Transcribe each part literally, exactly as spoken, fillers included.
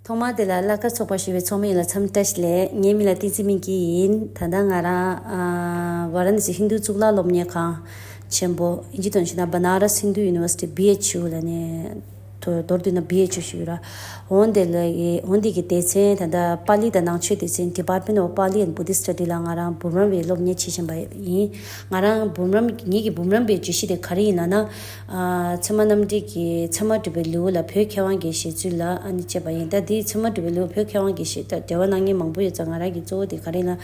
ཐོག་མར་དེ་ལ་བླ་དཀར་ཚོགས་པ་ཞེས་པའི་ཚོགས་མི་ཡོངས་ལ་འཚམས་བཀྲ་ཤིས་བདེ་ལེགས། ངའི་མིང་ལ་བསྟན་འཛིན་སྨིན་སྐྱིད་ཡིན། ད་ལྟ་ང་རང་ཨ་ཝཱ་ར་ཎ་སི་ཧིན་རྡུ་གཙུག་ལག་སློབ་གཉེར་ཁང་ཆེན་པོ། ཨིན་ཇི་ཐོག་ནས་བཤད་ན་Banaras Hindu University B H U ལ་ནས། དོ་མདོར་བསྡུས་ན་B H U ཞུ་ར། འོན་ཏེ་ལ་ཡི་འོན་ཏེ་གི་སྡེ་ཚན་ད་ལྟ་པཱ་ལི་དང་ནང་ཆོས་སྡེ་ཚན། Department of Pali and Buddhist Study ལ་ང་རང་འབུམ་རམས་པའི་སློབ་གཉེར་བྱེད་བཞིན་པ་ཡིན། ང་རང་འབུམ་རམས་ངེད་ཀྱི་འབུམ་རམས་པའི་བརྗོད་གཞི་དེ་ག་རེ་ཡིན་ལབ་ན། ཨ་ཚད་མ་རྣམ་འགྲེལ་གྱི་ཚད་མ་གྲུབ་པའི་ལེའུ་ལ་བོད་མཁས་དབང་གི་བཞེད་ཚུལ་ལ་ཨ་ནི་དཔྱད་པ་ཡིན། ད་འདི་ཚད་མ་གྲུབ་པའི་ལེའུ་བོད་མཁས་དབང་གི་བཞེད་ད་འགྲེལ་བ་གནང་མཁན་མང་པོ་ཡོད་ཙང་། ང་རང་གི་གཙོ་བོ་དེ་ག་རེ་ཡིན་ལབ།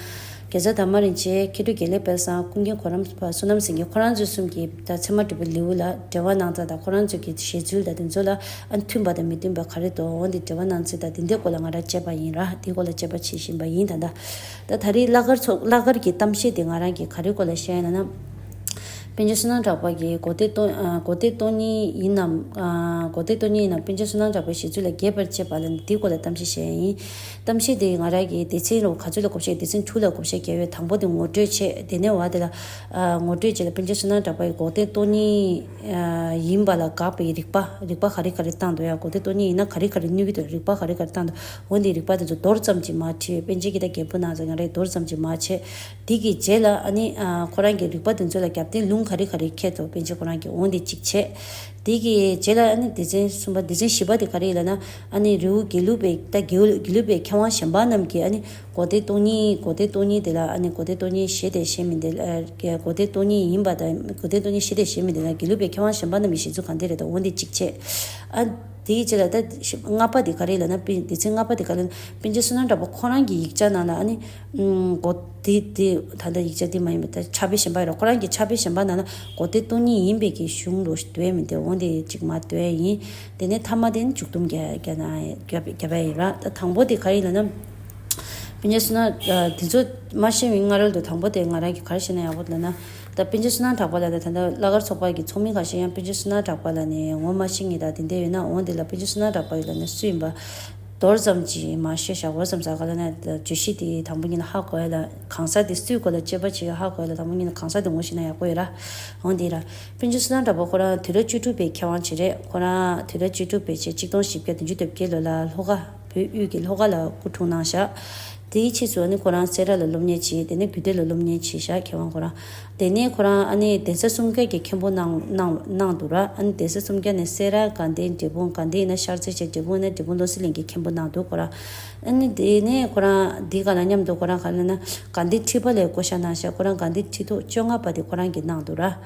གེ་སར་དར་མ་རིན་ཆེན། མཁས་གྲུབ་དགེ་ལེགས་དཔལ་བཟང་། ཀུན་མཁྱེན་གོ་རམས་པ་བསོད་ནམས་ཟེར་མཁན་ཁོ་རང་ཚོ་གསུམ་གྱིས་ད་ཚད་མ་གྲུབ་པའི་ལེའུ་ལ་འགྲེལ་བ་གནང་ཚུལ་དང་ཁོ་རང་ཚོ་གི་བཞེད་ཚུལ་དང་དེ་ཚོ་ལ་ཨ་མཐུན་པ་དང་མི་མཐུན་པ་ག་རེ་འདུག་འོན་ཏེ་འགྲེལ་བ་གནང་ཚུལ་དང་དེ་འདྲའི་སྐོར་ལ་ང་རང་དཔྱད་པ་ཡིན་ར། དེའི་སྐོར་ལ་དཔྱད་པ་བྱེད་བཞིན་པ་ཡིན་ད་ལྟ། ད་ད་རེས་བླ་དཀར་ཚོགས་བླ་དཀར་གྱི་གཏམ་བཤད་དེ་ང་རང་གིས་ག་རེ་སྐོར་ལ་བཤད་ཡིན་ལབ་ན། པཎ་ཆེན་བསོད་ནམས་གྲགས་པ་གིས་གོ་ཐོས་སྟོང་ཨ་གོ་ཐོས་སྟོང་ཉིད་ཡིན་ནམ། ཨ་གོ་ཐོས་སྟོང་ཉིད་ཡིན་ནམ། པཎ་ཆེན་བསོད་ནམས་གྲགས་པའི་བཞེད་ཚུལ་ལ་རྒྱས་པར་དཔྱད་པ་ལ་འདིའི་སྐོར་ལ་གཏམ་བཤད་བྱས་ཡིན། གཏམ་བཤད་དེ་ང་རང་གིས་སྡེ་ཚན་རོ་ག་ཚོད་ལ་བགོ་བཤའ། སྡེ་ཚན་དྲུག་ལ་བགོ་བཤའ་བརྒྱབ་ཡོད། དང་པོ་དེ་ངོ་སྤྲོད་བྱས། དེ་ནས་བ་དེ་ལ་ཨ་ངོ་སྤྲོད་བྱས་ལ་པཎ་ཆེན་བསོད་ནམས་གྲགས་པ་ཡི་གོ་ཐོས་སྟོང་ཉིད་ཨ་ཡིན་པ་ལ་དགག་པའི་རིགས་པ། རིགས་པ་ག་རེ་ག་རེ་བཏང་འདུག་ཡ། གོ་ཐོས་སྟོང་ཉིད་ཡིན་ན་ག་རེ་ག་རེ་གནོད་ཀྱི་འདུག་རིགས་པ་ག་རེ་ག་རེ་བཏང་འདུག་འོན་ཏེ་རིགས་པ་དེ་ཚོ་མདོར་ཙམ་ཅིག་མར་བྲིས། པཎ་ཆེན་གྱིས་ད་རྒྱས་པོ་གནང་ཙང་ང་རས་མདོར་ཙམ་ཅིག་མར་བྱས། དེ་གི་རྗེས་ལ་ཨ་ནི་ཨ་ཁོ་རང་གི་རིགས་པ་དེ་ཚོ་ལ་རྒྱབ་རྟེན་ལུང་ག་རེ་ག་རེ་འཁྱེར་འདུག་པཎ་ཆེན་ཁོ་རང་གིས། འོན་ཏེ་གཅིག་བྱས། དེ་གི་རྗེས་ལ་ཨ་ནི་སྡེ་ཚན་གསུམ་པ། སྡེ་ཚན་བཞི་པ་དེ་ག་རེ་ཡིན་ལབ་ན། ཨ་ནི་རི་བོ་དགེ་ལུགས་པའི་ད་དགེ་ལུགས་དགེ་ལུགས་པའི་མཁས་དབང་གཞན་པ་རྣམས་ཀྱིས་ཨ་ནི་གོ་ཐོས་སྟོང་ཉིད་གོ་ཐོས་སྟོང་ཉིད་དེ་ལ་ཨ་ནི་གོ་ཐོས་སྟོང་ཉིད་ཞེས་དེ་ཞེས་མིན་དེ་ལ་གོ་ཐོས་སྟོང་ཉིད་ཡིན་པ་དང་། གོ་ཐོས་སྟོང་ཉིད་ཞེས་དེ་ཞེས་མིན་དེ་ལ་དགེ་ལུགས་པའི་མཁས་དབང་གཞན་པ་རྣམས་ཀྱི་བཞེད་ཚུལ་གང་དེ་རེད་དང་། འོན་ཏེ་གཅིག་བྱས། ཨ་དེའི་རྗེས་ལ་ད་ལྔ་པ་དེ་ག་རེ་ལབ་ན། པཎ་སྡེ་ཚན་ལྔ་པ་དེ་ག་རེ་ལབ་ན། པཎ་ཆེན་བསོད་ནམས་གྲགས་པ་ཁོ་རང་གི་ཡིག་ཆ་ནང་ལ་ཨ་ནི། ཨུམ། གོ་དེ་དེ་ད་ལྟ་ཡིག་ཆ་དེ་མ་ཡིན་པའི་ད་ཕྱག་དཔེ་གཞན་པ་ཡོད་རེད། ཁོ་རང་གི་ཕྱག་དཔེ་གཞན་པ་ནང་ལ་གོ་ཐོས་སྟོང་ཉིད་ཡིན་པའི་གི་གཞུང་ལོ་འདོན་མི་འདོན། འོན་ཏེ་གཅིག་མ་འདོན་ཡིན། དེ་ནས་ཐ་མ་དེ་ནི་མཇུག་སྡོམ་རྒྱག་རྒྱག་ན་རྒྱབ་རྒྱབ་ཡ་ཡོད་ར། ད་དང་པོ་དེ་ག་རེ་ཡིན་ལབ་ན། པཎ་ཆེན་བསོད་ནམས་ཨ་དེ་ཚོ་མ་ཤེས་པའི་སྔ་རོལ་དུ་དང་པོ་དེ་ང་རང་གིས་ག་རེ་བཤད་ན་ཡག་པོ་ལབ་ན། ད་པཎ་ཆེན་བསོད་ནམས་གྲགས་པ་ལ་ད་ད་ལྟ་བླ་དཀར་ཚོགས་པ་གི་ཚོགས་མི་ཁ་ཤས་ཡང་པཎ་ཆེན་བསོད་ནམས་གྲགས་པ་ལ་ནས་ངོ་མ་ཤེས་མཁན་དང་དེ་འདྲ་ཡོད་ན། འོན་ཏེ་ལ་པཎ་ཆེན་བསོད་ནམས་གྲགས་པ་ཡིན་ལབ་ན་སུ་ཡིན་པ། མདོར་ཙམ་ཅིག་མར་བཤད་བཞག་འོ་ཙམ་ཟ་ག་ལ་ན་བརྗོད་གཞི་དེ་དང་པོ་ཉིད་ལ་ཧ་གོ་ཡ་ལ། གང་ཟག་དེ་སུའི་སྐོར་ལ་དཔྱད་པ་བྱེད་ཡ་ཧ་གོ་ཡ་ལ་དང་པོ་ཉིད་ལ་གང་ཟག་དེ་ངོ་ཤེས་ན་ཡག་པོ་ཡོད་ར། འོན་ཏེ་ར། པཎ་ཆེན་བསོད་ནམས་གྲགས་པ་ཁོ་རང་དུས་རབས་བཅུ་དྲུག་པའི་མཁས་དབང་ཅིག་རེད། ཁོ་རང་དུས་རབས་བཅུ་དྲུག་པའི་ཕྱེད་གཅིག་སྟོང་བཞི་བརྒྱ་བདུན་ཅུ་དོན་བརྒྱད་ལོ་ལ་ལྷོ་ཁ་བོད་དབུས་ཀྱི་ལྷོ་ཁ་ལ་སྐུ་འཁྲུངས་གནང་བཞག་དེའི་ཕྱིས་སུ་ཨ་ནི་ཁོ་རང་སེ་ར་ལ་སློབ་གཉེར་བྱས། དེ་ནས་རྒྱུད་སྡེ་ལ་སློབ་གཉེར་བྱས་བཞག་མཁས་དབང་ཁོ་རང་། དེ་ནས་ཁོ་རང་ཨ་ནི་གདན་ས་གསུམ་ཀ་གི་མཁན་པོ་གནང་གནང་གནང་འདུག་ར། ཨ་ནི་གདན་ས་གསུམ་ཀ་ནས་སེ་ར། དགའ་ལྡན། འབྲས་སྤུངས། དགའ་ལྡན་ཡིན་ན་ཤར་རྩེ་བྱས། འབྲས་སྤུངས་ཡིན་ན་འབྲས་སྤུངས་བློ་གསལ་གླིང་གི་མཁན་པོ་གནང་འདུག་ཁོ་རང་། ཨ་ནི་དེ་ནས་ཁོ་རང་འདི་ག་ལ་མཉམ་དུ་ཁོ་རང་ག་ལ་ན་དགའ་ལྡན་ཁྲི་པ་ལའི་བསྐོ་བཞག་གནང་བཞག་ཁོ་རང་དགའ་ལྡན་ཁྲི་ཐོག་བཅོ་ལྔ་པ་དེ་ཁོ་རང་གིས་གནང་འདུག་ར།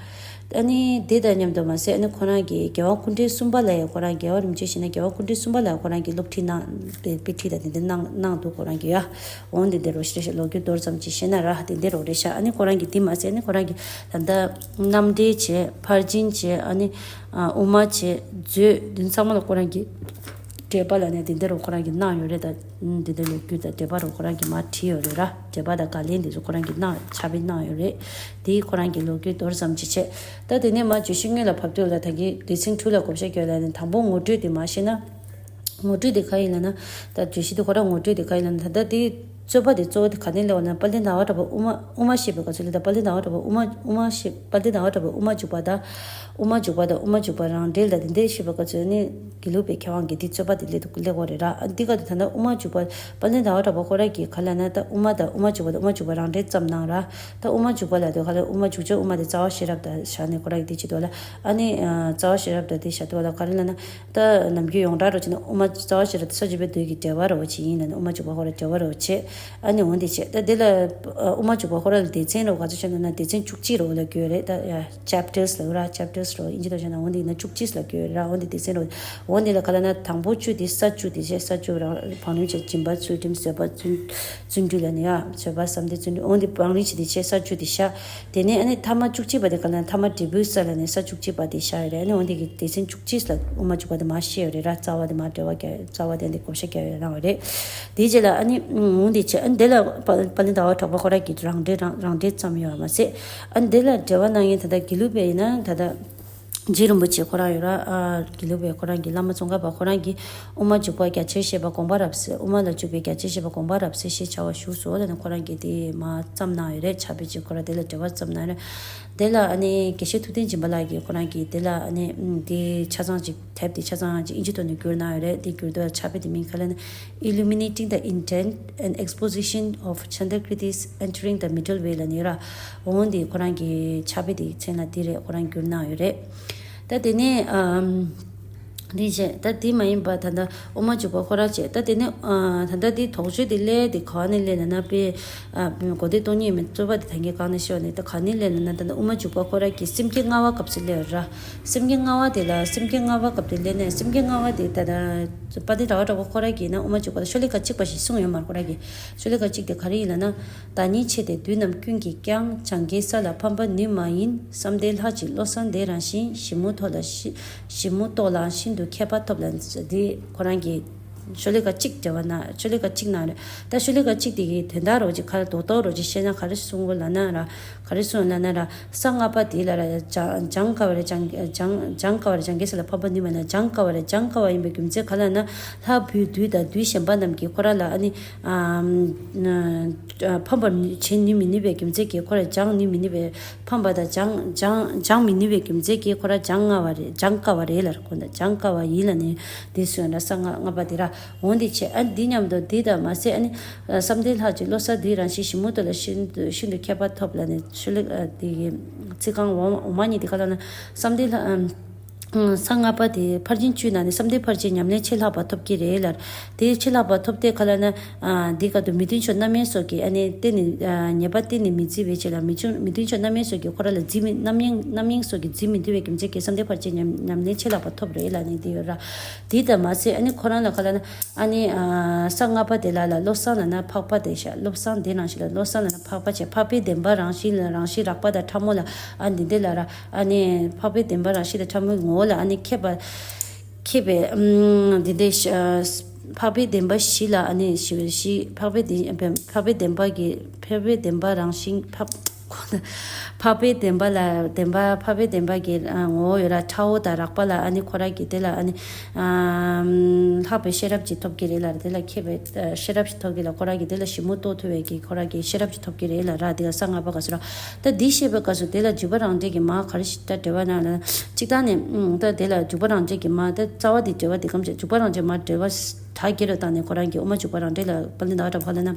ཨ་ནི་དེ་དང་མཉམ་དུ་མ་ཟད་ཨ་ནི་ཁོ་རང་གིས་རྒྱལ་བ་སྐུ་ཕྲེང་གསུམ་པ་ལ་ཡང་ཁོ་རང་རྒྱལ་བ་རིན་པོ་ཆེ་ཞེས་ན་རྒྱལ་བ་སྐུ་ཕྲེང་གསུམ་པ་ལ་ཁོ་རང་གིས་སློབ་ཁྲིད་གནང་དཔེ་དཔེ་ཁྲིད་དང་དེ་འདྲ་གནང་གནང་འདུག་ཁོ་རང་གིས་ཡ། འོང་དེ་འདྲ་རོ་ཞེས་ལོ་རྒྱུས་མདོར་ཙམ་ཅིག་བཤད་ན་ར་དེ་འདྲ་རོ་རེད་ཤག་ཨ་ནི་ཁོ་རང་གིས་དེ་མ་ཟད་ཨ་ནི་ཁོ་རང་གིས་ད་ལྟ་རྣམ་འགྲེལ་བྱས། ཕར་ཕྱིན་བྱས། ཨ་ནི་དབུ་མ་བྱས། མཛོད། འདི་ཚང་མ་ལ་ཁོ་རང་གིས་འགྲེལ་པ་ལ་ནས་དེ་འདྲ་རོ་ཁོ་རང་གིས་གནང་ཡོད་རེད། ད་འདི་འདྲ་ལོ་རྒྱུས་དང་འགྲེལ་པ་རོ་ཁོ་རང་གིས་མར་བྲིས་ཡོད་རེད་ར། འགྲེལ་པ་དང་བཀའ་ལན་འདི་ཚོ་ཁོ་རང་གིས་གནང་ཕྱག་དཔེ་གནང་ཡོད་རེད། དེ་ཁོ་རང་གི་ལོ་རྒྱུས་མདོར་ཙམ་ཅིག་བྱས། ད་དེ་ནས་མར་བརྗོད་གཞི་དངོས་ལ་བབས་དུས་ལ་ད་གིན་སྡེ་ཚན་དྲུག་ལ་བགོ་བཤའ་བརྒྱབ་ལ་ནས་དང་པོ་ངོ་སྤྲོད་དེ་མར་བཤད་ན། ངོ་སྤྲོད་དེ་ག་ཡིན་ལབ་ན། ད་བརྗོད་གཞི་དེ་ཁོ་རང་ངོ་སྤྲོད་དེ་ག་ཡིན་ལབ་ན། ད་ལྟ་དེ་རྩོད་པ་དེ་གཙོ་བོ་དེ་ག་ནས་སླེབས་པ་ལབ་ན། དཔལ་ལྡན་ཟླ་བ་གྲགས་པ་དབུ་མ་དབུ་མ་བཤད་པའི་སྐབས་སུ་ལ། ད་དཔལ་ལྡན་ཟླ་བ་གྲགས་པ་དབུ་མ་དབུ་མ་བཤད། དཔལ་ལྡན་ཟླ་བ་གྲགས་པ་དབུ་མ་འཇུག་པ་དང་། དབུ་མ་འཇུག་པ་དང་དབུ་མ་འཇུག་པ་རང་འགྲེལ་དང་དེ་འདྲ་བཤད་པའི་སྐབས་སུ་ནི་དགེ་ལུགས་པའི་མཁས་དབང་གིས་དེ་རྩོད་པ་དེ་སླེབས་འདུག་སླེབས་ཡོད་རེད་ར། ཨ་འདི་ག་དུས་ད་ལྟ་དབུ་མ་འཇུག་པ་དཔལ་ལྡན་ཟླ་བ་གྲགས་པ་ཁོ་རང་གིས་ག་ལབ་ན། ད་དབུ་མ་དང་དབུ་མ་འཇུག་པ་དང་དབུ་མ་འཇུག་པ་རང་འགྲེལ་ཙམ་གནང་ར། ད་དབུ་མ་འཇུག་པ་ལབ་དུས་ག་ལ་དབུ་མ་འཇུག་བྱ་དབུ་མ་དེ་རྩ་བ་ཤེས་རབ་དང་བཞག་ནས་ཁོ་རང་གིས་དེ་བྱེད་འདུག་ལ། ཨ་ནི་རྩ་བ་ཤེས་རབ་དང་དེ་བཞག་འདུག་ལ། ག་རེ་ལབ་ན། ད་ནམ་རྒྱུན་ཡོངས་གྲགས་རུ་བྱས་ན་དབུ་མ་རྩ་བ་ཤེས་རབ་དང་ས་བཅུ་པའི་མདོ་གི་འགྲེལ་པ་རུ་བྱས་ཡིན་ལ་ནི། དབུ་མ་འཇུག་པ་ཁོ་ར་འགྲེལ་པ་རུ་བྱས། ཨ་ནི་འོན་ཏེ་བྱས། ད་དེ་ལ་དབུ་མ་འཇུག་པ་ཁོ་ར་ལ་སྡེ་ཚན་རུ་ག་ཚོད་བྱས་ན་ན་སྡེ་ཚན་བཅུ་གཅིག་རུ་ལ་བགོས་རེད། ད་ཡ་chapters ལ་ར། chapters རུ་ཨིན་ཇི་ཐོག་བྱས་ན་འོན་ཏེ་ན་བཅུ་གཅིག་ལ་བགོས་རེད་ར། འོན་ཏེ་སྡེ་ཚན་རུ། འོན་ཏེ་ལ་ག་ལ་ན་དང་པོ་བཅུ་དེ་ས་བཅུ་དེ་བྱས། ས་བཅུ་རང་བང་རིམ་བྱས། སྦྱིན་པ་ཚུལ་ཁྲིམས་བཟོད་པ་བརྩོན་བརྩོན་འགྲུས་ལ་ནི་ཡ། བཟོད་པ་བསམ་གཏན་བརྩོན་འགྲུས། འོན་ཏེ་བང་རིམ་བྱས་དེ་བྱས། ས་བཅུ་དེ་བཞག་དེ་ནས་ཨ་ནི་ཐ་མ་བཅུ་གཅིག་པ་དེ་ག་ལ་ན་ཐ་མ་འབྲས་བུའི་ས་ལ་ནི་ས་བཅུ་གཅིག་པ་དེ་བཞག་ཡོད་རེད། ཨ་ནི་འོན་ཏེ་གི་སྡེ་ཚན་བཅུ་གཅིག་ལ་དབུ་མ་འཇུག་པ་དེ་མར་བཤད་ཡོད་རེད་ར། རྩ་བ་དེ་མར་འགྲེལ་པ་རྒྱག་རྩ་བ་དེ་འདི་བགོ་བཤའ་རྒྱག་ཡོད་རང་རེད། དེའི་རྗེས་ལ་ཨ་ནི་འོན་ཏེ་བྱས། ཨ་ནི་དེ་ལ་དཔལ་དཔལ་ལྡན་ཟླ་བ་གྲགས་པ་ཁོ་རང་གི་རང་འགྲེལ་རང་རང་འགྲེལ་ཙམ་ཡོད་མ་ཟད། ཨ་ནི་དེ་ལ་འགྲེལ་པ་གནང་མཁན་ད་ལྟ་དགེ་ལུགས་པ་ཡིན་ན་ད་ལྟ་ རྗེ་རིན་པོ་ཆེ་ཁོ་རང་ཡོད་ར། ཨ་དགེ་ལུགས་པའི་ཁོ་རང་གི་བླ་མ་ཙོང་ཁ་པ་ཁོ་རང་གིས་དབུ་མ་འཇུག་པ་རྒྱ་ཆེར་བཤད་པ་དགོངས་པ་རབ་གསལ། དབུ་མ་ལ་འཇུག་པའི་རྒྱ་ཆེར་བཤད་པ་དགོངས་པ་རབ་གསལ་ཞེས་བྱ་བ་བཞུགས་སོ་ལ་ནི་ཁོ་རང་གིས་དེ་མ་བརྩམས་གནང་ཡོད་རེད། ཕྱག་དཔེ་ཅིག་ཁོ་རང་དེ་ལ་འགྲེལ་པ་བརྩམས་གནང་ཡོད་རེད། དེ་ལ་ཨ་ནི་དགེ་བཤེས་ཐུབ་བསྟན་སྦྱིན་པ་ལགས་ཀྱིས་ཁོ་རང་གིས་དེ་ལ་ཨ་ནི་དེ་ཆ་ཚང་ཅིག་དེབ་དེ་ཆ་ཚང་ཅིག་ཨིན་ཇི་ཐོག་ནས་བསྒྱུར་གནང་ཡོད་རེད། དེ་བསྒྱུར་དུས་ཕྱག་དཔེ་དེ་མིང་ག་ལ་ནི་Illuminating the Intent, an Exposition of Chandakriti's Entering the Middle Way ལ་ནི་ར། འོང་དེ་ཁོ་རང་གི་ཕྱག་དཔེ་དེ་མཚན་ལ་དེ་རེད། ཁོ་རང་བསྒྱུར་གནང་ཡོད་རེད། ད་དེ་ནས་ཨམ། དེ་བྱས་ད་དེ་མ་ཡིན་པ་ད་ལྟ་དབུ་མ་འཇུག་པ་ཁོ་རང་བྱས། ད་དེ་ནས་ཨ་ད་ལྟ་དེ་དོགས་གཅོད་དེ་སླེབས་དེ་ག་ནས་སླེབས་ན་ན་དཔེ་ཨ་གོ་དེ་སྟོང་ཉིད་མེད་རྩོད་པ་དེ་ད་གིན་གང་ནས་ཤོར་ནས་ད་ག་ནས་སླེབས་ན་ན་ད་ལྟ་དབུ་མ་འཇུག་པ་ཁོ་རང་གི་སེམས་བསྐྱེད་ལྔ་པ་སྐབས་སུ་སླེབས་ར། སེམས་བསྐྱེད་ལྔ་པ་དེ་ལ་སེམས་བསྐྱེད་ལྔ་པ་སྐབས་དེ་སླེབས་ནས་སེམས་བསྐྱེད་ལྔ་པ་དེ་ད་ལྟ་དཔལ་ལྡན་ཟླ་བ་གྲགས་པ་ཁོ་རང་གིས་ན་དབུ་མ་འཇུག་པ་ལ་ཤོ་ལོ་ཀ་གཅིག་པ་ཞིག་གསུངས་ཡོད་མ་རེད། ཁོ་རང་གིས་ཤོ་ལོ་ཀ་གཅིག་དེ་ག་རེ་ཡིན་ལབ་ན། བདག་ཉིད་ཆེ་སྟེ་དུས་རྣམས་ཀུན་གྱིས་ཀྱང་། སྦྱང་གིས་ས་ལ་ཕམ་པ་ནུས་མ་ཡིན། བསམ་གཏན་ལྷག་ཅིང་བློ་གསར་དེ་རང་བཞིན། ཞིབ་མོ་ཐོག་ལ་ཤི་ཞིབ་མོ་རྟོགས་ལ་ཤིན་ཏུ་མཁས་པ་ཐོབ་ལ། འདི་ཁོ་རང་གི་ཤོ་ལོ་ཀ་གཅིག་འབྲེལ་བ་ན་ཤོ་ལོ་ཀ་གཅིག་ནང་རེད། ད་ཤོ་ལོ་ཀ་གཅིག་དེ་གི་དོན་དག་རོ་ཅིག་ཁ་རྡོག་རྡོག་རོ་ཅིག་བཤད་ན་ག་རེ་གསུང་གོ་ལབ་ན་ར། ག་རེ་གསུང་ལབ་ན་ར། ས་ལྔ་པ་དེ་ལ་ར་སྦྱང་སྦྱང་དཀའ་བ་རེད། སྦྱང་སྦྱང་སྦྱང་དཀའ་བ་རེད། སྦྱང་གིས་ས་ལ་ཕམ་པ་ནུས་མ་ཡིན་ན་སྦྱང་དཀའ་བ་རེད། སྦྱང་དཀའ་བ་ཡིན་པའི་རྒྱུ་མཚན་ག་ལབ་ན། ལྷག་པའི་དུས་དང་དུས་གཞན་པ་རྣམས་ཀྱིས་ཁོ་རང་ལ་ཨ་ནི་ཨམ། ཕམ་པར་བྱེད་ནུས་མི་ནུས་པའི་རྒྱུ་མཚན་གྱིས་ཁོ་ར་སྦྱང་ནུས་མི་ནུས་པའི་ཕམ་པ་དང་སྦྱང་སྦྱང་སྦྱང་མི་ནུས་པའི་རྒྱུ་མཚན་གྱིས་ཁོ་ར་སྦྱང་དཀའ་བ་རེད། སྦྱང་དཀའ་བ་རེད་ལབ་ཁོ་ན་སྦྱང་དཀའ་བ་ཡིན་ལབ་ནས་འདི་སུ་ཡང་འདྲ་ས་ལྔ་ལྔ་པ་དེ་ར་འོང་འདི་བྱས། ཨ་འདི་མཉམ་དུ་འདི་དང་མ་ཟད་ཨ་ནི་བསམ་གཏན་ལྷག་ཅིང་བློ་གསར་དེ་རང་བཞིན་ཞིབ་མོ་ཐོག་ལ་ཤིན་ཏུ་ཤིན་ཏུ་མཁས་པ་ཐོབ་ལབ་ནས་ཤུ་ལེ་དེ་གི་ཚིག་རྐང་འོ་འོ་མ་གཉིས་དེ་ག་ལབ་ན་བསམ་གཏན་ལྷག་ས་ལྔ་པ་དེ་ཕར་ཕྱིན་བཅུའི་ནང་ནས་བསམ་གཏན་ཕར་ཕྱིན་ཉམས་ལེན་ཆེས་ལྷག་པ་ཐོབ་ཀྱི་རེད་ལར། དེ་ཆེས་ལྷག་པ་ཐོབ་སྟེ་ག་ལ་ན། འདི་སྐབས་དུ་མི་མཐུན་ཕྱོགས་རྣམ་གཡེང་སོགས་ཀྱིས་ཨ་ནི་གཏན་ནས་ཉེས་པ་གཏན་ནས་མི་བརྫི་བའི་ཆེད་ལ་མི་ཆུང་མི་མཐུན་ཕྱོགས་རྣམ་གཡེང་སོགས་ཀྱིས་ཁོ་ར་ལ་བརྫི་མི་རྣམ་གཡེང་རྣམ་གཡེང་སོགས་ཀྱིས་བརྫི་མི་འདུ་བའི་རྒྱུ་མཚན་གྱིས་བསམ་གཏན་ཕར་ཕྱིན་ཉམས་ཉམས་ལེན་ཆེས་ལྷག་པ་ཐོབ་རེད་ལ་ནི་འདི་ཡོད་ར། འདི་ལྟར་མ་ཟད་ཨ་ནི་ཁོ་རང་ལ་ག་ལ་ན། ཨ་ནི་ས་ལྔ་པ་དེ་ལ་ལ་བློ་བཟང་ལ་ན་འཕགས་པ་དེ་ཤ་བློ་བཟང་དེ་རང་བཞིན་ལ་བློ་བཟང་ལ་ན་འཕགས་པ་བྱས་འཕགས་པའི་བདེན་པ་རང་བཞིན་ལ་རང་བཞིན་རགས་པ་དང་ཕྲ་མོ་ལ་ཨ་འདི་འདི་ལ་ར། ཨ་ནི་འཕགས་པའི་བདེན་པ་རང་བཞིན་དང་ཕྲ་མོའི་ངོ་བོ་ལ་ཨ་ནི་མཁས་པ། མཁས་པའི་ཨམ་འདི་འདྲའི་ཤ་འཕགས་པའི་བདེན་པ་བཞི་ལ་ཨ་ནི་ཞི་བའི་བཞི་འཕགས་པའི་བདེན་འཕགས་པའི་བདེན་པ་གི་འཕགས་པའི་བདེན་པ་རང་བཞིན་འཕགས་འཕགས་པའི་བདེན་པ་ལ་བདེན་པ་འཕགས་པའི་བདེན་པ་གི་ཨ་ངོ་བོ་ཡོད་ར་ཕྲ་བོ་དང་རགས་པ་ལ་ཨ་ནི་ཁོ་ར་གི་དེ་ལ་ཨ་ནི་ཨམ་ལྷག་པའི་ཤེས་རབ་ཅིག་ཐོབ་ཀྱི་རེད་ལ་དེ་ལ་མཁས་པའི་ཤེས་རབ་ཅིག་ཐོབ་ཀྱི་ལ་ཁོ་ར་གི་དེ་ལ་ཞིབ་མོ་རྟོགས་ཐུབ་པའི་གི་ཁོ་ར་གི་ཤེས་རབ་ཅིག་ཐོབ་ཀྱི་རེད་ལ་ར་དེ་ལ་ས་ལྔ་པ་ག་སུ་ར། ད་འདི་བཤད་པའི་སྐབས་སུ་དེ་ལ་འཇུག་པ་རང་འགྲེལ་གྱི་མ་ག་རེ་ཞིག་ད་འགྲེལ་བ་ན་ལ། གཅིག་ད་ནི་ད་དེ་ལ་འཇུག་པ་རང་འགྲེལ་གྱི་མ་ད་རྩ་བ་དེ་འགྲེལ་བ་དེ་གམ་བྱས་འཇུག་པ་རང་འགྲེལ་མ་འགྲེལ་བ་ད་སྐྱེ་རུ་བཏང་ནས་ཁོ་རང་གི་དབུ་མ་འཇུག་པ་རང་འགྲེལ་ལ་དཔལ་ལྡན་ཟླ་བ་གྲགས་པ་ལ་ན།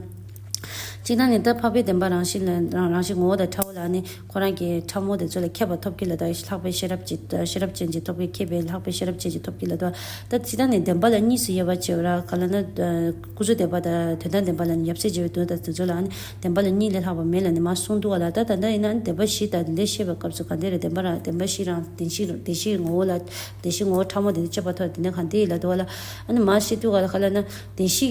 གཅིག་ད་ནི་ད་འཕགས་པའི་བདེན་པ་རང་བཞིན་ལ་རང་རང་བཞིན་ངོ་བོ་དང་ཕྲ་བོ་ལ་ནི་ཁོ་རང་གི་ཕྲ་མོ་དེ་ཚོ་ལ་མཁས་པ་ཐོབ་ཀྱི་ལ་ད་ལྷག་པའི་ཤེས་རབ་ཅིག་ཤེས་རབ་ཅན་ཅིག་ཐོབ་ཀྱི་མཁས་པའི་ལྷག་པའི་ཤེས་རབ་ཅན་ཅིག་ཐོབ་ཀྱི་ལ་ད་ད་གཅིག་ད་ནི་བདེན་པ་ལ་གཉིས་སུ་དབྱེ་བ་ཕྱེ་བ་ར་ག་ལ་ན། ཀུན་རྫོབ་བདེན་པ་དང་དོན་དམ་བདེན་པ་ལ་ནི་ཡབ་སྲས་བརྗོད་པའི་དོན་དང་དེ་ཚོ་ལ་ཨ་ནི་བདེན་པ་ལ་གཉིས་ལས་ལྷག་པ་མེད་ལ་ནི་མ་གསུངས་འདུག་ག་ལ། ད་ད་ལྟ་ཡིན་ན་ཨ་ནི་བདེན་པ་བཞི་དང་དེ་འདྲའི་བཤད་པའི་སྐབས་སུ་ག་འདྲ་རེད། བདེན་པ་རང་བདེན་པ་བཞི་རང་བདེན་བཞི་བདེན་བཞིའི་ངོ་བོ་ལ་བདེན་བཞིའི་ངོ་བོ་ཕྲ་མོ་དེ་ཚོ་དཔྱད་པ་ཐོག་དེ་འདྲ་གང་དེ་ཡིན་ལ་འདུག་ག་ལ། ཨ་ནི་མ་བཤད་འདུག་ག་ལ་ག་ལ་ན་བདེན་བཞི་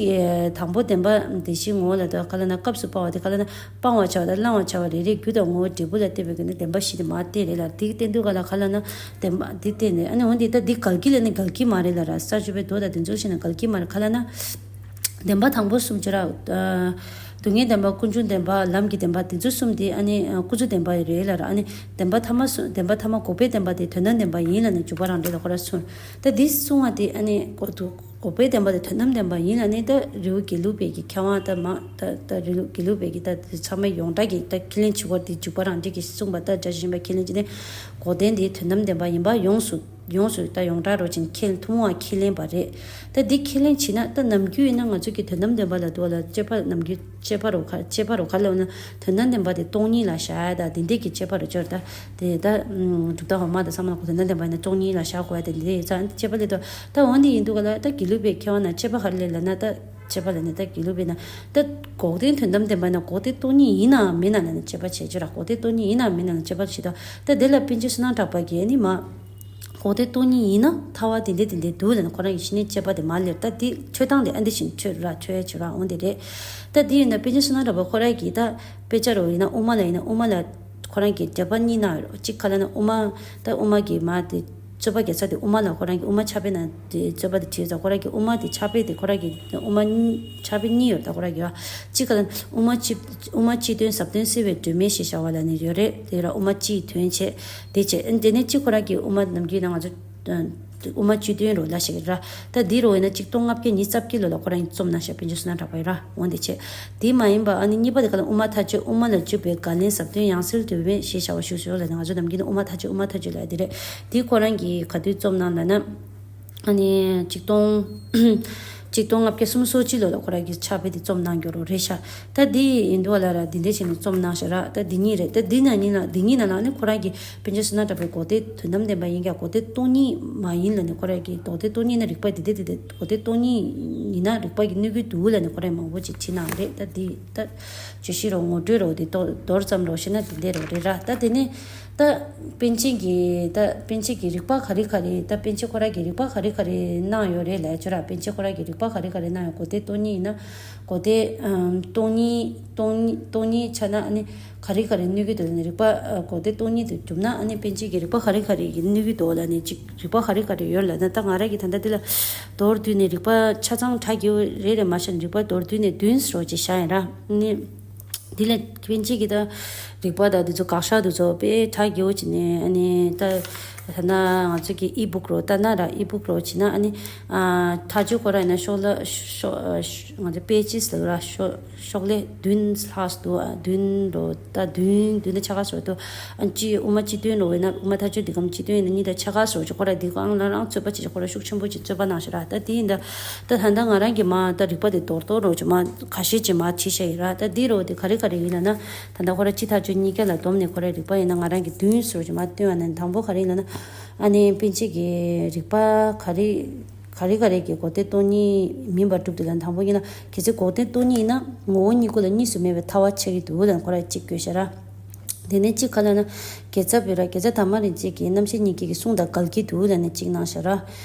དང་པོ་བདེན་པ་བདེན་བཞིའི་ངོ་བོ་ལ་འདུག་ག་ལ་ན་སྐབས་སུ་སྤང་བ་དེ་ག་ལ་ན་སྤང་བར་བྱ་བ་དང་བླང་བར་བྱ་བ་རེ་རེའི་རྒྱུ་དང་ངོ་བོ་འབྲས་བུ་ལ་བརྟེན་པའི་གི་ནི་བདེན་པ་བཞི་དེ་མ་བསྟན་རེད་ལ་དེ་གི་བསྟན་འདུག་ག་ལ་ག་ལ་ན་བདེན་པ་འདི་བསྟན་ནས་ཨ་ནི་འོན་ཏེ་ད་འདི་འགལ་གྱི་ལ་ནི་འགལ་གྱི་མ་རེད་ལ་ར་ས་བཅུ་པའི་མདོ་དང་དེ་ཚོ་བཤད་ན་འགལ་གྱི་མ་རེད་ག་ལ་ན། བདེན་པ་དང་པོ་གསུམ་བྱེ་བྲག་སྡུག་བསྔལ་བདེན་པ་ཀུན་འབྱུང་བདེན་པ་ལམ་གྱི་བདེན་པ་དེ་ཚོ་གསུམ་དེ་ཨ་ནི་ཀུན་རྫོབ་བདེན་པ་རེད་ལ་ར་ཨ་ནི་བདེན་པ་ཐ་མ་གསུམ་བདེན་པ་ཐ་མ་འགོག་པའི་བདེན་པ་དེ་དོན་དམ་བདེན་པ་ཡིན་ལ་ནི་འཇུག་པ་རང་འགྲེལ་ལ་ཁོ་ར་གསུངས། ད་འདི་གསུང་བ་དེ་ཨ་ནི་འགོག་འགོག་པའི་བདེན་པ་དེ་དོན་དམ་བདེན་པ་ཡིན་ལ་ནི་ད་རི་བོ་དགེ་ལུགས་པའི་གི་མཁས་དབང་ད་མ་ད་ད་རི་བོ་དགེ་ལུགས་པའི་གི་ད་དེ་ཚང་མ་ཡོངས་གྲགས་ཀྱི་ད་ཁས་ལེན་བྱེད་སྐོར་དེ་འཇུག་པ་རང་འགྲེལ་གྱི་གསུངས་པ་ད་འདྲ་བཞིན་པ་ཁས་ལེན་བྱེད་ནས་འགོག་བདེན་དེ་དོན་དམ་བདེན་པ་ཡིན་པ་ཡོངས་སུ། ཡོངས་སུ་ད་ཡོངས་གྲགས་རོ་ཅན་ཁས་ཐུན་མོང་བ་ཁས་ལེན་པ་རེད། ད་འདི་ཁས་ལེན་བྱེད་ན་ད་ནམ་རྒྱུན་ཡིན་ན་ང་ཚོ་གི་དོན་དམ་བདེན་པ་ལ་འདུག་ལ་དཔྱད་པ་ནམ་རྒྱུན་དཔྱད་པ་རོ་ཁ་དཔྱད་པ་རོ་ཁ་ལ་ན་དོན་དམ་བདེན་པ་དེ་སྟོང་ཉིད་ལ་བཞག་ཡ་ད་འདི་འདྲས་ཀྱི་དཔྱད་པ་རོ་ཅོར་ད་དེ་ད་གྲུབ་མཐའ་འོག་མ་དང་ས་མ་ཁོ་དོན་དམ་བདེན་པ་ཡིན་ན་སྟོང་ཉིད་ལ་བཞག་དགོས་ཡ་དེ་འདི་འདྲས་ཡིན་ཙང་དཔྱད་པ་ལས་དོ་ད་འོན་ཏེ་ཡིན་འདུག་ག་ལ་ད་དགེ་ལུགས་པའི་མཁས་དབང་ན་དཔྱད་པ་ག་རེ་ལས་ལ་ན་ད་དཔྱད་པ་ལ་ནི་ད་དགེ་ལུགས་པའི་ན་ད་འགོག་བདེན་དོན་དམ་བདེན་པ་ཡིན་ན་འགོག་བདེན་སྟོང་ཉིད་ཡིན་ནམ་མིན་ན་ལ་ནི་དཔྱད་པ་བྱེད་ཅོ་ར་འགོག་བདེན་སྟོང་ཉིད་ཡིན་ནམ་མིན་ན་ལ་དཔྱད་པ་བྱེད་དོ་ད་དེ་ལ་པཎ་ཆེན་བསོད་ནམས་གྲགས་པ་གིས་ནི་མ། འགོག་བདེན་སྟོང་ཉིད་ཡིན་ན་ཐལ་བ་དེ་འདྲ་དེ་འདྲ་འདུག་ལབ་ནས་ཁོ་རང་གི་ཤི་ནས་དཔྱད་པ་དེ་མ་ལེར་ད་འདི་འཕྲོད་སྟངས་དེ་ཨ་འདི་བཞིན་འཕྲོད་ར་འཕྲོད་བྱེད་ར་འོང་དེ་རེད། ད་འདི་ཡིན་ན་པཎ་ཆེན་བསོད་ནམས་གྲགས་པ་ཁོ་རང་གིས་ད་དཔེ་ཆ་རུ་ཡིན་ན་དབུ་མ་ལ་ཡིན་ན་དབུ་མ་ལ་ཁོ་རང་གིས་འགྲེལ་པ་གཉིས་གནང་ཡོད་རེད། གཅིག་ག་ལ་ན་དབུ་མ་ད་དབུ་མ་གི་མ་དེ་ རྩོད་པ་རྒྱག་ས་དེ་དབུ་མ་ལ་ཁོ་རང་གི་དབུ་མ་ཕྱག་དཔེ་ནང་དེ་རྩོད་པ་དེ་བྲིས་ཙང་ཁོ་རང་གི་དབུ་མ་དེ་ཕྱག་དཔེ་དེ་ཁོ་རང་གི་དབུ་མ་ཕྱག་དཔེ་གཉིས་ཡོད་ད་ཁོ་རང་གི་ཡོད། གཅིག་ག་ལ་དབུ་མ་སྤྱི་དབུ་མ་སྤྱི་དོན་ཟབ་དོན་བསིལ་བའི་སྒྲོན་མེ་ཞེས་བྱ་བ་ལ་ནི་ཡོད་རེད་དེ་ར་དབུ་མ་སྤྱིའི་དོན་བྱས་དེ་བྱས་དེ་ནས་གཅིག་ཁོ་རང་གི་དབུ་མ་ནམ་རྒྱུན་ན་ང་ཚོ་དབུ་མ་སྤྱི་དོན་རོ་ལ་ཞིག་ར་ད་འདི་རོ་ཡིན་ན་གཅིག་སྟོང་ལྔ་བརྒྱ་ཉི་ཤུ་རྩ་བརྒྱད་ལོ་ལ་ཁོ་རང་གི་རྩོམ་གནང་ཤག་པཎ་ཆེན་བསོད་ནམས་གྲགས་པ་ཡིན་ར་འོང་དེ་བྱས། དེ་མ་ཡིན་པ་ཨ་ནི་གཉིས་པ་དེ་ག་ལ་དབུ་མ་ཐག་ཆོད་དབུ་མ་ལ་འཇུག་པའི་དགག་ལན་ཟབ་དོན་ཡང་སེལ་དོན་མེད་ཞེས་བྱ་བ་བཞུགས་སོ་ལ་ནི་ང་ཚོ་ནམ་རྒྱུན་དུ་དབུ་མ་ཐག་ཆོད་དབུ་མ་ཐག་ཆོད་ལ་དེ་རེད། དེ་ཁོ་རང་གིས་ག་དུས་རྩོམ་གནང་ལ་ན། ཨ་ནི་ཆིག་སྟོང་། ཆིག་སྟོང་ལྔ་བརྒྱ་སུམ་ཅུ་སོ་གཅིག་ལོ་ལ་ཁོ་རང་གིས་ཕྱག་དཔེ་དེ་རྩོམ་གནང་རྒྱུ་རོ་རེད་ཤག་ད་དེ་ཡིན་དུས་ལ་ར་དེ་འདྲས་བྱས་ནས་རྩོམ་གནང་ཤག་ར་ད་དེ་གཉིས་རེད་ད་དེ་ན་ནི་ན་དེ་གཉིས་ན་ལ་ནི་ཁོ་རང་གིས་པཎ་ཆེན་བསོད་ནམས་གྲགས་པའི་གོ་དེ་དོན་དམ་བདེན་པ་ཡིན་ཀྱང་གོ་དེ་སྟོང་ཉིད་མ་ཡིན་ལ་ནི་ཁོ་རང་གིས་གོ་དེ་སྟོང་ཉིད་ན་རིགས་པ་འདི་དེ་དེ་དེ་གོ་དེ་སྟོང་ཉིད་ཡིན་ན་རིགས་པ་གི་གནོད་ཀྱི་འདུག་ལ་ནི་ཁོ་རང་མང་པོ་ཅིག་བྲིས་གནང་རེད་ད་དེ་ད་བརྗོད་གཞི་རོ་ངོ་སྤྲོད་རོ་དེ་མདོར་ཙམ་རོ་ཤེ་ན་དེ་འདྲས་རོ་རེད་ར་ད་དེ་ནི། ད་པཎ་ཆེན་གྱི་ད་པཎ་ཆེན་གྱི་རིགས་པ་ག་རེ་ག་རེ་ད་པཎ་ཆེན་ཁོ་རང་གི་རིགས་པ་ག་རེ་ག་རེ་གནང་ཡོད་རེད་ལས་བྱོས་ར། པཎ་ཆེན་ཁོ་རང་གི་རིགས་པ་ག་རེ་ག་རེ་གནང་ཡོད་གོ་དེ་སྟོང་ཉིད་ཡིན་ན་གོ་དེ་ཨམ་སྟོང་ཉིད་སྟོང་ཉིད་སྟོང་ཉིད་ཆ་ན་ཨ་ནི་ག་རེ་ག་རེ་གནོད་ཀྱི་འདུག་ལ་ནི་རིགས་པ་ཨ་གོ་དེ་སྟོང་ཉིད་དུ་གྲུབ་ན་ཨ་ནི་པཎ་ཆེན་གྱི་རིགས་པ་ག་རེ་ག་རེ་གི་གནོད་ཀྱི་འདུག་ལ་ནི་ཅིག་རིགས་པ་ག་རེ་ག་རེ་ཡོད་ལ་ན་ད་ང་རང་གི་ད་ལྟ་འདི་ལ་མདོར་བསྡུས་ནས་རིགས་པ་ཆ་ཚང་གྲགས་ཀྱི་རེད་རེད་མ་ཤེས་རིགས་པ་མདོར་བསྡུས་ནས་བདུན་ཟེར་བ་ཅིག་བཞག་ཡིན་ར་ནི། དེ་ལས་པཎ་ཆེན་གྱི་ད་རིགས་པ་དང་དེ་ཚོ་དགག་བཞག་དེ་ཚོ་དཔེ་གྲགས་ཡོད་ཅིག་ནས་ཨ་ནི་ད་ད་ན་ང་ཚོ་གི་ཨི་བུག་རོ་ལྟ་ན་ར་ཨི་བུག་རོ་བྱིན་ན་ཨ་ནི་ཨ་ཐག་གཅོད་ཁོ་ར་ཡིན་ན་ཤོག་ལ་ཤོག་ཤོག་ང་ཚོ་པེ་ཅིས་ལ་ར་ཤོག་ཤོག་ལས་བདུན་ལྷག་འདུག་ཨ་བདུན་རོ་ད་བདུན་བདུན་ད་ཆ་ག་སོ་འདུག་ཨ་ཅི་དབུ་མ་སྤྱི་དོན་རོ་ཡིན་ན་དབུ་མ་ཐག་གཅོད་འདི་གམ་སྤྱི་དོན་ཡིན་ན་གཉིས་ད་ཆ་ག་སོ་ཅི་ཁོ་ར་འདི་གང་ལ་རང་རྩོད་པ་ཅི་ཅི་ཁོ་ར་ཤུགས་ཆེན་པོ་ཅིག་རྩོད་པ་གནང་ཤག་ར་ད་དེ་ཡིན་ད། ད་ད་ལྟ་ང་རང་གི་མ་ད་རིགས་པ་དེ་རྡོག་རྡོག་རོ་ཅིག་མ་ཁ་ཤས་ཅིག་མ་བྲིས་བཞག་ཡིན་ར། ད་འདི་རོ་དེ་ག་རེ་ག་རེ་ཡིན་ལ་ན་ད་ལྟ་ཁོ་ར་སྤྱི་ཐག་ཆོད་གཉིས་ཀ་ལ་བསྡོམས་ནས་ཁོ་རའི་རིགས་པ་ཡིན་ན་ང་རང་གི་བདུན་ཟེར་ཅིག་མ་བཏོན་པ་ནས་དང་པོ་ག་རེ་ཡིན་ལ་ན་ཨ་ནི་པཎ་ཆེན་གྱི་རིགས་པ་ག་རེ་ག་རེ་ག་རེ་གི་གོ་དེ་སྟོང་ཉིད་མིན་པར་གྲུབ་དེ་ལ་དང་པོ་ཡིན་ན་གལ་སྲིད་གོ་དེ་སྟོང་ཉིད་ཡིན་ན་ངོ་བོ་གཉིས་ཀུན་ལ་གཉིས་སུ་མེད་པའི་ཐལ་བ་ཆགས་ཀྱི་འདུག་ལ་ཁོ་ར་གཅིག་བཀོད་ཤག་ར། དེ་ནས་གཅིག་ག་ལ་ན། རྒྱལ་ཚབ་ཡོད་ར་རྒྱལ་ཚབ་དར་མ་རིན་ཆེན་གྱིས་རྣམ་ཤེས་གཉིས་ཀྱི་གསུང་དང་འགལ་གྱི་འདུག་ལ་ནི་གཅིག་གནང་ཤག་ར།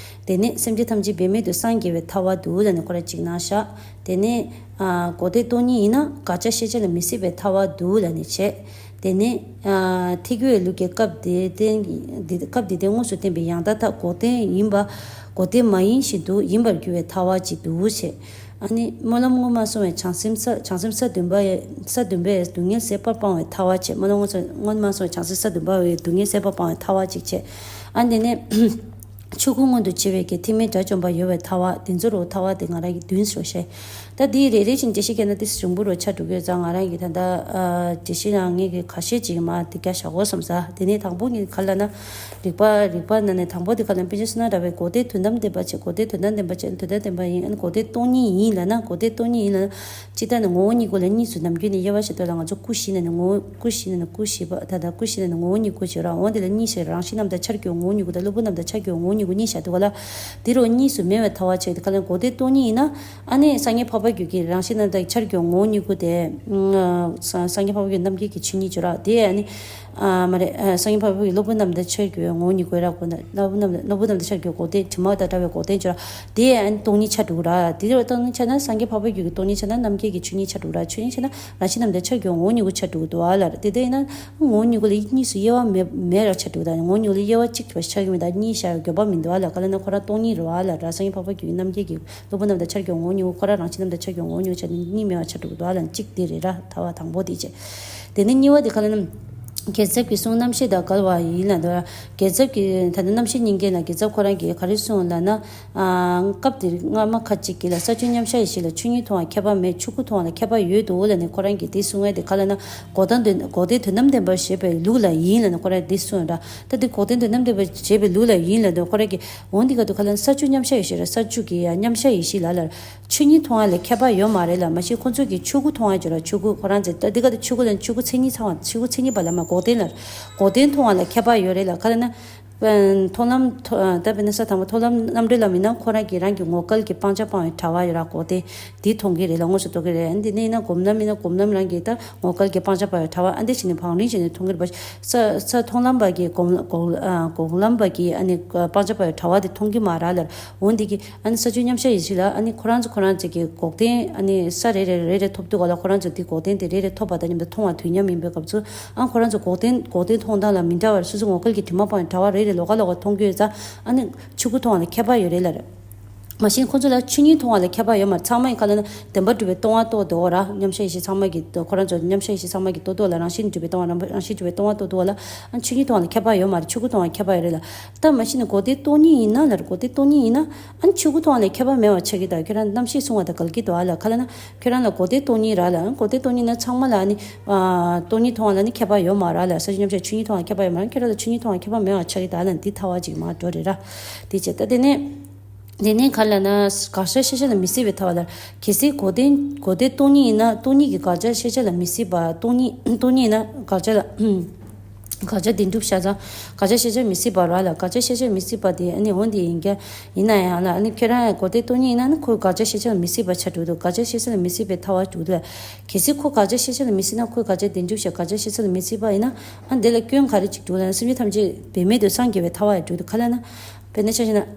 དེ་ནས་སེམས་ཅན་ཐམས་ཅད་འབད་མེད་དུ་སངས་རྒྱས་པའི་ཐལ་བ་འདུག་ལ་ནི་ཁོ་ར་གཅིག་གནང་ཤག་དེ་ནས་ཨ་གོ་དེ་སྟོང་ཉིད་ཡིན་ན་དགག་བྱ་ཤེས་བྱ་ལ་མི་སྲིད་པའི་ཐལ་བ་འདུག་ལ་ནི་བྱས། དེ་ནས་ཨ་ཐེག་པའི་ལུགས་ཀྱི་སྐབས་དེ་བསྟན་འདི་སྐབས་འདི་དེ་དངོས་སུ་བསྟན་པའི་ཡང་དག་མཐའ་གོ་དེ་ཡིན་པ་གོ་དེ་མ་ཡིན་བཞིན་དུ་ཡིན་པར་འགྱུར་བའི་ཐལ་བ་གཅིག་འདུག་བྱས། ཨ་ནི་སྨོན་ལམ་སྔོན་མ་སོང་བའི་བྱང་སེམས་ས་བྱང་སེམས་ས་བདུན་པ་ས་བདུན་པའི་སྡུག་བསྔལ་ཟད་པར་སྤང་བའི་ཐལ་བ་བྱས། སྨོན་ལམ་སྔོན་སོང་སྔོན་མ་སོང་བའི་བྱང་སེམས་ས་བདུན་པ་བའི་སྡུག་བསྔལ་ཟད་པར་སྤང་བའི་ཐལ་བ་གཅིག་བྱས། ཨ་འདི་ནས་ཆོས་སྐུ་མངོན་དུ་བྱེད་པའི་གི་ཐེག་དམན་དགྲ་བཅོམ་པ་ཡོད་པའི་ཐལ་བ་དེ་ཚོ་རུ་ཐལ་བ་དེ་ང་རང་གི་བདུན་ཟེར་བཤད། ད་འདི་རེ་རེ་བཞིན་འགྲེལ་བཤད་བརྒྱབ་ན་དེ་རིང་པོ་རུ་ཆ་འགྲོ་གི་ཡོད་ཙང་ང་རང་གི་ད་ལྟ་འགྲེལ་བཤད་ཡང་ངེད་ཀྱི་ཁ་ཤས་ཅིག་མ་དེ་རྒྱ་བཞག་གོ་བསམ་ས། དེ་ནས་དང་པོ་ངས་ག་ལ་ན། རིགས་པ་རིགས་པ་ནང་ནས་དང་པོ་དེ་ག་ལ་པཎ་ཆེན་བསོད་ནམས་གྲགས་པས་གོ་དེ་དོན་དམ་བདེན་པ་བྱས། གོ་དེ་དོན་དམ་བདེན་པ་བྱས་དོན་དམ་བདེན་པ་ཡིན་ཨ་ནི་གོ་དེ་སྟོང་ཉིད་ཡིན་ལ་ན་གོ་དེ་སྟོང་ཉིད་ཡིན་ལ་ན། སྤྱིར་བཏང་ནས་ངོ་བོ་གཉིས་ཀུན་ལ་གཉིས་སུ་ནམ་རྒྱུན་ནས་དབྱེ་བ་ཕྱེ་དོ་ལ་ང་ཚོ་སྐུ་བཞི་ནས་ནི་ངོ་བོ་སྐུ་བཞི་ནས་ནི་སྐུ་བཞི་པ་ད་ལྟ་སྐུ་བཞི་ནས་ནི་ངོ་བོ་གཉིས་ཀུན་བྱེད་ར་འོང་དེ་ལ་གཉིས་ཤེས་རང་བཞིན་རྣམ་དག་འཆར་གྱི་ངོ་བོ་གཉིས་ཀུན་དང་གློ་བུར་རྣམ་དག་འཆར་གྱི་ངོ་བོ་གཉིས་ཀུན་གཉིས་བྱ་དུ་ག་ལ། དེ་རུ་གཉིས་སུ་མེད་པའི་ཐལ་བ་བྱས་དེ་ག་ལ་གོ་དེ་སྟོང་ཉིད་ཡིན་ན། ཨ་ནི་སངས་རྒྱས་འཕགས་པ་རྒྱུད་ཀྱི་རང་བཞིན་རྣམ་དག་འཆར་གྱི་ངོ་བོ་གཉིས་ཀུན་དེ། སངས་རྒྱས་འཕགས་པ་རྒྱུད་རྣམ་མཁྱེན་གྱི་ཆོས་ཉིད་བརྗོད་ར་དེ་ཨ་ནི། ཨ་མ་རེད་ཨ་སངས་རྒྱས་འཕགས་པའི་གློ་བུར་རྣམ་དག་འཆར་གྱི་ངོ་བོ་གཉིས་ཀུན་ར་གོ་ན་གློ་བུར་རྣམ་གློ་བུར་རྣམ་དག་འཆར་གྱི་གོ་དེ་དྲི་མ་དང་བྲལ་བའི་གོ་དེ་བརྗོད་ར་དེ་ཨ་ནི་སྟོང་ཉིད་ཆགས་འགྲོ་གི་ར། དེ་རུ་སྟོང་ཉིད་ཆགས་ན་སངས་རྒྱས་འཕགས་པ་རྒྱུད་ཀྱི་སྟོང་ཉིད་ཆགས་ན་རྣམ་མཁྱེན་གྱི་ཆོས་ཉིད་ཆགས་འགྲོ་གི་ར། ཆོས་ཉིད་ཆགས་ན་རང་བཞིན་རྣམ་དག་འཆར་གྱི་ངོ་བོ་གཉིས་ཀུན་ཆགས་འགྲོ་གི་འདུག་ཨ་ལ་ར། དེ་ལྟ་ཡིན་ན་ངོ་བོ་གཉིས་ཀུན་ལ་གཉིས་སུ་དབྱེ་བ་མེད་མེད་ར་ཆགས་འགྲོ་གི་ད་ངོ་བོ་གཉིས་ཀུན་ལ་དབྱེ་བ་གཅིག་ཏུ་ཆགས་ཀྱི་མེད་ད་གཉིས་བྱ་བའི་དགོས་པ་མི་འདུག་ཨ་ལ། ག་ལ་ན་ཁོ་རང་སྟོང་ཉིད་རེད་བ་ལ་ར། སངས་རྒྱས་འཕགས་པ་རྒྱུད་ཀྱི་རྣམ་མཁྱེན་གྱི་གློ་བུར་རྣམ་དག་འཆར་གྱི་ངོ་བོ་གཉིས་ཀུན་ཁོ་རང་རང་བཞིན་རྣམ་དག་འཆར་གྱི་ངོ་བོ་གཉིས་ཀུན་ཆགས་ནས་གཉིས་མེད་པ་ཆགས་འགྲོ་གི་འདུག་ཨ་ལ། གཅིག་དེ་རེད་ར་ཐལ་བ་དང་པོ་དེ་བྱས། དེ་ནས་གཉིས་པ་དེ་ག་ལ་ན། རྒྱལ་ཚབ་ཀྱི་གསུང་རྣམ་ཤེས་དང་འགལ་བ་ཡིན་ལ་འདོད། རྒྱལ་ཚབ་ཀྱི་ད་ལྟ་རྣམ་ཤེས་གཉིས་ཀ་ལ་རྒྱལ་ཚབ་ཁོ་རང་གིས་ག་རེ་གསུངས་ལབ་ན། ཨ་སྐབས་དེར་སྔ་མ་ཁ་ཅིག་གི་ལ་ས་བཅུ་མཉམ་གཞག་ཡེ་ཤེས་ལ་ཆོས་ཉིད་མཐོང་བ་ཁྱད་པར་མེད། ཆོས་སྐུ་མཐོང་བ་ལ་ཁྱད་པར་ཡོད་དོ་ལབ་ནས་ཁོ་རང་གིས་དེ་གསུང་ཡ་དེ་ག་ལ་ན། གོ་དོན་དོན་གོ་དོན་དོན་དམ་བདེན་པར་བཞེད་པའི་ལུགས་ལ་ཡིན་ལབ་ནས་ཁོ་རང་དེ་གསུངས་ཡོད་འདྲ། ད་དེ་གོ་དོན་དོན་དམ་བདེན་པར་བཞེད་པའི་ལུགས་ལ་ཡིན་ལབ་ནས་ཁོ་རང་གིས་འོན་ཏེ་ག་དུས་ག་ལ་ན་ས་བཅུ་མཉམ་གཞག་ཡེ་ཤེས་ར་ས་བཅུ་གི་ཡ་མཉམ་གཞག་ཡེ་ཤེས་ལ་ལ། ཆོས་ཉིད་མཐོང་བ་ལ་ཁྱད་པར་ཡོད་མ་རེད་ལ། མ་གཞི་ཁོ་ཚོ་གིས་ཆོས་སྐུ་མཐོང་བ་བརྗོད་ལ་ཆོས་སྐུ་ཁོ་རང་ཚོས་ད་འདི་ག་དུས་ཆོས་སྐུ་ལ་ཆོས་སྐུ་མཚན་ཉིད་ཚང་བ་ཆོས་སྐུ་མཚན་ཉིད་པ་ལ་མ་གོ་དོན་ལ་གོ་དོན་མཐོང་བ་ལ་ཁྱད་པར་ཡོད་རེད་ལ་ག་ལ་ན། མཐོང་ལམ་མཐོ་ད་དཔེར་ན་ས་དང་པོ་མཐོང་ལམ་རྣམ་འགྲེལ་ལ་མིན་ན་ཁོ་རང་གིས་རང་གི་ངོ་སྐལ་གྱི་སྤང་བྱ་སྤང་བའི་དྲ་བ་ཡོད་ར་གོ་དེ་འདི་མཐོང་གི་རེད་ལ་དངོས་སུ་རྟོགས་ཀྱི་རེད། འདི་ནས་ཡིན་ན་སྒོམ་ལམ་ཡིན་ན་སྒོམ་ལམ་རང་གིས་ད་ངོ་སྐལ་གྱི་སྤང་བྱ་སྤང་བའི་དྲ་བ་ཨ་འདི་བྱས་ནས་བང་རིམ་བྱས་ནས་མཐོང་གི་རེད་པ། ས་ས་མཐོང་ལམ་པ་གིས་སྒོམ་སྒོམ་སྒོམ་ལམ་པ་གིས་ཨ་ནི་སྤང་བྱ་སྤང་བའི་དྲ་བ་དེ་མཐོང་གི་མ་རེད་ལ། འོན་འདི་གི་ཨ་ནི་ས་བཅུ་མཉམ་གཞག་ཡེ་ཤེས་ལ་ཨ་ནི་ཁོ་རང་ཚོ་ཁོ་རང་ཚོ་གི་འགོག་བདེན་ཨ་ནི་ས་རེ་རེ་རེ་རེ་ཐོབ་དུས་ག་ལ་ཁོ་རང་ཚོ་དེ་འགོག་བདེན་དེ་རེ་རེ་ཐོབ་པ་དང་མཉམ་དུ་མཐོང་བ་དུས་མཉམ་ཡིན་པའི་སྐབས་སུ་ཨ་ཁོ་རང་ཚོ་འགོག་བདེན་འགོག་བདེན་མཐོང་སྟངས་ལ་མི་འདྲ་བར་སོ་སོ་ངོ་སྐལ་གྱི་དྲི་མ་སྤངས་ནས་དྲ་བ་རེ་རེ་ ལོགས་ཀ་ལོགས་ཀ་མཐོང་རྒྱུ་ཡོད་ཙང་། ཨ་ནི་ཆོས་སྐུ་མཐོང་བ་ལ་ཁྱད་པར་ཡོད་རེད་ལབ་རེད། མ་གཞི་ཁོ་ཚོ་ལ་ཆོས་ཉིད་མཐོང་བ་ལ་ཁྱད་པར་ཡོད་མ་རེད། ཚང་མ་ཡི་ག་ལ་ན་བདེན་པར་གྲུབ་པའི་སྟོང་བ་རྟོགས་འདུག་ར། མཉམ་གཞག་ཡེ་ཤེས་ཚང་མ་གི་ཁོ་རང་ཚོ་མཉམ་གཞག་ཡེ་ཤེས་ཚང་མ་གི་རྟོགས་འདུག་ལ། རང་བཞིན་གྲུབ་པའི་སྟོང་བ་རང་བཞིན་གྲུབ་པའི་སྟོང་བ་རྟོགས་འདུག་ལ། ཨ་ཆོས་ཉིད་མཐོང་བ་ལ་ཁྱད་པར་ཡོད་མ་རེད། ཆོས་སྐུ་མཐོང་བ་ལ་ཁྱད་པར་ཡོད་རེད་ལ། ད་མ་གཞི་ནས་གོ་དེ་སྟོང་ཉིད་ཡིན་ན་ལ་རེད། གོ་དེ་སྟོང་ཉིད་ཡིན་ན། ཨ་ནི་ཆོས་སྐུ་མཐོང་བ་ལ་ཁྱད་པར་མེད་པ་ཆགས་ཀྱི་ད། ཁྱོད་རང་རྣམ་ཤེས་གསུང་བ་དང་འགལ་གྱི་འདུག་ཨ་ལ། ག་ལ་ན་ཁྱོད་རང་ལ་གོ་དེ་སྟོང་ཉིད་ར་ལ། ཨ་གོ་དེ་སྟོང་ཉིད་ན་ཚང་མ་ལ་ཨ་ནི་ཨ་སྟོང་ཉིད་མཐོང་བ་ལ་ནི་ཁྱད་པར་ཡོད་མ་ར་ལ། ས་བཅུ་མཉམ་གཞག་ཆོས་ཉིད་མཐོང་བ་ཁྱད་པར་ཡོད་མ་ར། ཁྱོད་རང་ལ་ཆོས་ཉིད་མཐོང་བ་ཁྱད་པར་མེད་པ་ཆགས་ཀྱི་ད་ལ། འདི་ཐལ་བ་ཅིག་མར་འགྲོ་རེད་ར། དེ་བྱས་ད་དེ་ནས། དེ་ནས་ག་ལ་ན་དགག་བྱ་ཤེས་བྱ་ལ་མི་སྲིད་པའི་ཐལ་བ་ལ། གལ་སྲིད་གོ་དེ་གོ་དེ་སྟོང་ཉིད་ཡིན་ན། སྟོང་ཉིད་ཀྱི་དགག་བྱ་ཤེས་བྱ་ལ་མི་སྲིད་པ། སྟོང་ཉིད་སྟོང་ཉིད་ཡིན་ན་དགག་བྱ་ལ། དགག་བྱ་བདེན་གྲུབ་བཞག་ཙང་དགག་བྱ་ཤེས་བྱ་མི་སྲིད་པ་ར་ལ། དགག་བྱ་ཤེས་བྱ་མི་སྲིད་པ་དེ་ཨ་ནི་འོན་ཏེ་ཡིན་རྒྱུ་ཡིན་ན་ཡང་ལ། ཨ་ནི་ཁྱོད་རང་གོ་དེ་སྟོང་ཉིད་ཡིན་ན་ནི་ཁོའི་དགག་བྱ་ཤེས་བྱ་ལ་མི་སྲིད་པ་ཆགས་འགྲོ་འདུག་དགག་བྱ་ཤེས་བྱ་ལ་མི་སྲིད་པའི་ཐལ་བ་འགྲོ་འདུག་གལ་སྲིད་ཁོ་དགག་བྱ་ཤེས་བྱ་ལ་མི་སྲིད་ན། ཁོའི་དགག་བྱ་བདེན་གྲུབ་བཞག་དགག་བྱ་ཤེས་བྱ་ལ་མི་སྲིད་པ་ཡིན་ན། ཨ་འདི་ལ་སྐྱོན་ག་རེ་ཅིག་འདུག་ལ། སེམས་ཅན་ཐམས་ཅད་འབད་མེད་དུ་སངས་རྒྱས་པའི་ཐལ་བ་ཡང་འགྲོ་འདུག་ག་ལ་ན། དཔེར་ན་ཆ་བཞག་ན།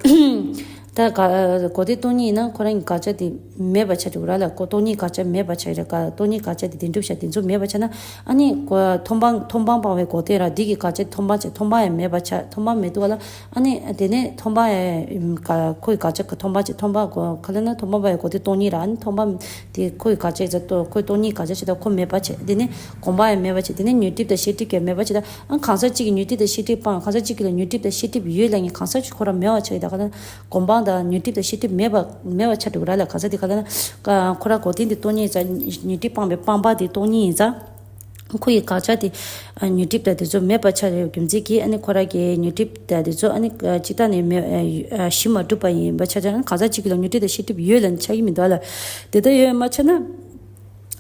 ད་ག་གོ་དེ་སྟོང་ཉིད་ཡིན་ན་ཁོ་རང་གི་དགག་བྱ་དེ་མེད་པ་ཆགས་འགྲོ་གི་ར་ལ། གོ་སྟོང་ཉིད་དགག་བྱ་མེད་པ་ཆགས་ཡོད་རེད། ག་སྟོང་ཉིད་དགག་བྱ་དེ་བདེན་གྲུབ་བཞག་དེ་ཚོ་མེད་པ་ཆགས་ན། ཨ་ནི་གོ་མཐོང་སྤང་མཐོང་སྤང་སྤང་བའི་གོ་དེ་ར་འདི་གི་དགག་བྱ་མཐོང་སྤང་བྱས། མཐོང་སྤང་ཡང་མེད་པ་ཆགས། མཐོང་སྤང་མེད་འདུག་ག་ལ། ཨ་ནི་དེ་ནས་མཐོང་སྤང་ཡང་ག་ཁོའི་དགག་བྱ་གི་མཐོང་སྤང་བྱས། མཐོང་སྤང་གོ་ག་ལ་ན་མཐོང་སྤང་སྤང་བའི་གོ་དེ་སྟོང་ཉིད་ར། ཨ་ནི་མཐོང་སྤང་དེ་ཁོའི་དགག་བྱ་ཡིན་ཙང་ཁོའི་སྟོང་ཉིད་དགག་བྱ་བྱས་ད་ཁོ་མེད་པ་བྱས། དེ་ནས་སྒོམ་པ་ཡང་མེད་པ་བྱས། དེ་ནས་ཉོན་སྒྲིབ་དང་ཤེས་སྒྲིབ་ཀྱང་མེད་པ་བྱས། ད་ཨ་གང་ཟག་གཅིག་གིས་ཉོན་སྒྲིབ་དང་ཤེས་སྒྲིབ་སྤངས། གང་ཟག་གཅིག་གིས་ལ་ཉོན་སྒྲིབ་དང་ཤེས་སྒྲིབ་ཡོད་ལབ་མཁན་གང་ཟག་གཅིག་ཁོ་རང་མེད་པ་ཆགས་ཡོད། ད་ག་ལ་ན་སྒོམ་སྤང་དང་ཉོན་སྒྲིབ་དང་ཤེས་སྒྲིབ་མེད་པ་མེད་པ་ཆགས་འགྲོ་གི་ར་ལ། གང་ཟག་དེ་ག་ལ་ན་ཁོ་རང་གོ་དོན་དེ་སྟོང་ཉིད་ཡིན་ཙང་། ཉོན་སྒྲིབ་སྤངས་པའི་སྤངས་པ་དེ་སྟོང་ཉིད་ཡིན་ཙང་། ཁོ་ཡི་དགག་བྱ་དེ་ཨ་ཉོན་སྒྲིབ་དང་དེ་ཚོ་མེད་པ་ཆགས་ཡོད་རྒྱུ་མཚན་གྱིས། ཨ་ནི་ཁོ་རང་གི་ཉོན་སྒྲིབ་དང་དེ་ཚོ་ཨ་ནི་ཨ་སྤྱིར་བཏང་ནས་མེད་ཨ་གཞི་མ་གྲུབ་པ་ཡིན་པ་ཆགས་ཙང་། གང་ཟག་གཅིག་གིས་ལ་ཉོན་སྒྲིབ་དང་ཤེས་སྒྲིབ་ཡོད་ལབ་ནས་ཆགས་ཀྱི་མི་འདུག་ལ། དེ་ལྟར་ཡོད་མ་ཆགས་ན།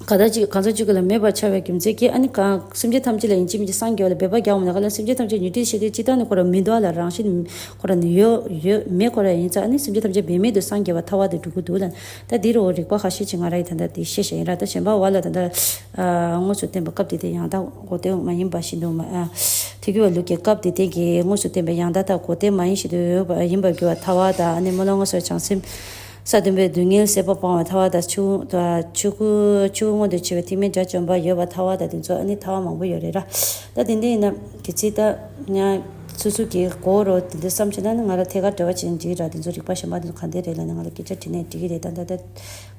གང་ཟག་གཅིག་གང་ཟག་གཅིག་གིས་ལ་མེད་པ་ཆགས་པའི་རྒྱུ་མཚན་གྱིས། ཨ་ནི་གང་སེམས་ཅན་ཐམས་ཅད་ལ་ཡིན་གཅིག་མིན་གཅིག་སངས་རྒྱས་པ་ལ་འབད་པ་རྒྱག་འོང་ན། ག་ལ་སེམས་ཅན་ཐམས་ཅད་ཉོན་སྒྲིབ་ཤེས་སྒྲིབ་སྤྱིར་བཏང་ནས་ཁོ་རང་མི་འདུག་ལ། རང་བཞིན་ཁོ་རང་ནི་ཡོད་ཡོད་མེད་ཁོ་རང་ཡིན་ཙང་། ཨ་ནི་སེམས་ཅན་ཐམས་ཅད་འབད་མེད་དུ་སངས་རྒྱས་པ་ཐལ་བ་དེ་འགྲོ་གི་འདུག་ལ། ད་འདི་རུ་རིགས་པ་ཁ་ཤས་ཅིག་ང་རང་ཡིས་ད་ལྟ་དེ་བཤད་བཞག་ཡིན་ར། ད་གཞན་པ་བ་ལ་ད་ལྟ་ཨ་དངོས་སུ་བསྟན་པའི་སྐབས་དེ་དེ་ཡང་དག་གོ་དོན་མ་ཡིན་པ་བཞིན་དུ་མ་ཨ་ཐེག་པའི་ལུགས་ཀྱི་སྐབས་དེ་དེ་གི་དངོས་སུ་བསྟན་པའི་ཡང་དག་དང་གོ་དོན་མ་ཡིན་བཞིན་དུ་ཡོད་པ་ཡིན་པར་འགྱུར་བ་ཐལ་བ་དང་། ཨ་ནི་སྨོན་ལམ་ལྔ་སོགས་བྱང་སེམས། ས་བདུན་པའི་སྡུག་བསྔལ་སེལ་བ་སྤང་བ་ཐལ་བ་དང་། ཆོས་དང་ཆོས་སྐུ་ཆོས་སྐུ་མངོན་དུ་བྱེད་པའི་ཐེག་དམན་དགྲ་བཅོམ་པ་ཡོད་པ་ཐལ་བ་དང་། དེ་ཚོ་ཨ་ནི་ཐལ་བ་མང་པོ་ཡོད་རེད་ར། ད་དེ་འདྲ་ཡིན་ན་གལ་སྲིད་ད་ང་སོ་སོ་གི་གོ་རོ་དེ་འདྲ་བསམ་བྱས་ན་ནི་ང་ལ་ཐད་ཀར་འབྲེལ་བ་བྱེད་ན་འགྲིག་ར། དེ་ཚོ་རིགས་པ་གཞན་པ་དེ་ཚོ་ག་འདྲ་རེད་ལབ་ན་ང་ལ་སྐད་ཆ་དྲིས་ནས་འགྲིག་གི་རེད། ད་ད་ད་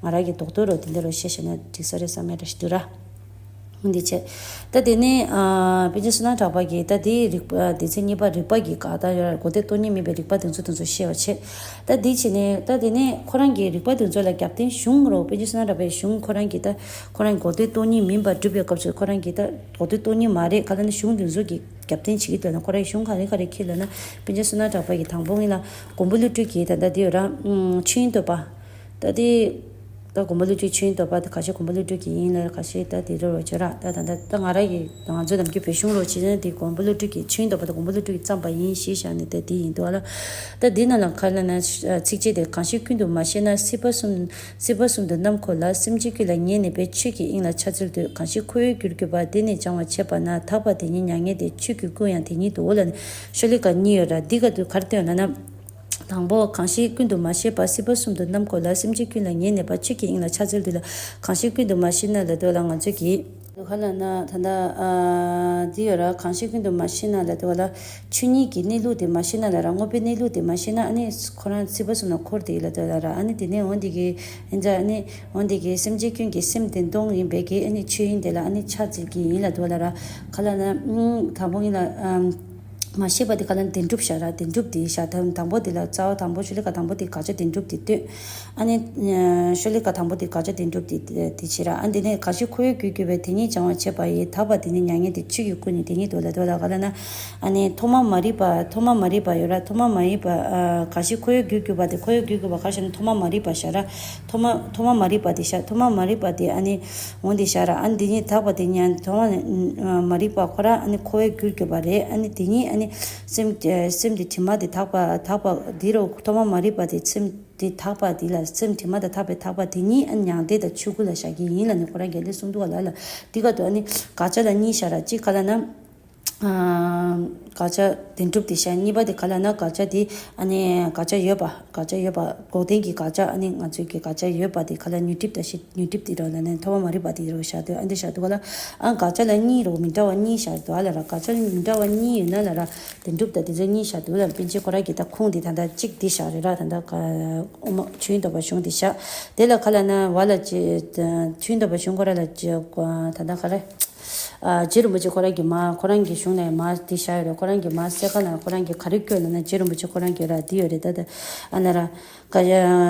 ང་རང་གི་རྡོག་རྡོག་རོ་དེ་འདྲ་རོ་བཤད་བྱས་ན་འགྲིག་ས་རེད་བསམ་ཡ་འདྲ་ཞིག་འདུག་ར། འདི་བྱས། ད་དེ་ནས་ཨ་པཎ་ཆེན་བསོད་ནམས་གྲགས་པ་གིས་ད་དེའི་རིགས་པ་སྡེ་ཚན་གཉིས་པ་རིགས་པ་གི་ག་ད་ཡོད་ར། གོ་དོན་སྟོང་ཉིད་མིན་པའི་རིགས་པ་དེ་ཚོ་དེ་ཚོ་བཤད་པ་བྱས། ད་འདི་བྱས་ནས་ད་དེ་ནས་ཁོ་རང་གི་རིགས་པ་དེ་ཚོ་ལ་རྒྱབ་རྟེན་གཞུང་རོ། པཎ་ཆེན་བསོད་ནམས་གྲགས་པའི་གཞུང་ཁོ་རང་གིས་ད་ཁོ་རང་གོ་དོན་སྟོང་ཉིད་མིན་པར་སྒྲུབ་པའི་སྐབས་སུ་ཁོ་རང་གིས་ད་གོ་དོན་སྟོང་ཉིད་མ་རེད་ག་ལ་ནི་གཞུང་དེ་ཚོ་གི་རྒྱབ་རྟེན་བྱེད་ཀྱི་འདུག་ན། ཁོ་རང་གཞུང་ག་རེ་ག་རེ་ཁྱེར་ལབ་ན། པཎ་ཆེན་བསོད་ནམས་གྲགས་པ་གིས་དང་པོ་ངེད་ལ་མགོན་པོ་ཀླུ་སྒྲུབ་ཀྱི་ད་ལྟ་དེ་ཡོད་ར། ཆོས་དབྱིངས་བསྟོད་པ། ད་དེ། ད་མགོན་པོ་ཀླུ་སྒྲུབ་ཆོས་དབྱིངས་བསྟོད་པ་དེ་ག་ཤེད་མགོན་པོ་ཀླུ་སྒྲུབ་ཀྱི་ཡིན་ལ་ག་ཤེད་ད་དེ་རོ་རོ་བྱོས་ར། ད་ད་ད་ང་ར་ཡི་ང་ཚོ་ནམ་རྒྱུན་བོད་གཞུང་རོ་བྱེད་ན་དེ་མགོན་པོ་ཀླུ་སྒྲུབ་ཀྱི་ཆོས་དབྱིངས་བསྟོད་པ་དེ་མགོན་པོ་ཀླུ་སྒྲུབ་ཀྱིས་བརྩམས་པ་ཡིན་ཞེས་བཞག་ནས་ད་དེ་ཡིན་འདུག་ལ། ད་དེ་ནང་ལ་ག་ལ་ན་ཚིགས་བཅད་དེ། གང་ཞིག་ཀུན་ཏུ་མ་ཤེས་ན། སྲིད་པ་གསུམ་སྲིད་པ་གསུམ་དུ་རྣམ་འཁོར་ལ། སེམས་ཅན་ཀུན་ལ་ཉེར་གནས་པའི། ཆོས་ཀྱི་དབྱིངས་ལ་ཕྱག་འཚལ་འདོད། གང་ཞིག་འཁོར་བའི་རྒྱུར་གྱུར་པ། དེ་ནི་སྦྱང་བར་བྱེད་པ་ན། དག་པ་དེ་ཉིད་མྱ་ངན་འདས། ཆོས་ཀྱི་སྐུ་ཡང་དེ་ཉིད་དོ་ལ་ནི། ཤོ་ལོ་ཀ་གཉིས་ཡོད་ར། འདི་ག་དུས་གར་སྟོན་ལ་ན། དང་པོ། གང་ཞིག་ཀུན་ཏུ་མ་ཤེས་པ། སྲིད་པ་གསུམ་དུ་རྣམ་འཁོར་ལ། སེམས་ཅན་ཀུན་ལ་ཉེར་གནས་པ། ཆོས་ཀྱི་དབྱིངས་ལ་ཕྱག་འཚལ་འདོད་ལ། གང་ཞིག་ཀུན་ཏུ་མ་ཤེས་ན་ལབ་འདོད་ལ་ང་ཚོ་གིས། ག་ལ་ན་ད་ལྟ་ཨ་འདི་ཡོད་ར། གང་ཞིག་ཀུན་ཏུ་མ་ཤེས་ན་ལབ་འདོད་ལ། ཆོས་ཉིད་ཀྱི་གནས་ལུགས་དེ་མ་ཤེས་ན་ལབ་ར། དངོས་པོའི་གནས་ལུགས་དེ་མ་ཤེས་ན་ཨ་ནི་ཁོ་རང་སྲིད་པ་གསུམ་ལ་འཁོར་དེ་ལབ་འདོད་ལ་ར། ཨ་ནི་དེ་ནས་འོན་ཏེ་གི་ཨ་ནི་འོན་ཏེ་གི་སེམས་ཅན་ཀུན་གྱི་སེམས་བདེན་སྟོང་ཡིན་པས་ཀྱི་ཨ་ནི་ཆོས་དབྱིངས་དེ་ལ་ཨ་ནི་ཕྱག་འཚལ་གྱི་ཡིན་ལབ་འདོད་ལ་ར། ག་ལ་ན་དང་པོ་ཡིན་ལ། མ་ཤེས་པ་དེ་ག་ལ་བདེན་གྲུབ་བཞག་ར། བདེན་གྲུབ་དེ་བཞག་ཐབས་དང་པོ་དེ་ལ་རྩ་བ་དང་པོ་ཤོ་ལོ་ཀ་དང་པོ་དེ་དགག་བྱ་བདེན་གྲུབ་དེ་སྟོན། ཨ་ནི། ཤོ་ལོ་ཀ་དང་པོ་དེ་དགག་བྱ་བདེན་གྲུབ་དེ་དེ་བྱེད་ར། ཨ་འདི་ནས་གང་ཞིག་འཁོར་བའི་རྒྱུར་གྱུར་པའི། དེ་ཉིད་སྦྱང་བར་བྱེད་པ་ཡི། དག་པ་དེ་ཉིད་མྱ་ངན་འདས། ཆོས་ཀྱི་སྐུ་ནི་དེ་ཉིད་དོ་ལ་དོ་ལ་ག་ལ་ན། ཨ་ནི་ཐོག་མ་མ་རིག་པ་ཐོག་མ་མ་རིག་པ་ཡོད་ར། ཐོག་མ་མ་རིག་པ་གང་ཞིག་འཁོར་བའི་རྒྱུར་གྱུར་པ་དེ་འཁོར་བའི་རྒྱུར་གྱུར་པ་ག་ཞེ་ན་ཐོག་མ་མ་རིག་པ་བཞག་ར། ཐོག་མ་ཐོག་མ་མ་རིག་པ་དེ་བཞག་ཐོག་མ་མ་རིག་པ་དེ་ཨ་ནི་འོན་ཏེ་བཞག་ར། ཨ་ནི་དེ་ཉིད་དག་པ་དེ་ཉིད་ཐོག་མ་མ་རིག་པ་ཁོ་ར་ཨ་ནི་འཁོར་བའི་རྒྱུར་གྱུར་པ་རེད། ཨ་ནི་དེ་ཉིད་ཨ་ནི་སེམས་སེམས་དེ་དྲི་མ་དེ་དག་པ་དག་པ་འདི་རུ་ཐོག་མ་མ་རིག་པ་དེ་སེམས་དེ་དག་པ་དེ་ལ་སེམས་དྲི་མ་དང་དག་པའི་དག་པ་དེ་ཉིད་ཨ་ནི་མྱང་འདས་དང་ཆོས་སྐུ་ལ་བཞག་གི་ཡིན་ལ་ནི་ཁོ་རང་རྒྱལ་ལས་གསུང་འདུག་བ་ལ་ལ། འདི་ག་དུ་ཨ་ནི་དགག་བྱ་ལ་གཉིས་བཞག་ར། གཅིག་ག་ལ་ན། དགག་བྱ་བདེན་གྲུབ་དེ་བཞག་གཉིས་པ་དེ་ག་ལ་ན་དགག་བྱ་དེ་ཨ་ནི་དགག་བྱ་ཡོད་པ་དགག་བྱ་ཡོད་པ་འགོག་བདེན་གྱི་དགག་བྱ་ཨ་ནི་ང་ཚོའི་གི་དགག་བྱ་ཡོད་པ་དེ་ག་ལ་ཉོན་སྒྲིབ་དང་ཤེས་ཉོན་སྒྲིབ་དེ་རོ་ལ་ནི་ཐོབ་པ་མ་རིག་པ་དེ་རོ་བཞག་དུས་ཨ་འདི་བཞག་དུས་ག་ལ་ཨ་དགག་བྱ་ལ་གཉིས་རོ་མི་འདྲ་བ་གཉིས་བཞག་དུས་ཨ་ལ་ར་དགག་བྱ་ལ་མི་འདྲ་བ་གཉིས་ཡོད་ན་ལ་ར་བདེན་གྲུབ་དང་དེ་ཚོ་གཉིས་བཞག་དུས་ལ་པཎ་ཆེན་ཁོ་ར་གི་ད་ཁུངས་དེ་ད་ལྟ་གཅིག་དེ་བཞག་རེད་ར་ད་ལྟ་དབུ་མ་ཆོས་དབྱིངས་རྟོགས་པ་གཞུང་དེ་བཞག་དེ་ལ་ག་ལ་ན་བ་ལ་ཆོས་དབྱིངས་རྟོགས་པ་གཞུང་ཁོ་ར་ལ་ད་ལྟ་ག་རེ། ཨ་རྗེ་རིན་པོ་ཆེ་ཁོ་རང་གིས་མ་ཁོ་རང་གི་གཞུང་ནས་མ་འདི་བཞག་ཡོད་རེད། ཁོ་རང་གིས་མ་གསལ་ཁ་ན་ཁོ་རང་གིས་ག་རེ་བཀོད་ལབ་ན་རྗེ་རིན་པོ་ཆེ་ཁོ་རང་གིས་ར་འདི་ཡོད་རེད་ད་ད། ཨ་ན་ར། ག་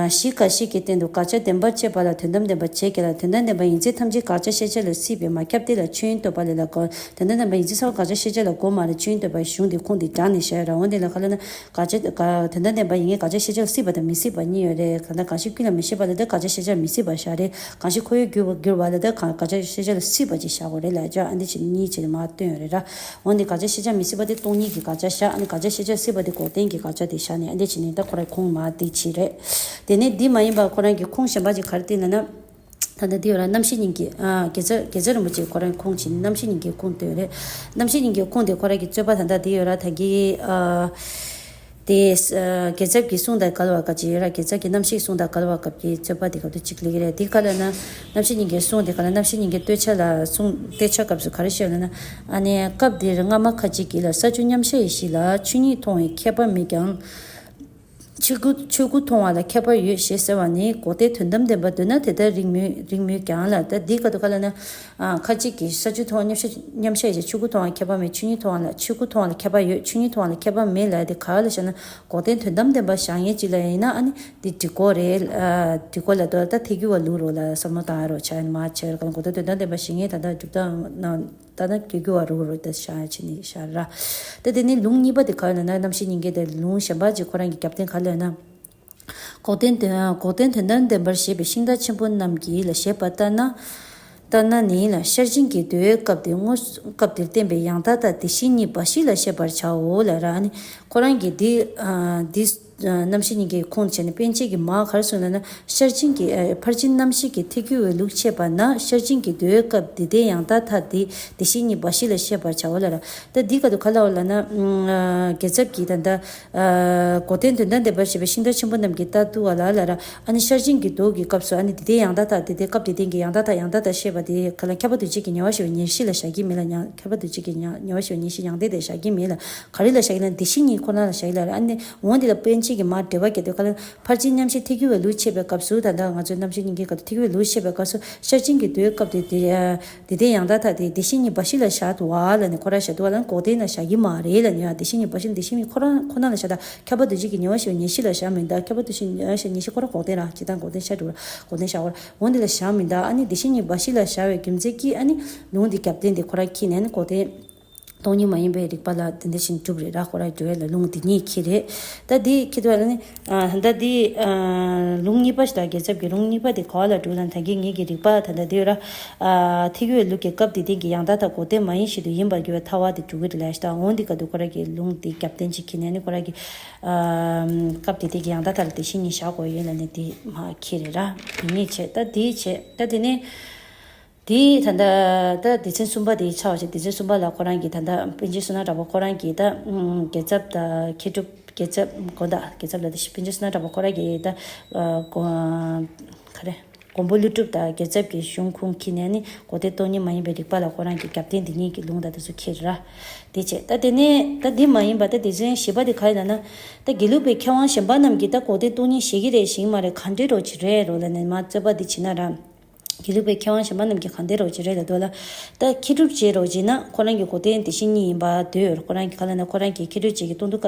གཞི་འགའ་ཞིག་གི་སྟེང་དུ་དགག་བྱ་བདེན་པར་བྱེད་པ་ལ་དོན་དམ་བདེན་པར་བྱེད་ཀྱི་ལ་དོན་དམ་བདེན་པ་ཡིན་ཚད་ཐམས་ཅད་དགག་བྱ་ཤེས་བྱ་ལ་སྲིད་པས་མ་ཁྱབ་སྟེ་ལ་ཆོས་དབྱིངས་རྟོགས་པ་ལས་ལ་གོ་དོན་དམ་བདེན་པ་ཡིན་ཚད་ས་བ་དགག་བྱ་ཤེས་བྱ་ལ་གོ་མ་རེད། ཆོས་དབྱིངས་རྟོགས་པ་གཞུང་འདི་ཁུངས་འདི་དྲངས་ནས་བཞག་ཡོད་ར། འོན་ཏེ་ལ་ག་ལ་ན་དགག་བྱ་དགག་དོན་དམ་བདེན་པ་ཡིན་ངེས་དགག་བྱ་ཤེས་བྱ་ལ་སྲིད་པ་དང་མི་སྲིད་པ་གཉིས་ཡོད་རེད། ག་ད་གང་ཞིག་ཀུན་ལ་མི་ཤེས་པ་ལ་ད་དགག་བྱ་ཤེས་བྱ་ལ་མི་སྲིད་པ་བཞག་རེད། གང་ཞིག་ཁོ་བོས་བསྒྱུར་བ་བསྒྱུར་བ་ལ་ད་གང་དགག་བྱ་ཤེས་བྱ་ལ་སྲིད་པ་ཅིག་བཞག་དགོས་རེད་ལ་ཅོ་ཨ་འདི་ཕྱིན་གཉིས་བྱས་ནས་མར་བཏོན་ཡོད་རེད་ར། འོ་འདི་དགག་བྱ་ཤེས་བྱ་མི་སྲིད་པ་དེ་སྟོང་ཉིད་ཀྱི་དགག་བྱ་བཞག་ཨ་ནི་དགག་བྱ་ཤེས་བྱ་སྲིད་པ་དེ་འགོག་བདེན་གྱི་དགག་བྱ་དེ་བཞག་ནས་ཨ་འདི་ཕྱིན་ནས་ད་ཁོ་རའི་ཁུངས་མར་འདི་བྱས་རེད། དེ་ནས་འདི་མ་ཡིན་པ་ཁོ་རང་གི་ཁུངས་གཞན་པ་ཅིག་ག་རེ་བསྟན་ལབ་ན། ད་ལྟ་འདི་ཡོད་ར་རྣམ་ཤེས་གཉིས་ཀྱི་ཨ་དགེ་རྩ་དགེ་རྩ་རིན་པོ་ཆེ་ཁོ་རང་ཁུངས་ཕྱིན་རྣམ་ཤེས་གཉིས་ཀྱི་ཁུངས་བསྟན་ཡོད་རེད། རྣམ་ཤེས་གཉིས་ཀྱི་ཁུངས་དེ་ཁོ་རང་གི་རྩོད་པ་ད་ལྟ་འདི་ཡོད་ར་ད་གི་ཨ། དེ། ཨ། རྒྱལ་ཚབ་ཀྱི་གསུང་དང་འགལ་བ་ག་ཅི་ཡོད་ར་རྒྱལ་ཚབ་ཀྱི་རྣམ་ཤེས་གསུང་དང་འགལ་བ་སྐབས་ཀྱི་རྩོད་པ་དེ་ག་དུས་གཅིག་ལེགས་རེད། དེ་ག་ལ་ན། རྣམ་ཤེས་གཉིས་ཀྱི་གསུང་དེ་ག་ལ་རྣམ་ཤེས་གཉིས་ཀྱི་བསྟོད་ཆ་ལ་གསུང་བསྟོད་ཆ་སྐབས་སུ་ག་རེ་བཤད་ལ་ན། ཨ་ནི་སྐབས་འདིར་སྔ་མ་ཁ་ཅིག་གིས་ལ་ས་བཅུ་མཉམ་གཞག་གཞི་ལ་ཆོས་ཉིད་མཐོང་བའི་ཁྱད་པར་མེད་ཀྱང་། ཆོས་སྐུ་ཆོས་སྐུ་མཐོང་བ་ལ་ཁྱད་པར་ཡོད་ཞེས་ཟེར་བ་ནི་འགོག་བདེན་དོན་དམ་བདེན་པ་འདོད་ན་དེ་ལྟར་རིགས་མོད་རིགས་མོད་ཀྱང་ལ་ད་འདི་ག་དུས་ག་ལ་ན། ཁ་ཅིག་གིས་ས་བཅུ་མཐོང་བ་མཉམ་གཞག་མཉམ་གཞག་ཡིན་ཞེས་ཆོས་སྐུ་མཐོང་བ་ཁྱད་པར་མེད་ཆོས་ཉིད་མཐོང་བ་ལ་ཆོས་སྐུ་མཐོང་བ་ལ་ཁྱད་པར་ཡོད་ཆོས་ཉིད་མཐོང་བ་ལ་ཁྱད་པར་མེད་ལབ་ཡ་དེ་ག་ལ་བཞག་ན་འགོག་བདེན་དོན་དམ་བདེན་པ་བཞག་མཁན་ཅིག་ལ་ཡིན་ན་ཨ་ནི་འདི་འགྲིག་གོ་རེད། འགྲིག་གོ་ལ་དོ་ད་ཐེག་གི་བ་ལུག་རོ་ལ་བསམ་བློ་བཏང་ཡ་རོ་བྱ་ཡ་ནི་མ་བྱས་རོ་གང་འགོག་བདེན་དོན་དམ་བདེན་པ་བཞག་མཁན་ད་ལྟ་སྒྲུབ་སྟངས་ནང་ད་ལྟ་ཐེག་གི་བ་རུ་རོ་ད་བཞག་ཡ་ཆེ་ནི་བཞག་ར། ད་དེ་ནི་ལུང་གཉིས་པ་དེ་ག་ཡོད་ན་ན་རྣམ་ཤེས་གཉིས་ཀའི་དེ་ལུང་གཞན་པ་ཅིག་ཁོ་རང་གི་རྒྱབ་རྟེན་ག་ལ་ཡོད་ན། འགོག་བདེན་དོན་འགོག་བདེན་དོན་དམ་བདེན་པར་བཞེད་པའི་ཤིང་རྟ་ཆེན་པོ་རྣམས་ཀྱིས་ལ་བཞེད་པ་ལྟར་ན། ལྟར་ན་ནི་ལ་ཤེར་ཕྱིན་གྱི་མདོའི་སྐབས་དེ་དངོས་སྐབས་དེར་བསྟན་པའི་ཡང་དག་དང་དེ་བཞིན་ཉིད་འབའ་ཞིག་ལ་བཤད་པར་བྱའོ་ལ་ར་ནི་ཁོ་རང་གིས་འདི་འདི་རྣམ་ཤེས་གཉིས་ཀྱི་ཁུངས་བྱས་ནས་པཎ་ཆེན་གྱིས་མ་ག་རེ་གསུངས་ལ་ན་ཤེར་ཕྱིན་གྱི་ཕར་ཕྱིན་རྣམ་བཞི་གི་ཐེག་དགེ་བའི་ལུགས་འཆད་པ་ན་ཤེར་ཕྱིན་གྱི་མདོའི་སྐབས་དེ་ལྟའི་ཡང་དག་མཐའ་དེ་དེ་བཞིན་ཉིད་འབའ་ཞིག་ལ་བཤད་པར་བྱའོ་ལ་ར། ད་འདི་ག་དུས་ག་ལ་བ་ལ་ན་རྒྱལ་ཚབ་ཀྱིས་ད་ལྟ། འགོག་བདེན་དོན་དམ་བདེན་པར་བཤད་པའི་ཤིང་རྟ་ཆེན་པོ་རྣམས་ཀྱིས་ལྟར་བསྡུ་བ་ལ་ལ་ར། ཨ་ནི་ཤེར་ཕྱིན་གྱི་མདོ་གི་སྐབས་སུ་ཨ་ནི་དེ་ལྟའི་ཡང་དག་མཐའ་དེ་ལྟའི་སྐབས་དེ་ལྟའི་གི་ཡང་དག་མཐའ་ཡང་དག་མཐའ་བཤད་པ་དེ་ག་ལ་ཁྱབ་པ་འདུ་བྱེད་ཀྱི་ཉེ་བར་ཞི་བའི་ཉེར་ཞི་ལ་བཞག་གི་མེད་ལ་ཡང་ཁྱབ་པ་འདུ་བྱེད་ཀྱི་ཉེ་ཉེ་བར་ཞི་བའི་ཉེར་ཞི་ཡང་དེ་དེ་བཞག་གི་མེད་ལ་ག་རེ་ལ་བཞག་གི་ན་དེ་བཞིན་ཉིད་ཁོ་ན་ལ་བཞག་གི་ལ་ར། ཨ་ནི་འོན་དེ་ལ་པཎ་ཆེན་གྱིས་མར་འགྲེལ་པ་བརྒྱབ་དུས་ག་ལ་ཕར་ཕྱིན་མཉམ་བཞག་ཐེག་དགེ་བའི་ལུགས་འཆད་པའི་སྐབས་སུ་ད་ལྟ་ང་ཚོའི་རྣམ་ཤེས་གཉིས་ཀའི་སྐབས་སུ་ཐེག་དགེ་བའི་ལུགས་འཆད་པའི་སྐབས་སུ་ཤེར་ཕྱིན་གྱི་མདོའི་སྐབས་དེ་དེ། དེ་ལྟའི་ཡང་དག་མཐའ་དེ་དེ་བཞིན་ཉིད་འབའ་ཞིག་ལ་བཞག་འདུག་བ་ལ་ནི་ཁོ་ར་བཞག་འདུག་བ་ལ་ནི་འགོག་བདེན་ལ་བཞག་གི་མ་རེད་ལ་ནི་ཡང་དེ་བཞིན་ཉིད་འབའ་ཞིག་དེ་བཞིན་ཉིད་ཁོ་རང་ཁོ་ན་ལ་བཞག་ད་ཁྱབ་པ་འདུ་བྱེད་ཀྱི་ཉེ་བར་ཞི་བའི་ཉེར་ཞི་ལ་བཞག་མི་འདུག་ཁྱབ་པ་འདུ་བྱེད་ཉེ་བར་ཞི་བའི་ཉེར་ཞི་ཁོ་རང་འགོག་བདེན་ར་ཇི་ལྟར་འགོག་བདེན་ཤར་འགྲོ་འགོག་བདེན་ཤར་བ་འོ་འདི་ལ་བཞག་མི་འདུག་ཨ་ནི་དེ་བཞིན་ཉིད་འབའ་ཞིག་ལ་བཞག་པའི་རྒྱུ་མཚན་གྱིས་ཨ་ནི་ལུང་འདི་རྒྱབ་རྟེན་དེ་ཁོ་ར་ཁྱེར་ནས་ནི་འགོག་བདེན་སྟོང་ཉིད་མ་ཡིན་པའི་རིགས་པ་ལ་དེ་འདྲ་བཞིན་གྲུབ་རེད་ར། ཁོ་ར་འགྲོ་བའི་ལ་ལུང་འདི་ཉིད་ཁྱེར་རེད། ད་འདི་ཁྱེར་དུས་ལ་ནི། ད་འདི་ལུང་གཉིས་པ་ཞིག་དང་རྒྱལ་ཚབ་ཀྱི་ལུང་གཉིས་པ་དེ་ག་བ་ལ་འགྲོ་ལ་ད་གིན་ངེད་ཀྱི་རིགས་པ་ད་ལྟ་འདི་ཡོད་ར། ཐེག་དགེ་བའི་ལུགས་ཀྱི་སྐབས་དེ་སྟེང་གི་ཡང་དག་དང་འགོག་བདེན་མ་ཡིན་ཞིག་ཏུ་ཡིན་པར་འགྱུར་བའི་ཐལ་བ་དེ་འགྲོ་གི་རེད་ལ་ཞིག་དང་འོང་འདི་ག་དུས་ཁོ་ར་གི་ལུང་དེ་རྒྱབ་རྟེན་ཅིག་ཁྱེར་ནས་ནི་ཁོ་ར་གི་སྐབས་དེ་སྟེང་གི་ཡང་དག་ཐ་ལ་དེ་བཞིན་ཉིད་བཞག་དགོས་ཡོད་ལ་ནི་དེ་མ་ཁྱེར་རེད་ར། དེ་ཉིད་བྱས་ད་དེ་བྱས་ད་དེ་ནས། དེ་ད་ལྟ་ད་སྡེ་ཚན་གསུམ་པ་དེ་ཆགས་བྱས་སྡེ་ཚན་གསུམ་པ་ལ་ཁོ་རང་གིས་ད་ལྟ་པཎ་ཆེན་བསོད་ནམས་གྲགས་པ་ཁོ་རང་གིས་ད་རྒྱལ་ཚབ་དང་མཁས་གྲུབ་རྒྱལ་ཚབ་དགོངས་དག་རྒྱལ་ཚབ་ལ་དེ་པཎ་ཆེན་བསོད་ནམས་གྲགས་པ་ཁོ་རང་གིས་ད་ག་རེ་མགོན་པོ་ཀླུ་སྒྲུབ་དང་རྒྱལ་ཚབ་ཀྱི་གཞུང་ཁུངས་ཁྱེར་ནས་ནི་འགོག་བདེན་སྟོང་ཉིད་མ་ཡིན་པའི་རིགས་པ་ལ་ཁོ་རང་གིས་རྒྱབ་རྟེན་འདི་ཉིད་ཀྱི་ལུང་དང་དེ་ཚོ་ཁྱེར་ར། དེ་བྱས་ད་དེ་ནས་ད་འདི་མ་ཡིན་པ་ད་སྡེ་ཚན་བཞི་པ་དེ་ག་ཡིན་ལབ་ན། ད་དགེ་ལུགས་པའི་མཁས་དབང་གཞན་པ་རྣམས་ཀྱིས་ད་འགོག་བདེན་སྟོང་ཉིད་བཞེད་ཀྱི་རེད་ཞིག་མ་རེད་གང་འདྲའི་རོགས་ཅིག་རེད་རོགས་ལ་ནས་མ་རྩོད་པ་འདི་བྱེད་ན་ར། དགེ་ལུགས་པའི་མཁས་དབང་གཞན་པ་རྣམས་ཀྱིས་གང་འདྲའི་རོགས་ཅིག་རེད་ལ་འདོད་ལ། ད་མཁས་གྲུབ་རྗེ་རོགས་ཅིག་ན་ཁོ་རང་གི་འགོག་བདེན་དེ་བཞིན་ཉིད་ཡིན་པ་འདོད་ཡོད་རེད། ཁོ་རང་གི་ག་ལ་ན་ཁོ་རང་གི་མཁས་གྲུབ་རྗེ་གི་སྟོང་ཐུན་ཀ་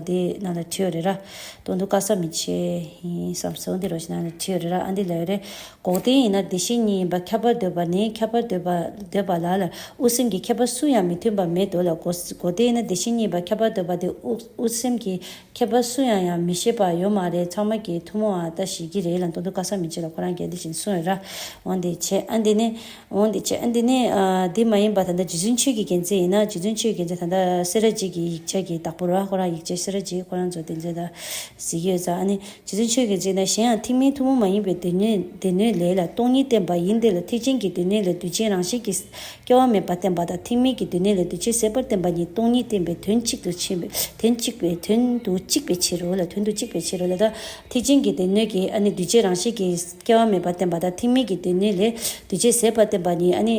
དེ་ནང་ལ་བྲིས་ཡོད་རེད་ར། སྟོང་ཐུན་ཀ་ས་མི་ཆེ་ཡིན་བསམ་སོང་དེ་རོགས་ཅིག་ནང་ལ་བྲིས་ཡོད་རེད་ར། ཨ་འདི་ལ་ཡོད་རེད། འགོག་བདེན་ཡིན་ན་དེ་བཞིན་ཉིད་ཡིན་པ་ཁྱབ་པར་འདོད་པ་ནི་ཁྱབ་པར་འདོད་པ་འདོད་པ་ལ་ལ་དབུ་སེམས་ཀྱི་ཁྱད་པར་སུ་ཡང་མི་མཐུན་པ་མེད་དོ་ལ་འགོག་འགོག་བདེན་ཡིན་ན་དེ་བཞིན་ཉིད་ཡིན་པ་ཁྱབ་པར་འདོད་པ་དེ་དབུ་དབུ་སེམས་ཀྱི་ཁྱད་པར་སུ་ཡང་ཡང་མི་ཤེས་པ་ཡོད་མ་རེད། ཚང་མ་གིས་ཐུན་མོང་བ་ལྟ་ཤེས་ཀྱི་རེད་ལ་མདོ་མདོ་ཀ་ས་མི་བྱེད་ལ་ཁོ་རང་གིས་འདི་བཞིན་གསུངས་ཡོད་ར། འོན་ཏེ་བྱས་ཨ་འདི་ནི། འོན་ཏེ་བྱས་ཨ་འདི་ནི་ཨ་འདི་མ་ཡིན་པ་ད་ལྟ་རྗེ་བཙུན་ཆོས་ཀྱི་རྒྱལ་མཚན་ཡིན་ན་རྗེ་བཙུན་ཆོས་ཀྱི་རྒྱལ་མཚན་ད་ལྟ་སེ་ར་བྱེས་ཀྱི་ཡིག་ཆ་གི་བདག་པོ་ར། ཁོ་རང་ཡིག་ཆ་སེ་ར་བྱེས་ཁོ་རང་ཚོ་དེ་ཚོ་ད་གཟིགས་ཡོད་ཙང་ཨ་ནི་རྗེ་བཙུན་ཆོས་ཀྱི་རྒྱལ་མཚན་ན་གཞན་ཡང་ཐེག་དམན་ཐུན་མོང་མ་ཡིན་པའི་སྡེ་སྣོད་སྡེ་སྣོད་ལས་ལ་སྟོང་ཉིད་བསྟན་པ་ཡིན་དེ་ལ་ཐེག་ཆེན་གྱི་སྡེ་སྣོད་ལས་འདུས་བྱས་རང་བཞིན་གྱིས་སྐྱེ་བ་མེད་པ་བསྟན་པ་དང་ཐེག་དམན་གྱི་སྡེ་སྣོད་ལས་འདུས་བྱས་ཟད་པར་བསྟན་པ་གཉིས་སྟོང་ཉིད་བསྟན་པའི་དོན་གཅིག་ཏུ་ཕྱིན་པའི་དོན་གཅིག་པའི་དོན་དུ་གཅིག་པའི་ཕྱིར་རོ་ལ་དོན་དུ་གཅིག་པའི་ཕྱིར་རོ་ལ་ད། ཐེག་ཆེན་གྱི་སྡེ་སྣོད་ཀྱིས་ཨ་ནི་འདུས་བྱས་རང་བཞིན་གྱིས་སྐྱེ་བ་མེད་པ་བསྟན་པ་དང་ཐེག་དམན་གྱི་སྡེ་སྣོད་ལས་འདུས་བྱས་ཟད་པ་བསྟན་པ་གཉིས་ཨ་ནི།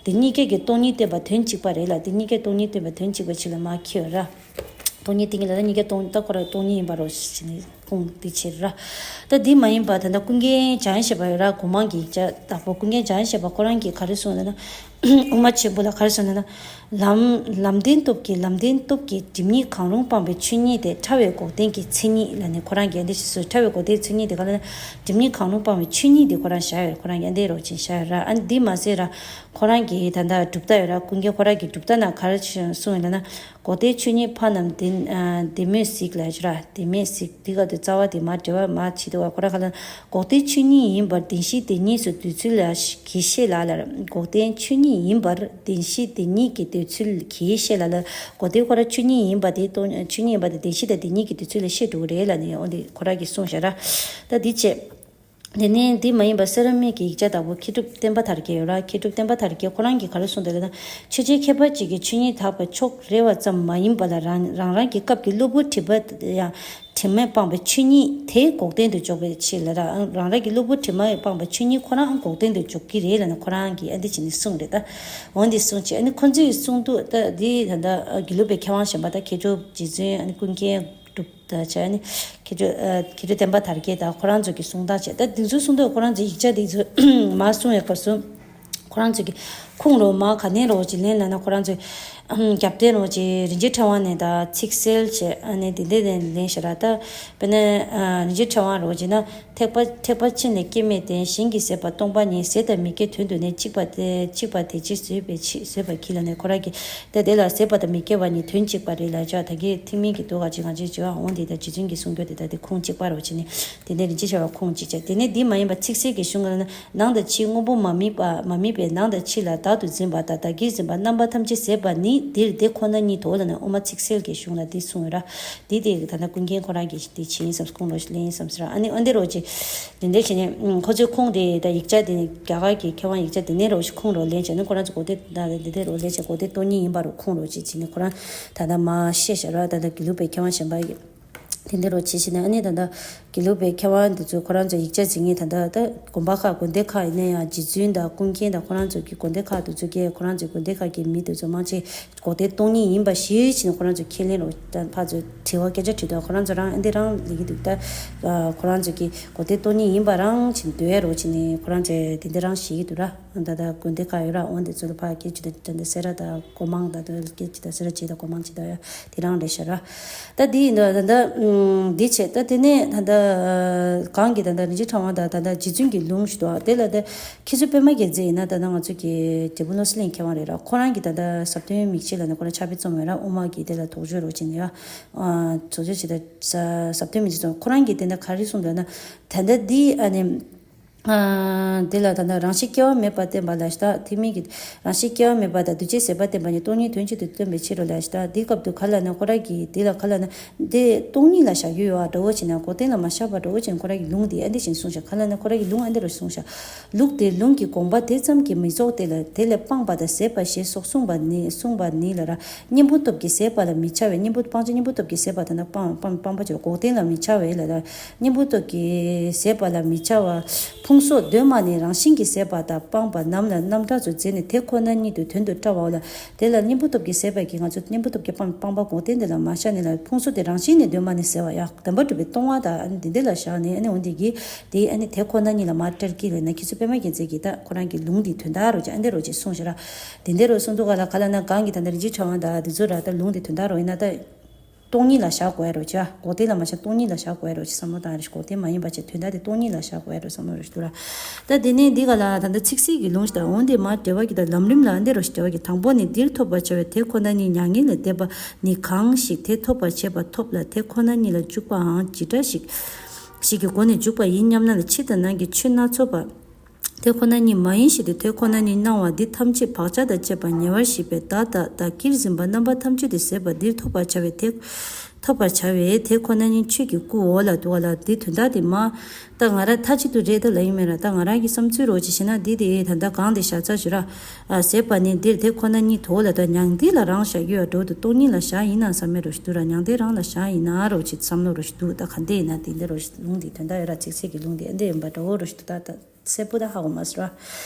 དེ་གཉིས་ཀ་གི་སྟོང་ཉིད་བསྟན་པ་དོན་གཅིག་པ་རེད་ལ་དེ་གཉིས་ཀའི་སྟོང་ཉིད་བསྟན་པ་དོན་གཅིག་པ་ཕྱིར་ལ་མ་ཁེལ་བ་ར། སྟོང་ཉིད་བསྟན་གྱི་ལ་ད་གཉིས་ཀ་སྟོང་ད་ཁོ་ར་སྟོང་ཉིད་ཡིན་པ་རོ་ཞེས་ནས་ཁུངས་འདི་ཕྱིར་ར། ད་འདི་མ་ཡིན་པ་ད་ལྟ་ཀུན་མཁྱེན་འཇམ་དབྱངས་བཞད་པ་ཡོད་ར་གོང་མ་གི་ལྕགས་བདག་པོ་ཀུན་མཁྱེན་འཇམ་དབྱངས་བཞད་པ་ཁོ་རང་གིས་ག་རེ་གསུངས་ལ་ན། དབུ་མ་ཆེན་པོ་ལ་ག་རེ་གསུངས་ལ་ན། ལམ་ལམ་བདེན་སྟོབས་ཀྱིས་ལམ་བདེན་སྟོབས་ཀྱིས་སྒྲིབ་གཉིས་གང་རུང་སྤངས་པའི་ཆོས་ཉིད་དེ་ཕྲ་བའི་འགོག་བདེན་གྱི་མཚན་ཉིད་ལ་ནི་ཁོ་རང་གིས་འདི་ཞེས་སོ་ཕྲ་བའི་འགོག་བདེན་མཚན་ཉིད་དེ་ག་ལ་ན་སྒྲིབ་གཉིས་གང་རུང་སྤངས་པའི་ཆོས་ཉིད་དེ་ཁོ་རང་བཞག་ཡོད་ཁོ་རང་གིས་འདི་རོ་ཆེན་བཞག་ཡོད་ར། ཨ་ནི་འདི་མ་ཟད་ར་ཁོ་རང་གིས་ད་ལྟ་གྲུབ་མཐའ་ཡོད་ར་ཀུན་མཁྱེན་ཁོ་རང་གིས་གྲུབ་མཐའ་ན་ག་རེ་གསུངས་ཡོད་ལ་ན་འགོག་བདེན་ཆོས་ཉིད་ཕ་རྣམས་བདེན་བདེན་མོད་གཟིགས་ལ་ཡོད་ར་བདེན་མོད་གཟིགས་འདི་ག་དུ་རྩ་བ་དེ་མ་འབྲེལ་བ་མ་བྱེད་དུ་བ་ཁོ་རང་ག་ལ་འགོག་བདེན་ཆོས་ཉིད་ཡིན་པར་བདེན་བཞི་བདེན་གཉིས་སུ་འདོད་ཚུལ་ལ་གི་ཤེས་ལ་ལར། འགོག་བདེན་ཆོས་ཉིད་ཡིན་པར་བདེན་བཞི་བདེན་གཉིས་ཀྱི་འདོད་ཚུལ་གྱི་ཤེས་ལ་ལར། འགོག་བདེན་ཁོ་ར་ཆོས་ཉིད་ཡིན་པ་དེ་སྟོང་ཆོས་ཉིད་ཡིན་པ་དེ་བདེན་བཞི་དང་བདེན་གཉིས་ཀྱི་འདོད་ཚུལ་ལ་ཤེས་འགྲོ་གི་རེད་ལ་ནི་འོ་འདི་ཁོ་ར་གིས་གསུངས་བཞག་ར། ད་འདི་བྱས། དེ་ནས་འདི་མ་ཡིན་པ་སེ་ར་སྨད་ཀྱི་ཡིག་ཆ་དང་པོ་མཁས་གྲུབ་བསྟན་པ་དར་རྒྱས་ཡོད་ར། མཁས་གྲུབ་བསྟན་པ་དར་རྒྱས་ཁོ་རང་གིས་ག་རེ་གསུངས་འདུག་ལབ་ན། ཆོས་ཅན་མཁས་པ་གཅིག་གིས་ཆོས་ཉིད་དག་པའི་ཕྱོགས་རེ་བ་ཙམ་མ་ཡིན་པ་ལ་རང་རང་རང་གི་སྐབས་ཀྱི་གློ་བུར་དྲི་མ་ཡང་དྲི་མས་སྤངས་པའི་ཆོས་ཉིད་དེ་འགོག་བདེན་དུ་འཇོག་པའི་ཕྱིར་ལ་ར། རང་རང་གི་གློ་བུར་དྲི་མས་སྤངས་པའི་ཆོས་ཉིད་ཁོ་རང་འགོག་བདེན་དུ་འཇོག་གི་རེད་ལབ་ནས་ཁོ་རང་གིས་ཨ་འདི་བྱས་ནས་གསུངས་རེད་ད། འོ་འདི་གསུངས་བྱས་ཨ་ནི་ཁོ་ཚོས་གསུངས་འདུག་ད་འདི་ད་ལྟ་དགེ་ལུགས་པའི་མཁས་དབང་གཞན་པ་ད་མཁས་གྲུབ་རྗེ་བཙུན་ཨ་ནི་ཀུན་མཁྱེན་གྲུབ། ད་བྱས་ནི་མཁས་གྲུབ་ཨ་མཁས་གྲུབ་བསྟན་པ་དར་རྒྱས་དང་ཁོ་རང་ཚོ་གི་གསུང་སྟངས་བྱས་ད་འདི་ཚོ་གསུང་དུས་ཁོ་རང་ཚོའི་ཡིག་ཆ་འདི་ཚོ་མར་གསུང་བའི་སྐབས་སུ་ཁོ་རང་ཚོ་གི་ཁུངས་རོ་མ་ག་ནས་རོ་ཅིག་ལེན་ལ་ན་ཁོ་རང་ཚོའི་རྒྱབ་རྟེན་རོ་ཅིག་རིན་ཆེན་ཕྲེང་བ་ནས་ད་ཚིག་གསལ་བྱས་ཨ་ནི་འདི་འདི་ནས་ལེན་ཤ་ར་ད་དཔེར་ན་རིན་ཆེན་ཕྲེང་བ་རོ་ཅིག་ན། ཐེག་པ་ཐེག་པ་ཕྱིན་ལས་སྐྱེ་མེད་བདེན། གཞན་གྱིས་ཟད་པ་སྟོང་པ་ཉིད། ཟད་དང་མི་སྐྱེ་དོན་དུ་ནི། གཅིག་པ་དེ་གཅིག་པ་དེ་ཅི་བཟོད་པའི་ཕྱིར་བཟོད་པ་གྱིས་ལ་ནི་ཁོ་རང་གིས་ད་དེ་ལ་ཟད་པ་དང་མི་སྐྱེ་བ་གཉིས་དོན་གཅིག་པ་རེད་ལ་ཅག་ད་གིན་ཐེག་དམན་གྱི་དུས་ག་ཅིག་ང་ཅིག་བྱེད་པ་འོང་དེ་ད་རྗེ་བཙུན་གྱིས་གསུང་རྒྱུ་དེ་ད་དེ་ཁུངས་གཅིག་པ་རོ་བྱེད་ནི་དེ་ནས་རིན་ཆེན་ཕྲེང་བ་ཁུངས་གཅིག་བྱས་དེ་ནས་འདི་མ་ཡིན་པ་ཚིག་གསལ་གྱི་གཞུང་ག་ལ་ན་ནང་དང་ཕྱིའི་དངོས་པོ་མ་དམིགས་པ་མ་དམིགས་པའི་ནང་དང་ཕྱི་ལ་བདག་ཏུ་འཛིན་པ་དང་བདག་གིར་འཛིན་པ་རྣམ་པ་ཐམས་ཅད་ཟད་པ་ནི་འདིར་དེ་ཁོ་ན་ཉིད་དོ་ལ་ནི་དབུ་མ་ཚིག་གསལ་གྱི་གཞུང་ལ་འདི་གསུངས་ཡོད་ར། འདི་དེ་ད་ལྟ་ཀུན་མཁྱེན་ཁོ་རང་གིས་དེ་བྱས་ཡིན་བསམ་ཁུངས་རོ་ཞིག་ལེན་ཡིན་བསམ་ཟེར་ཨ་ནི་ཨ་འདི་རོ་ཅིག་དེ་འདྲ་བྱས་ནས་ཁོ་ཚོའི་ཁུངས་དེ་ད་ཡིག་ཆ་དེ་ནི་རྒྱ་གར་གྱི་མཁས་དབང་ཡིག་ཆ་དེ་ནས་རོ་ཞིག་ཁུངས་རོ་ལེན་བྱས་ནས་ཁོ་རང་ཚོ་གོ་དེ་ད་དེ་འདྲ་རོ་ལེན་བྱས་གོ་དེ་སྟོང་ཉིད་ཡིན་པ་རོ་ཁུངས་རོ་ཅིག་བྱས་ནས་ཁོ་རང་ད་ལྟ་མ་བཤད་བཞག་ར། ད་ལྟ་དགེ་ལུགས་པའི་མཁས་དབང་གཞན་པ་ཡིས་དེ་འདྲ་རོ་བྱས་བྱས་ནས་ཨ་ནི་ད་ལྟ་དགེ་ལུགས་པའི་མཁས་དབང་འདི་ཚོས་ཁོ་རང་ཚོ་ཡིག་ཆ་འཛིན་མཁན་ད་ལྟ་ད་དགོན་པ་ཁག་དགོན་སྡེ་ཁག་ཡིན་ན་ཡང་རྗེ་བཙུན་དང་ཀུན་མཁྱེན་དང་ཁོ་རང་ཚོ་གི་དགོན་སྡེ་ཁག་དེ་ཚོ་གིས་ཁོ་རང་ཚོའི་དགོན་སྡེ་ཁག་གི་མི་དེ་ཚོ་མང་ཆེ་གོ་དེ་སྟོང་ཉིད་ཡིན་པ་ཞིག་བྱས་ནས་ཁོ་རང་ཚོ་ཁས་ལེན་རོ་ད་ཕར་ཚོས་དྲི་བ་སྐད་ཆ་དྲིས་དུས་ཁོ་རང་ཚོ་རང་ཨ་འདི་རང་ལེགས་ཀྱི་འདུག་ད་ཁོ་རང་ཚོ་གི་གོ་དེ་སྟོང་ཉིད་ཡིན་པ་རང་བྱས་ནས་འདོད་ཡ་རོ་བྱས་ནས་ཁོ་རང་ཚོས་དེ་འདི་རང་བཤད་ཀྱི་འདུག་ར། ད་ལྟ་དགོན་སྡེ་ཁག་ཡོད་ར། འོན་ཏེ་ཚོ་ལ་ཕར་སྐད་ཆ་དེ་དེ་འདྲ་ཟེར་ར། ད་སྒོ་མང་ད་དུ་སྐད་ཆ་དེ་ཟེར་ར་བྱས་ད་སྒོ་མང་བྱས་ད་ཡ་དེ་རང་རེད་ཤག་ར། ད་འདི་ཡིན་ད་ད་ད་འདི་བྱས་ད་དེ་ནས་ད་ད་གང་གི་ད་ད་རིན་ཆེན་ཕྲེང་བ་ད་ད་ད་རྗེ་བཙུན་གྱི་ལུང་ཞིག་འདུག་དེ་ལ་ད་ཁྱེད་ཚོ་པད་མ་རྒྱལ་མཚན་ཡིན་ན་ད་ད་ང་ཚོ་གི་འབྲས་སྤུངས་བློ་གསལ་གླིང་མཁས་དབང་རེད་ར། ཁོ་རང་གི་ད་ད་ཟབ་དོན་མིག་འབྱེད་ལ་ནི་ཁོ་རང་ཕྱག་དཔེ་རྩོམ་ཡོད་ར། དབུ་མ་གི་དེ་ལ་དོགས་གཅོད་རོ་བྱས་ནས་ཡ་ཨ་ཚོ་ཚོད་བྱས་ད་ཟབ་དོན་མིག་འབྱེད་རྩོམ་ཁོ་རང་གི་དེ་ད་ག་རེ་གསུངས་འདུག་ན་ད་ད་འདི་ཨ་ནི། དེ་ལ་ད་ལྟ་རང་བཞིན་སྐྱེ་བ་མེད་པར་བསྟན་པ་ལ་ཞེ་དྲག་ཐེག་དམན་གྱི་རང་བཞིན་སྐྱེ་བ་མེད་པ་དང་འདུས་བྱས་ཟད་པར་བསྟན་པ་གཉིས་སྟོང་ཉིད་དོན་གཅིག་ཏུ་སྟོན་པའི་ཕྱིར་རོ་ལ་ཞེ་དྲག་འདིའི་སྐབས་དུ་ག་ལ་ན་ཁོ་ར་གིས་འདི་ལ་ག་ལ་ན་འདི་སྟོང་ཉིད་ལ་བཞག་རྒྱུ་ཡོད་ཨ་འགྲོ་བོ་ཆེ་ན་གོ་བསྟན་ལ་མ་བཞག་པ་འགྲོ་བོ་ཆེ་ན་ཁོ་ར་གི་ལུང་འདི་ཨ་འདི་བཞིན་གསུངས་ཤག་ག་ལ་ན་ཁོ་ར་གི་ལུང་ཨ་འདི་རུ་གསུངས་ཤག་ལུགས་དེ་ལུང་གི་དགོངས་པ་དེ་ཙམ་གྱིས་མི་རྫོགས་ཏེ་ལ་དེ་ལས་སྤངས་པ་དང་ཟད་པ་ཞེས་སོགས་གསུངས་པ་ནི་གསུངས་པ་ནི་ལ་ར། གཉེན་པོ་སྟོབས་ཀྱིས་ཟད་པ་ལ་མི་བྱ་བའི་གཉེན་པོ་སྤང་བྱ་གཉེན་པོ་སྟོབས་ཀྱིས་ཟད་པ་ད་ལྟ་སྤང་སྤང་སྤང་བ་བྱེད་རོ་འགོག་བདེན་ལ་མི་བྱ་བའི་ལ་ལ་གཉེན་པོ་སྟོབས་ཀྱིས་ཟད་པ་ལ་མི་བྱ་བ་ཕུང་སོགས་གདོད་མ་ནས་རང་བཞིན་གྱིས་ཟད་པ་དང་སྤངས་པ་རྣམས་ལ་རྣམ་གྲངས་སུ་མཛད་ནས་དེ་ཁོ་ན་ཉིད་དུ་དོན་དུ་བཀྲལ་བའོ་ལ། དེ་ལ་གཉེན་པོ་སྟོབས་ཀྱིས་ཟད་པ་གི་ང་ཚོ་གཉེན་པོ་སྟོབས་ཀྱིས་སྤངས་སྤངས་པ་འགོག་བདེན་དེ་ལ་མ་བཞག་ནས་ལ་ཕུང་སོགས་དེ་རང་བཞིན་ནས་གདོད་མ་ནས་ཟད་པ་ཡ་བདེན་པ་གྲུབ་པའི་སྟོང་བ་དང་འདི་འདི་ལ་བཞག་ནས་ཨ་ནི་འོ་འདི་གི་དེ་ཨ་ནི་དེ་ཁོ་ན་ཉིད་ལ་མ་བཀྲལ་གྱི་ལ་ན་ཁྱེད་ཚོ་པད་མ་རྒྱལ་མཚན་གྱིས་ད་ཁོ་རང་གི་ལུང་འདི་དོན་དག་རོ་ཅིག་ཨ་འདི་རོ་ཅིག་གསུངས་ཤག་ར། དེ་འདྲ་རུ་གསུངས་འདུག་ག་ལ་ག་ལ་ན་གང་གི་ད་ལྟ་རིན་ཆེན་ཕྲེང་བ་དང་དེ་ཚོ་ར་ད་ལུང་དེ་དོན་དག་རོ་ཡིན་ན་ད། སྟོང་ཉིད་ལ་བཞག་དགོས་ཡ་རོ་ཅི་ཨ་འགོག་བདེན་ལ་མ་བཞག་སྟོང་ཉིད་ལ་བཞག་དགོས་ཡ་རོ་ཅི་བསམ་བློ་བཏང་ཡ་རེ་ཞིག་འགོག་བདེན་མ་ཡིན་པ་ཅིག་དོན་དག་དེ་སྟོང་ཉིད་ལ་བཞག་དགོས་ཡ་རོ་བསམ་བློ་རེ་ཞིག་འདུག་ར། ད་དེ་ནས་འདི་ག་ལ་ད་ལྟ་ཚིག་གསལ་གྱི་ལུང་ཞིག་དང་འོན་ཏེ་མ་འབྲེལ་བ་གི་ད་ལམ་རིམ་ལ་འདི་རོ་ཞིག་འབྲེལ་བ་གི་དང་པོ་ནི་འདིར་ཐོབ་པར་བྱ་བའི་དེ་ཁོ་ན་ཉིད་མྱ་ངན་ལས་འདས་པ་ནི་གང་ཞིག་དེ་ཐོབ་པར་བྱེད་པ་ཐོབ་ལ་དེ་ཁོ་ན་ཉིད་ལ་འཇུག་པའང་ཇི་འདྲ་ཞིག་ཞིག་གི་སྒོ་ནས་འཇུག་པ་ཡིན་སྙམ་ན་ལ་ཕྱི་དང་ནང་གི་ཆོས་སྣ་ཚོགས་པ། དེ་ཁོ་ན་ཉིད་མ་ཡིན་ཞེས་ཏེ། དེ་ཁོ་ན་ཉིད་སྣང་བ་འདི་ཐམས་ཅད་བག་ཆགས་དང་བཅས་པ་ཉེ་བར་ཞི་བའི་བདག་དང་བདག་གིར་འཛིན་པ་རྣམ་པ་ཐམས་ཅད་དེ་ཟད་པ་འདིར་ཐོབ་པར་བྱ་བའི་དེ། ཐོབ་པར་བྱ་བའི་དེ་ཁོ་ན་ཉིད་ཆོས་ཀྱི་སྐུའོ་ལབ་འདུག་ག་ལ། འདི་དོན་དག་དེ་མ། ད་ང་རང་མཐའ་གཅིག་ཏུ་རེད་ད་ལབ་ཡིན་མེད་ར། ད་ང་རང་གི་བསམ་ཚུལ་རོ་ཅིག་བྱས་ན་འདི་དེ་ད་ལྟ་གང་དེ་བཞག་ཚར་ཞུ་ར། ཨ་ཟད་པ་ནི་འདིར་དེ་ཁོ་ན་ཉིད་དོ་ལ། ད་མྱང་འདས་ལ་རང་བཞག་རྒྱུ་ཡ་འགྲོ་འདུག་སྟོང་ཉིད་ལ་བཞག་ཡིན་ན་བསམ་མེད་རོ་ཞིག་འདུག་ར། མྱང་འདས་རང་ལ་བཞག་ཡིན་ན་རོ་ཅིག་བསམ་བློ་རོ་ཞིག་འདུག་ད་ག་འདྲ་ཡིན་ན་དེ་འདྲ་རོ་ཞིག་ལུང་འདི་དོན་དག་ཡོད་ར། ཚིག་ཚིག་གི་ལུང་འདི་ཨ་འདྲ་ཡིན་པ་འདྲ་བོ་རོ་ཞིག་འདུག་ད་ད། གསལ་པོ་ད་ཧ་གོ་མ་སོང་ར།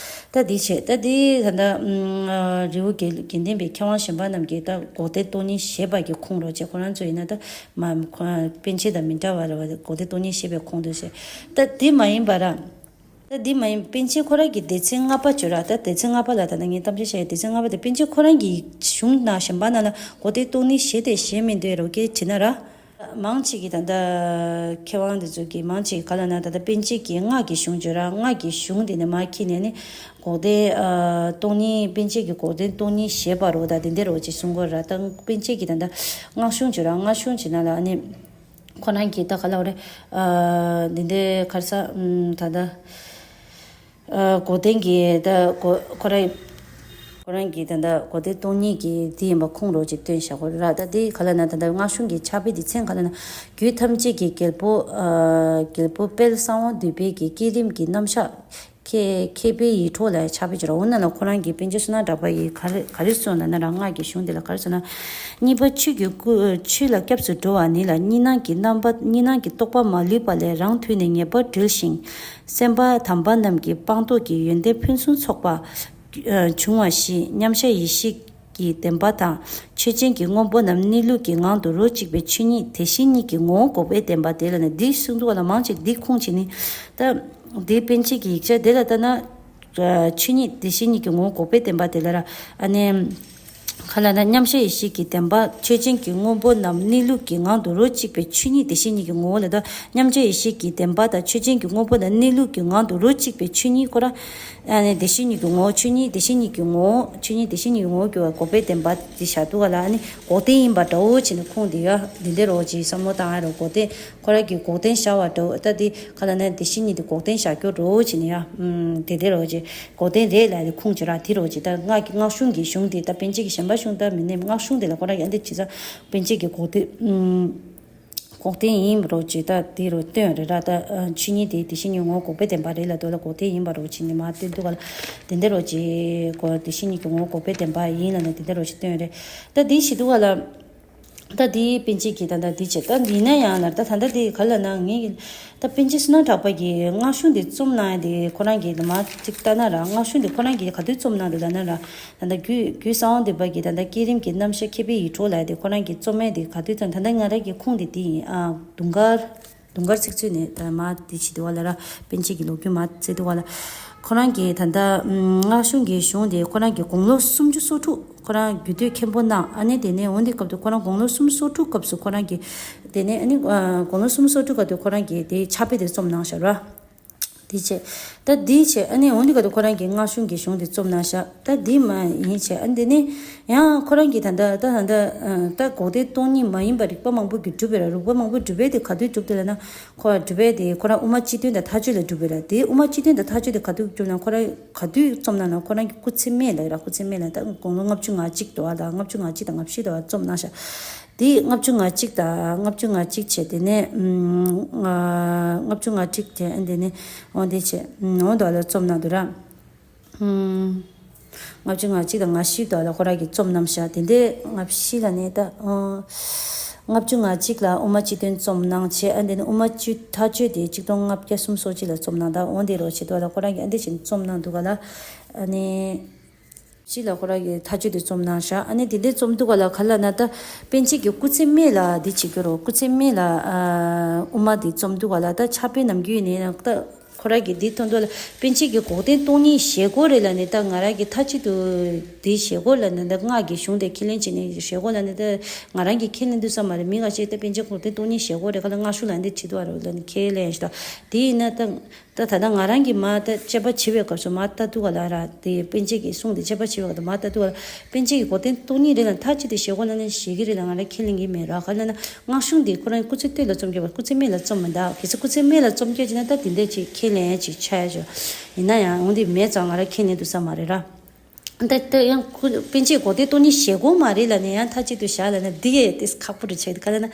ད་འདི་བྱས་ད་འདི་ད་ད་རི་བོ་དགེ་དགེ་ལྡན་པའི་མཁས་དབང་གཞན་པ་རྣམས་ཀྱིས་ད་འགོག་བདེན་སྟོང་ཉིད་བཞེད་པ་གི་ཁུངས་རོ་བྱས། ཁོ་རང་ཚོ་ཡིན་ན་ད་མ་ཁོ་པཎ་ཆེན་དང་མི་འདྲ་བ་ར་བ། འགོག་བདེན་སྟོང་ཉིད་བཞེད་པའི་ཁུངས་འདུག་ཟེར། ད་འདི་མ་ཡིན་པ་ར། ད་འདི་མ་ཡིན་པཎ་ཆེན་ཁོ་རང་གི་སྡེ་ཚན་ལྔ་པ་བརྗོད་ར། ད་སྡེ་ཚན་ལྔ་པ་ལ་ད་ད་ངས་གཏམ་བཤད་བྱས་ཡ་སྡེ་ཚན་ལྔ་པ་དེ་པཎ་ཆེན་ཁོ་རང་གི་གཞུང་ནང་གཞན་པ་ནང་ལ་འགོག་བདེན་སྟོང་ཉིད་བཞེད་དེ་བཞེད་མི་འདོད་རོ་སྐད་བྱེད་ན་ར། མང་ཆེ་གིས་ད་ལྟ་མཁས་དབང་འདི་ཚོ་གིས་མང་ཆེ་གིས་ག་ལབ་ན་ད་ལྟ་པཎ་ཆེན་གྱི་སྔགས་ཀྱི་གཞུང་བརྗོད་ར། སྔགས་ཀྱི་གཞུང་འདི་ནས་མར་འཁྱེར་ནས་ནི་འགོག་བདེན་ཨ་སྟོང་ཉིད། པཎ་ཆེན་གྱི་འགོག་བདེན་སྟོང་ཉིད་བཞེད་པ་རོ་ད་འདི་འདྲ་རོ་ཅིག་གསུང་གི་ཡོད་ར། ད་པཎ་ཆེན་གྱིས་ད་ལྟ་སྔགས་གཞུང་བརྗོད་ར། སྔགས་གཞུང་བྱས་ན་ལ་ཨ་ནི་ཁོ་རང་གིས་ད་ག་ལབ་རེད། ཨ་འདི་འདྲའི་ག་རེ་ཟ་ཨམ་ད་ལྟ། ཨ་འགོག་བདེན་གྱི་ད་གོ་ཁོ་རང་ཁོ་རང་གིས་ད་ལྟ་འགོག་བདེན་སྟོང་ཉིད་ཀྱི་དེ་ཡིན་པ་ཁུངས་རོ་ཅིག་སྟོན་བཞག་གོ་ར། ད་དེ་ག་ལབ་ན་ད་ལྟ་སྔགས་གཞུང་གི་ཕྱག་དཔེ་དེ་མཚན་ག་ལབ་ན། རྒྱུད་ཐམས་ཅད་ཀྱི་རྒྱལ་པོ་ཨ་རྒྱལ་པོ་དཔལ་གསང་བ་འདུས་པའི་གི་བསྐྱེད་རིམ་གྱི་རྣམ་གཞག་མཁས་མཁས་པའི་ཡིད་འཕྲོག་ལ་ཕྱག་དཔེ་བྱེད་ར། འོ་ན་ལ་ཁོ་རང་གིས་པཎ་ཆེན་བསོད་ནམས་གྲགས་པ་ཡིས་ག་རེ་ག་རེ་གསུངས་ལབ་ན་ར། སྔགས་ཀྱི་གཞུང་དེ་ལ་ག་རེ་གསུངས་ན། གཉིས་པ་ཆོས་ཀྱི་སྐུ་ཆོས་ལ་སྐྱབས་སུ་འགྲོ་བ་ནི་ལ། གཉིས་སྣང་གི་རྣམ་པ་གཉིས་སྣང་གི་རྟོག་པ་མ་ལུས་པ་ལས་རང་མཐུ་ནས་ངེས་པར་གྲོལ་ཞིང་། སེམས་དཔའ་དམ་པ་རྣམས་ཀྱི་སྤངས་རྟོགས་ཀྱི་ཡོན་ཏན་ཕུན་སུམ་ཚོགས་པ་འབྱུང་བ་བཞི། མཉམ་གཞག་ཡེ་ཤེས་ཀྱི་བདེན་པ་དང་། ཆོས་ཅན་གྱི་དངོས་པོ་རྣམས་གནས་ལུགས་ཀྱི་ངང་དུ་རོ་གཅིག་པའི་ཆོས་ཉིད་དེ་བཞིན་ཉིད་ཀྱི་ངོ་བོ་འགོག་པའི་བདེན་པ་དེ་ལ་ནི། འདི་གསུངས་འདུག་བ་ལ། མང་ཆེ་འདི་ཁུངས་བྱས་ནི་ད་འདི་པཎ་ཆེན་གྱི་ཡིག་ཆ་དེ་ལ་ལྟ་ན། ཆོས་ཉིད་དེ་བཞིན་ཉིད་ཀྱི་ངོ་བོ་འགོག་པའི་བདེན་པ་དེ་ལ་ར། ཨ་ནི། ག་ལབ་ན་མཉམ་གཞག་ཡེ་ཤེས་ཀྱི་བདེན་པ། ཆོས་ཅན་གྱི་དངོས་པོ་རྣམས་གནས་ལུགས་ཀྱི་ངང་དུ་རོ་གཅིག་པའི་ཆོས་ཉིད་དེ་བཞིན་ཉིད་ཀྱི་ངོ་བོ་ལ། ད་མཉམ་གཞག་ཡེ་ཤེས་ཀྱི་བདེན་པ་དང་ཆོས་ཅན་གྱི་དངོས་པོ་རྣམས་གནས་ལུགས་ཀྱི་ངང་དུ་རོ་གཅིག་པའི་ཆོས་ཉིད་ཁོ་ར། ཨ་ནི་དེ་བཞིན་ཉིད་ཀྱི་ངོ་བོ། ཆོས་ཉིད་དེ་བཞིན་ཉིད་ཀྱི་ངོ་བོ། ཆོས་ཉིད་དེ་བཞིན་ཉིད་ཀྱི་ངོ་བོ་གྱུར་པ་འགོག་པའི་བདེན་པ་དེ་བཞག་འདུག་ག་ལ། ཨ་ནི་འགོག་བདེན་ཡིན་པ་འདྲ་བོ་བྱས་ནས་ཁུངས་དེ་ཡ་འདི་འདྲ་རོ་ཅིག་བསམ་བློ་བཏང་ཡ་རོ། འགོག་བདེན། ཁོ་རང་གིས་འགོག་བདེན་བཞག་པ་འདྲ་བོ། ད་དེ་ག་ལབ་ན་དེ་བཞིན་ཉིད་དེ་འགོག་བདེན་བཞག་རྒྱུ་འདྲ་བོ་བྱས་ནས་ཡ། ཨུམ། དེ་དེ་རོ་ཅིག་འགོག་བདེན་རེད་ལབ་དེ་ཁུངས་བྱེད་ར། དེ་རོ་ཅིག་ད་སྔགས་ཀྱི་སྔགས་གཞུང་གི་གཞུང་དེ་ད་པཎ་ཆེན་གྱི་གཞན་པ་གཞུང་ད་མི་ནེམ། སྔགས་གཞུང་དེ་ལ་ཁོ་རང་གིས་ཨ་འདི་བྱས་ཙང་པཎ་ཆེན་གྱི་འགོག་བདེན། ཨུམ། འགོག་བདེན་ཡིན་རོ་ཅིག་ད་དེ་རོ་སྟོན་རེད་ར། ད་ཆོས་ཉིད་དེ་དེ་བཞིན་ཉིད་ངོ་བོ་འགོག་པའི་བདེན་པ་རེད་ལབ་དུས་ལ་འགོག་བདེན་ཡིན་པ་རོ་ཅིག་ནི་མ་སྟོན་འདུག་ག་ལ། དེ་འདྲ་རོ་ཅིག་གོ། དེ་བཞིན་ཉིད་ཀྱི་ངོ་བོ་འགོག་པའི་བདེན་པ་ཡིན་ལབ་ནས་དེ་འདྲ་རོ་ཅིག་སྟོན་རེད། ད་དེ་བྱེད་འདུག་ག་ལ། ད་དེའི་པཎ་ཆེན་གྱིས་ད་ལྟ་འདི་བྱས། ད་འདི་ན་ཡང་ལར་ད་ད་ལྟ་དེ་ག་ལ་ན་ངེད་ཀྱི་ད་པཎ་ཆེན་བསོད་ནམས་གྲགས་པ་གིས་སྔགས་གཞུང་འདི་རྩོམ་གནང་ཡ་དེ་ཁོ་རང་གིས་མ་ཅིག་ལྟ་ན་ར། སྔགས་གཞུང་འདི་ཁོ་རང་གིས་ག་དུས་རྩོམ་གནང་འདུག་ལབ་ན་ར། ད་ལྟ་རྒྱུད་རྒྱུད་གསང་བ་འདུས་པ་གི་ད་ལྟ་བསྐྱེད་རིམ་གྱི་རྣམ་གཞག་མཁས་པའི་ཡིད་འཕྲོག་ལབ་ཡ་དེ་ཁོ་རང་གིས་རྩོམ་ཡ་དེ་ག་དུས་ཙམ། ད་ལྟ་ང་རང་གི་ཁུངས་དེ་འདི་ཡིན། ཨ་དུང་དཀར། དུང་དཀར་ཚིག་མཛོད་ནས་ད་མ་དེ་བྱེད་འདུག་ག་ལ་ར། པཎ་ཆེན་གྱི་ལོ་རྒྱུས་མ་བཙལ་འདུག་ག་ལ། ཁོ་རང་གིས་ད་ལྟ་ཨམ་སྔགས་གཞུང་གི་གཞུང་དེ་ཁོ་རང་གིས་དགུང་ལོ་སུམ་ཅུ་སོ་དྲུག་ཁོ་རང་རྒྱུད་སྟོད་མཁན་པོ་གནང་། ཨ་ནི་དེ་ནས་འོན་ཏེ་སྐབས་དུ་ཁོ་རང་དགུང་ལོ་སུམ་ཅུ་སོ་དྲུག་སྐབས་སུ་ཁོ་རང་གིས་དེ་ནས་ཨ་ནི་ཨ་དགུང་ལོ་སུམ་ཅུ་སོ་དྲུག་སྐབས་དུ་ཁོ་རང་གིས་དེ་ཕྱག་དཔེ་དེ་རྩོམ་གནང་ཤག་ར། དེ་བྱས། ད་འདི་བྱས་ཨ་ནི་འོན་ཏེ་ག་དུ་ཁོ་རང་གིས་སྔགས་གཞུང་གི་གཞུང་དེ་རྩོམ་གནང་ཤག་ད་འདི་མ་ཡིན་བྱས་ཨ་ནི་དེ་ནས་ཡང་ཁོ་རང་གིས་ད་ལྟ་ད་ད་ལྟ་ད་འགོག་བདེན་སྟོང་ཉིད་མ་ཡིན་པ་རིགས་པ་མང་པོ་གིས་གྲུབ་པའི་ར། རིགས་པ་མང་པོ་གྲུབ་པའི་དེ་ག་དུས་གྲུབ་དེ་ལབ་ན། ཁོ་གྲུབ་པའི་དེ་ཁོ་རང་དབུ་མ་སྤྱི་དོན་དང་མཐའ་དཔྱོད་ལ་གྲུབ་པའི་ར། དེ་དབུ་མ་སྤྱི་དོན་དང་མཐའ་དཔྱོད་དེ་ག་དུས་གྲུབ་ན་ཁོ་རང་ག་དུས་རྩོམ་གནང་ན། ཁོ་རང་གི་སྐུ་ཚེ་སྨད་ལ་ར། སྐུ་ཚེ་སྨད་ལ་ད་དགུང་ལོ་ལྔ་བཅུ་ང་གཅིག་དུ་བ་ལ་ལྔ་བཅུ་ང་གཅིག་དང་ང་བཞི་དུ་བ་རྩོམ་གནང་ཤག་དེ་ལྔ་བཅུ་ང་གཅིག་དང་ལྔ་བཅུ་ང་གཅིག་བྱས་དེ་ནས་ཨུམ་ལྔ་བཅུ་ང་གཅིག་བྱས་ཨ་དེ་ནས་འོང་དེ་བྱས་ཨུམ་འོང་དུ་བ་ལ་རྩོམ་གནང་འདུག་ར། ལྔ་བཅུ་ང་གཅིག་དང་ང་བཞི་དུ་ལ་ཁོ་རང་གིས་རྩོམ་གནང་ཤག་དེ་འདྲའི་ང་བཞི་ལ་ནས་ད་ལྔ་བཅུ་ང་གཅིག་ལ་དབུ་མ་སྤྱི་དོན་རྩོམ་གནང་བྱས། ཨ་འདི་ནི་དབུ་མ་སྤྱི་མཐའ་དཔྱོད་དེ་གཅིག་སྟོང་ལྔ་བརྒྱ་སུམ་ཅུ་སོ་གཅིག་ལ་རྩོམ་གནང་ད་འོང་དེ་རོ་བྱེད་དུ་ལ་ཁོ་རང་གིས་ཨ་འདི་བཞིན་རྩོམ་གནང་འདུག་ག་ལ། ཨ་ནི་གཅིག་ལ་ཁོ་རང་གིས་མཐའ་དཔྱོད་དེ་རྩོམ་གནང་ཤག་ཨ་ནི་དེ་འདྲའི་རྩོམ་འདུག་ག་ལ། ག་ལ་ན་ད་པཎ་ཆེན་གྱི་སྐུ་ཚེ་སྨད་ལ་འདི་བྱེད་ཀྱི་རོ། སྐུ་ཚེ་སྨད་ལ་དབུ་མ་དེ་རྩོམ་འདུག་ག་ལ། ད་ཕྱག་དཔེ་ནམ་རྒྱུན་ནས་ད། ཁོ་རང་གིས་འདི་མཐོང་དུས་ལ་པཎ་ཆེན་གྱིས་འགོག་བདེན་སྟོང་ཉིད་བཞེད་དགོས་རེད་ལབ་ནས། ད་ང་རང་གིས་མཐའ་གཅིག་ཏུ་འདི་བཞེད་དགོས་ལབ་ནས། ད་སྔགས་ཀྱི་གཞུང་དེ་ཁས་ལེན་བྱས་ནས་བཞེད་དགོས་ལབ་ནས། ད་ང་རང་གིས་ཁས་ལེན་དུས་ཙམ་མ་རེད། མི་ཁ་ཤས་ད་པཎ་ཆེན་འགོག་བདེན་སྟོང་ཉིད་བཞེད་དགོས་རེད། ཁ་ལ་སྔགས་གཞུང་ལ་འདི་བྱེད་དུ་བ་རེད་ལབ་ནས་ཁས་ལེན་ཞིག་ད་དེ་ཡིན་ན་ད་ད་ད་ལྟ་ང་རང་གིས་མ་ད་དཔྱད་པ་བྱེད་པའི་སྐབས་སུ་མ་ལྟ་དུས་ག་ལ་ར། དེ་པཎ་ཆེན་གྱི་གསུང་དེ་དཔྱད་པ་བྱེད་པའི་སྐབས་སུ་མ་ལྟ་དུས་ག་ལ། པཎ་ཆེན་གྱིས་འགོག་བདེན་སྟོང་ཉིད་རེད་ལ་མཐའ་གཅིག་ཏུ་བཞེད་དགོས་ལབ་ནས་བཞེད་ཀྱི་རེད་ལ་ང་རང་ཁས་ལེན་གྱི་མེད་ར། ག་ལབ་ན་སྔགས་གཞུང་འདི་ཁོ་རང་སྐུ་ཚེ་སྟོད་ལ་རྩོམ་རྒྱུ་བ། སྐུ་ཚེ་སྨད་ལ་རྩོམ་མི་འདུག་གལ་སྲིད་སྐུ་ཚེ་སྨད་ལ་རྩོམ་རྒྱུ་བྱས་ན་ད་དེ་འདྲ་ཅིག་ཁས་ ནས་ཅིག་ཆགས་ཡ་ཅིག་ཡིན་ན་ཡང་འོན་ཏེ་མེད་ཙང་ང་ར་ཁྱེད་ནས་འདུག་ས་མ་རེད་ར། ད་ལྟ་ཡང་ཁོ་པཎ་ཆེན་གོ་བདེ་སྟོང་ཉིད་བཞེད་དགོས་མ་རེད་ལབ་ནས་ཡང་མཐའ་གཅིག་ཏུ་བཞག་ལབ་ན་འདི་གས་ཏེ་ཁག་པོ་རེད་ཆགས་འདུག་ག་ལབ་ན།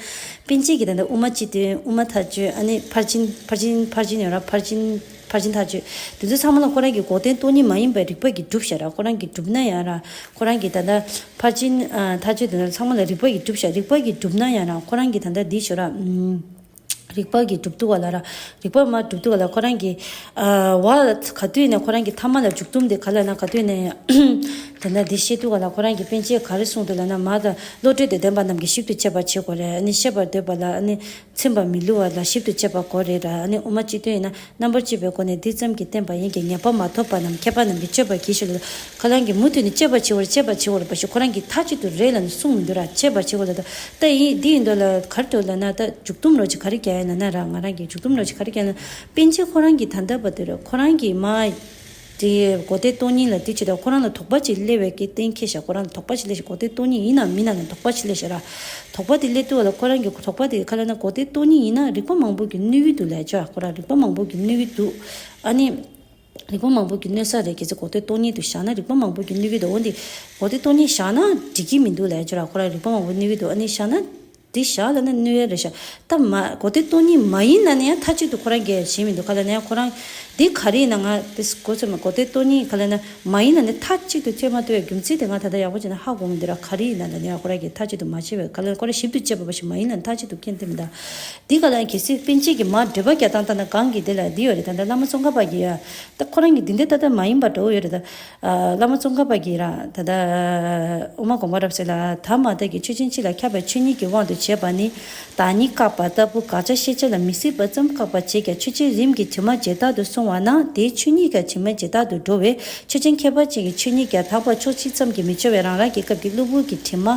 པཎ་ཆེན་གྱི་ད་ལྟ་དབུ་མ་སྤྱི་དོན་དབུ་མ་མཐའ་དཔྱོད་ཨ་ནི་ཕར་ཕྱིན་ཕར་ཕྱིན་ཕར་ཕྱིན་ཡོད་ར་ཕར་ཕྱིན་ཕར་ཕྱིན་མཐའ་དཔྱོད་དེ་ཚོ་ཚང་མ་ལ་ཁོ་རང་གི་གོ་བདེ་སྟོང་ཉིད་མ་ཡིན་པའི་རིགས་པ་གིས་གྲུབ་བཞག་ར། ཁོ་རང་གིས་གྲུབ་ན་ཡང་ར་ཁོ་རང་གི་ད་ལྟ་ཕར་ཕྱིན་ཨ་མཐའ་དཔྱོད་དེ་ཚོ་ཚང་མ་ལ་རིགས་པ་གིས་གྲུབ་བཞག་རིགས་པ་གིས་གྲུབ་ན་ཡང་ར་ཁོ་རང་གི་ད་ལྟ་འདི་ཞོ་ར་ཨུམ། རིགས་པ་གིས་གྲུབ་འདུག་ག་ལ་ར། རིགས་པ་མ་གྲུབ་འདུག་ག་ལ་ཁོ་རང་གིས། ཨ་བ་ག་དུས་ནས་ཁོ་རང་གི་ཐ་མ་ལ་མཇུག་སྡོམ་དེ་ག་ལ་ན་ག་དུས་ནས། དེ་ན་འདི་བཤད་འདུག་ག་ལ་ཁོ་རང་གིས་པཎ་ཆེན་ག་རེ་གསུངས་འདུག་ལ་ན་མ་དང་བློ་གྲོས་དང་ལྡན་པ་རྣམས་ཀྱིས་ཞིབ་ཏུ་དཔྱད་པར་བྱེད་དགོས་རེད། ཨ་ནི་ཤེས་པར་འདོད་པ་ལ་ཨ་ནི་ཚིམ་པར་མི་བསླུ་བ་ལ་ཞིབ་ཏུ་དཔྱད་པ་དགོས་རེད་ར། ཨ་ནི་དབུ་མ་སྤྱི་དོན་ཡིན་ན་རྣམ་པར་དཔྱོད་པའི་སྒོ་ནས་འདི་ཙམ་གྱིས་བསྟན་པ་ཡིན་གྱི་ཉེས་པ་མ་ཐོབ་པ་རྣམས་མཁས་པ་རྣམས་ཀྱིས་དཔྱོད་པར་གྱིས་ཤིག་ལ། ཁོ་རང་གིས་མུ་མཐུད་ནས་དཔྱད་པར་བྱེད་དགོས་རེད་དཔྱད་པར་བྱེད་དགོས་རེད་པ་ཞིག་ཁོ་རང་གིས་མཐའ་གཅིག་ཏུ་རེད་ལབ་ནས་གསུངས་མི་འདུག་ར། དཔྱད་པར་བྱེད་དགོས་ལབ་ད། ད་ཡིན་འདི་ཡིན་འདུག་ལ་ག་རེ་འདུག་ལབ་ན་ད་མཇུག་སྡོམ་རོགས་ཅིག་ག་རེ་རྒྱག་ཡ་ལབ་ན་ར་ང་རང་གིས་མཇུག་སྡོམ་རོགས་ཅིག་ག་རེ་རྒྱག་ཡ་ལབ་ན་པཎ་ཆེན་ཁོ་རང་གིས་ད་ལྟ་བར་དུ་རེད་ཁོ་རང་གིས་མ། དེ་གོ་བདེ་སྟོང་ཉིད་ལ་དེ་བྱེད་དུས་ཁོ་རང་ལ་དོགས་པ་ཅིག་སླེབས་པའི་གི་གཏན་འཁེལ་བཞག་ཁོ་རང་ལ་དོགས་པ་ཅིག་སླེབས་ཤག་གོ་བདེ་སྟོང་ཉིད་ཡིན་ནམ་མིན་ནམ་ལ་དོགས་པ་ཅིག་སླེབས་ཤག་ར། དོགས་པ་དེ་སླེབས་དུས་ལ་ཁོ་རང་གི་དོགས་པ་དེ་ག་ལབ་ན་གོ་བདེ་སྟོང་ཉིད་ཡིན་ན་རིགས་པ་མང་པོ་གི་གནོད་ཀྱི་འདུག་ལབ་ཆོག་ཁོ་རང་རིགས་པ་མང་པོ་གི་གནོད་ཀྱི་འདུག་ཨ་ནི། རིགས་པ་མང་པོ་གི་གནོད་ས་རེད། གལ་སྲིད་གོ་བདེ་སྟོང་ཉིད་དུ་བཞག་ན་རིགས་པ་མང་པོ་གི་གནོད་ཀྱི་འདུག་འོན་ཏེ་གོ་བདེ་སྟོང་ཉིད་བཞག་ན་འགྲིག་གི་མི་འདུག་ལབ་ཡ་ཅིག་ར་ཁོ་རང་རིགས་པ་མང་པོ་གནོད་ཀྱི་འདུག་ཨ་ནི་བཞག་ན་འདི་བཞག་ལབ་ན་གནོད་ཡ་རེད་ཤག་ད་མ་གོ་བདེ་སྟོང་ཉིད་མ་ཡིན་ལབ་ན་ཡང་མཐའ་གཅིག་ཏུ་ཁོ་རང་གིས་བྱེད་མི་འདུག་ག་ལབ་ན་ཡང་ཁོ་རང་འདི་ག་རེ་ཡིན་ན་ང་དེ་གོ་ཚོད་མ་གོ་བདེ་སྟོང་ཉིད་ག་ལབ་ན་མ་ཡིན་ལབ་ན་མཐའ་གཅིག་ཏུ་ཐོས་མ་ཐོས་པའི་རྒྱུ་མཚན་དེ་ང་ད་ལྟ་ཡག་པོ་བྱས་ན་ཧ་གོ་མི་འདུག་ར། ག་རེ་ཡིན་ན་ལབ་ན་ཡང་ཁོ་རང་གིས་མཐའ་གཅིག་ཏུ་མ་བྱེད་པའི་ག་ལབ་ན་ཁོ་རང་ཞིབ་ཏུ་དཔྱད་པ་བ་ཞིག་མ་ཡིན་ལབ་ན་མཐའ་གཅིག་ཏུ་མཁྱེན་ཐུབ་མི་འདུག་འདི་ག་ལ་གལ་སྲིད་པཎ་ཆེན་གྱིས་མར་འགྲེལ་པ་རྒྱག་སྟངས་ལྟ་ན་གང་གི་འདི་ལ་འདི་ཡོད་རེད། ད་ལྟ་བླ་མ་ཙོང་ཁ་པ་གིས་ཡ་ད་ཁོ་རང་གི་འདི་འདྲ་ད་ལྟ་མ་ཡིན་པ་འདྲ་བོ་ཡོད་རེད། ད་བླ་མ་ཙོང་ཁ་པ་གིས་ར་ད་ལྟ་དབུ་མ་དགོངས་པ་རབ་གསལ་ལ་ཐ་མ་ལྟ་གི་ཆོས་ཅན་སྤྱི་ལ་ཁྱབ་པའི་ཆོས་ཉིད་ཀྱི་དབང་དུ་བྱས་པ་ནི་བདག་ཉིད་བཀག་པ་ལྟ་བུ་དགག་བྱ་ཤེས་བྱ་ལ་མི་སྲིད་པ་ཙམ་བཀག་པ་བྱེད་ཀྱང་ཆོས་ཅན་རིམ་གྱིས་དྲི་མ་ཇི་ལྟར་དུ་སོང་བ་ན་དེའི་ཆོས་ཉིད་ཀྱང་དྲི་མ་ཇི་ལྟར་དུ་འགྲོ་བས་ཆོས་ཅན་ཁྱད་པར་ཅན་གྱི་ཆོས་ཉིད་ཀྱང་དག་པ་ཕྱོགས་གཅིག་ཙམ་གྱིས་མི་ཆོད་པས་རང་རང་གི་སྐབས་ཀྱི་གློ་བུར་གྱི་དྲི་མ་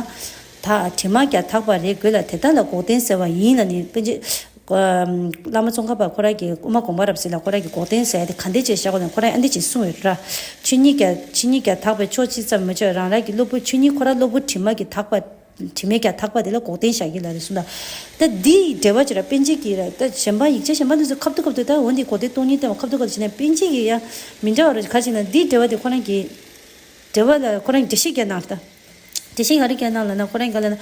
དག་དྲི་མ་ཀྱང་དག་པ་རེད་དགོས་ལ་དེ་དག་ལ་འགོག་བདེན་ཟེར་བ་ཡིན་ལ་ནི་པཎ་ཆེན། བླ་མ་ཙོང་ཁ་པ་ཁོ་རང་གིས་དབུ་མ་དགོངས་པ་རབ་གསལ་ལ་ཁོ་རང་གིས་འགོག་བདེན་ཟེར་ཡ་དེ་ག་འདྲ་ཅིག་བཞག་གོ་ན་ཁོ་རང་ཨ་འདྲ་ཅིག་གསུངས་ཡོད་ར། ཆོས་ཉིད་ཀྱང་ཆོས་ཉིད་ཀྱང་དག་པའི་ཕྱོགས་གཅིག་ཙམ་མི་ཆོད་རང་རང་གི་གློ་བུར་ཆོས་ཉིད་ཁོ་རང་གློ་བུར་དྲི་མ་གིས་དག་པ། དྲི་མས་ཀྱང་དག་པ་དེ་ལ་འགོག་བདེན་བཞག་གི་ལ་རེད་གསུངས་ད། ད་འདིའི་འགྲེལ་པ་ཅིག་ར་པཎ་ཆེན་གྱིས་ར་ད་གཞན་པ་ཡིག་ཆ་གཞན་པ་འདི་ཚོ་ཁ་བསྡུ་ཁ་བསྡུ་ད་འོ་འདི་གོ་བདེ་སྟོང་ཉིད་བསྟན་པ་ཁ་བསྡུ་ཁ་བསྡུ་བྱས་ན་པཎ་ཆེན་གྱིས་ཡང་མི་འདྲ་བ་ར་ག་ཅིག་ན་འདིའི་འགྲེལ་པ་དེ་ཁོ་རང་གིས་འགྲེལ་པ་ལ་ཁོ་རང་གིས་འགྲེལ་བཤད་བརྒྱབ་གནང་ར་ད། དེ་བཞིན་ག་རེ་བསྐྱལ་གནང་ལབ་ན་ཁོ་རང་ག་ལབ་ན།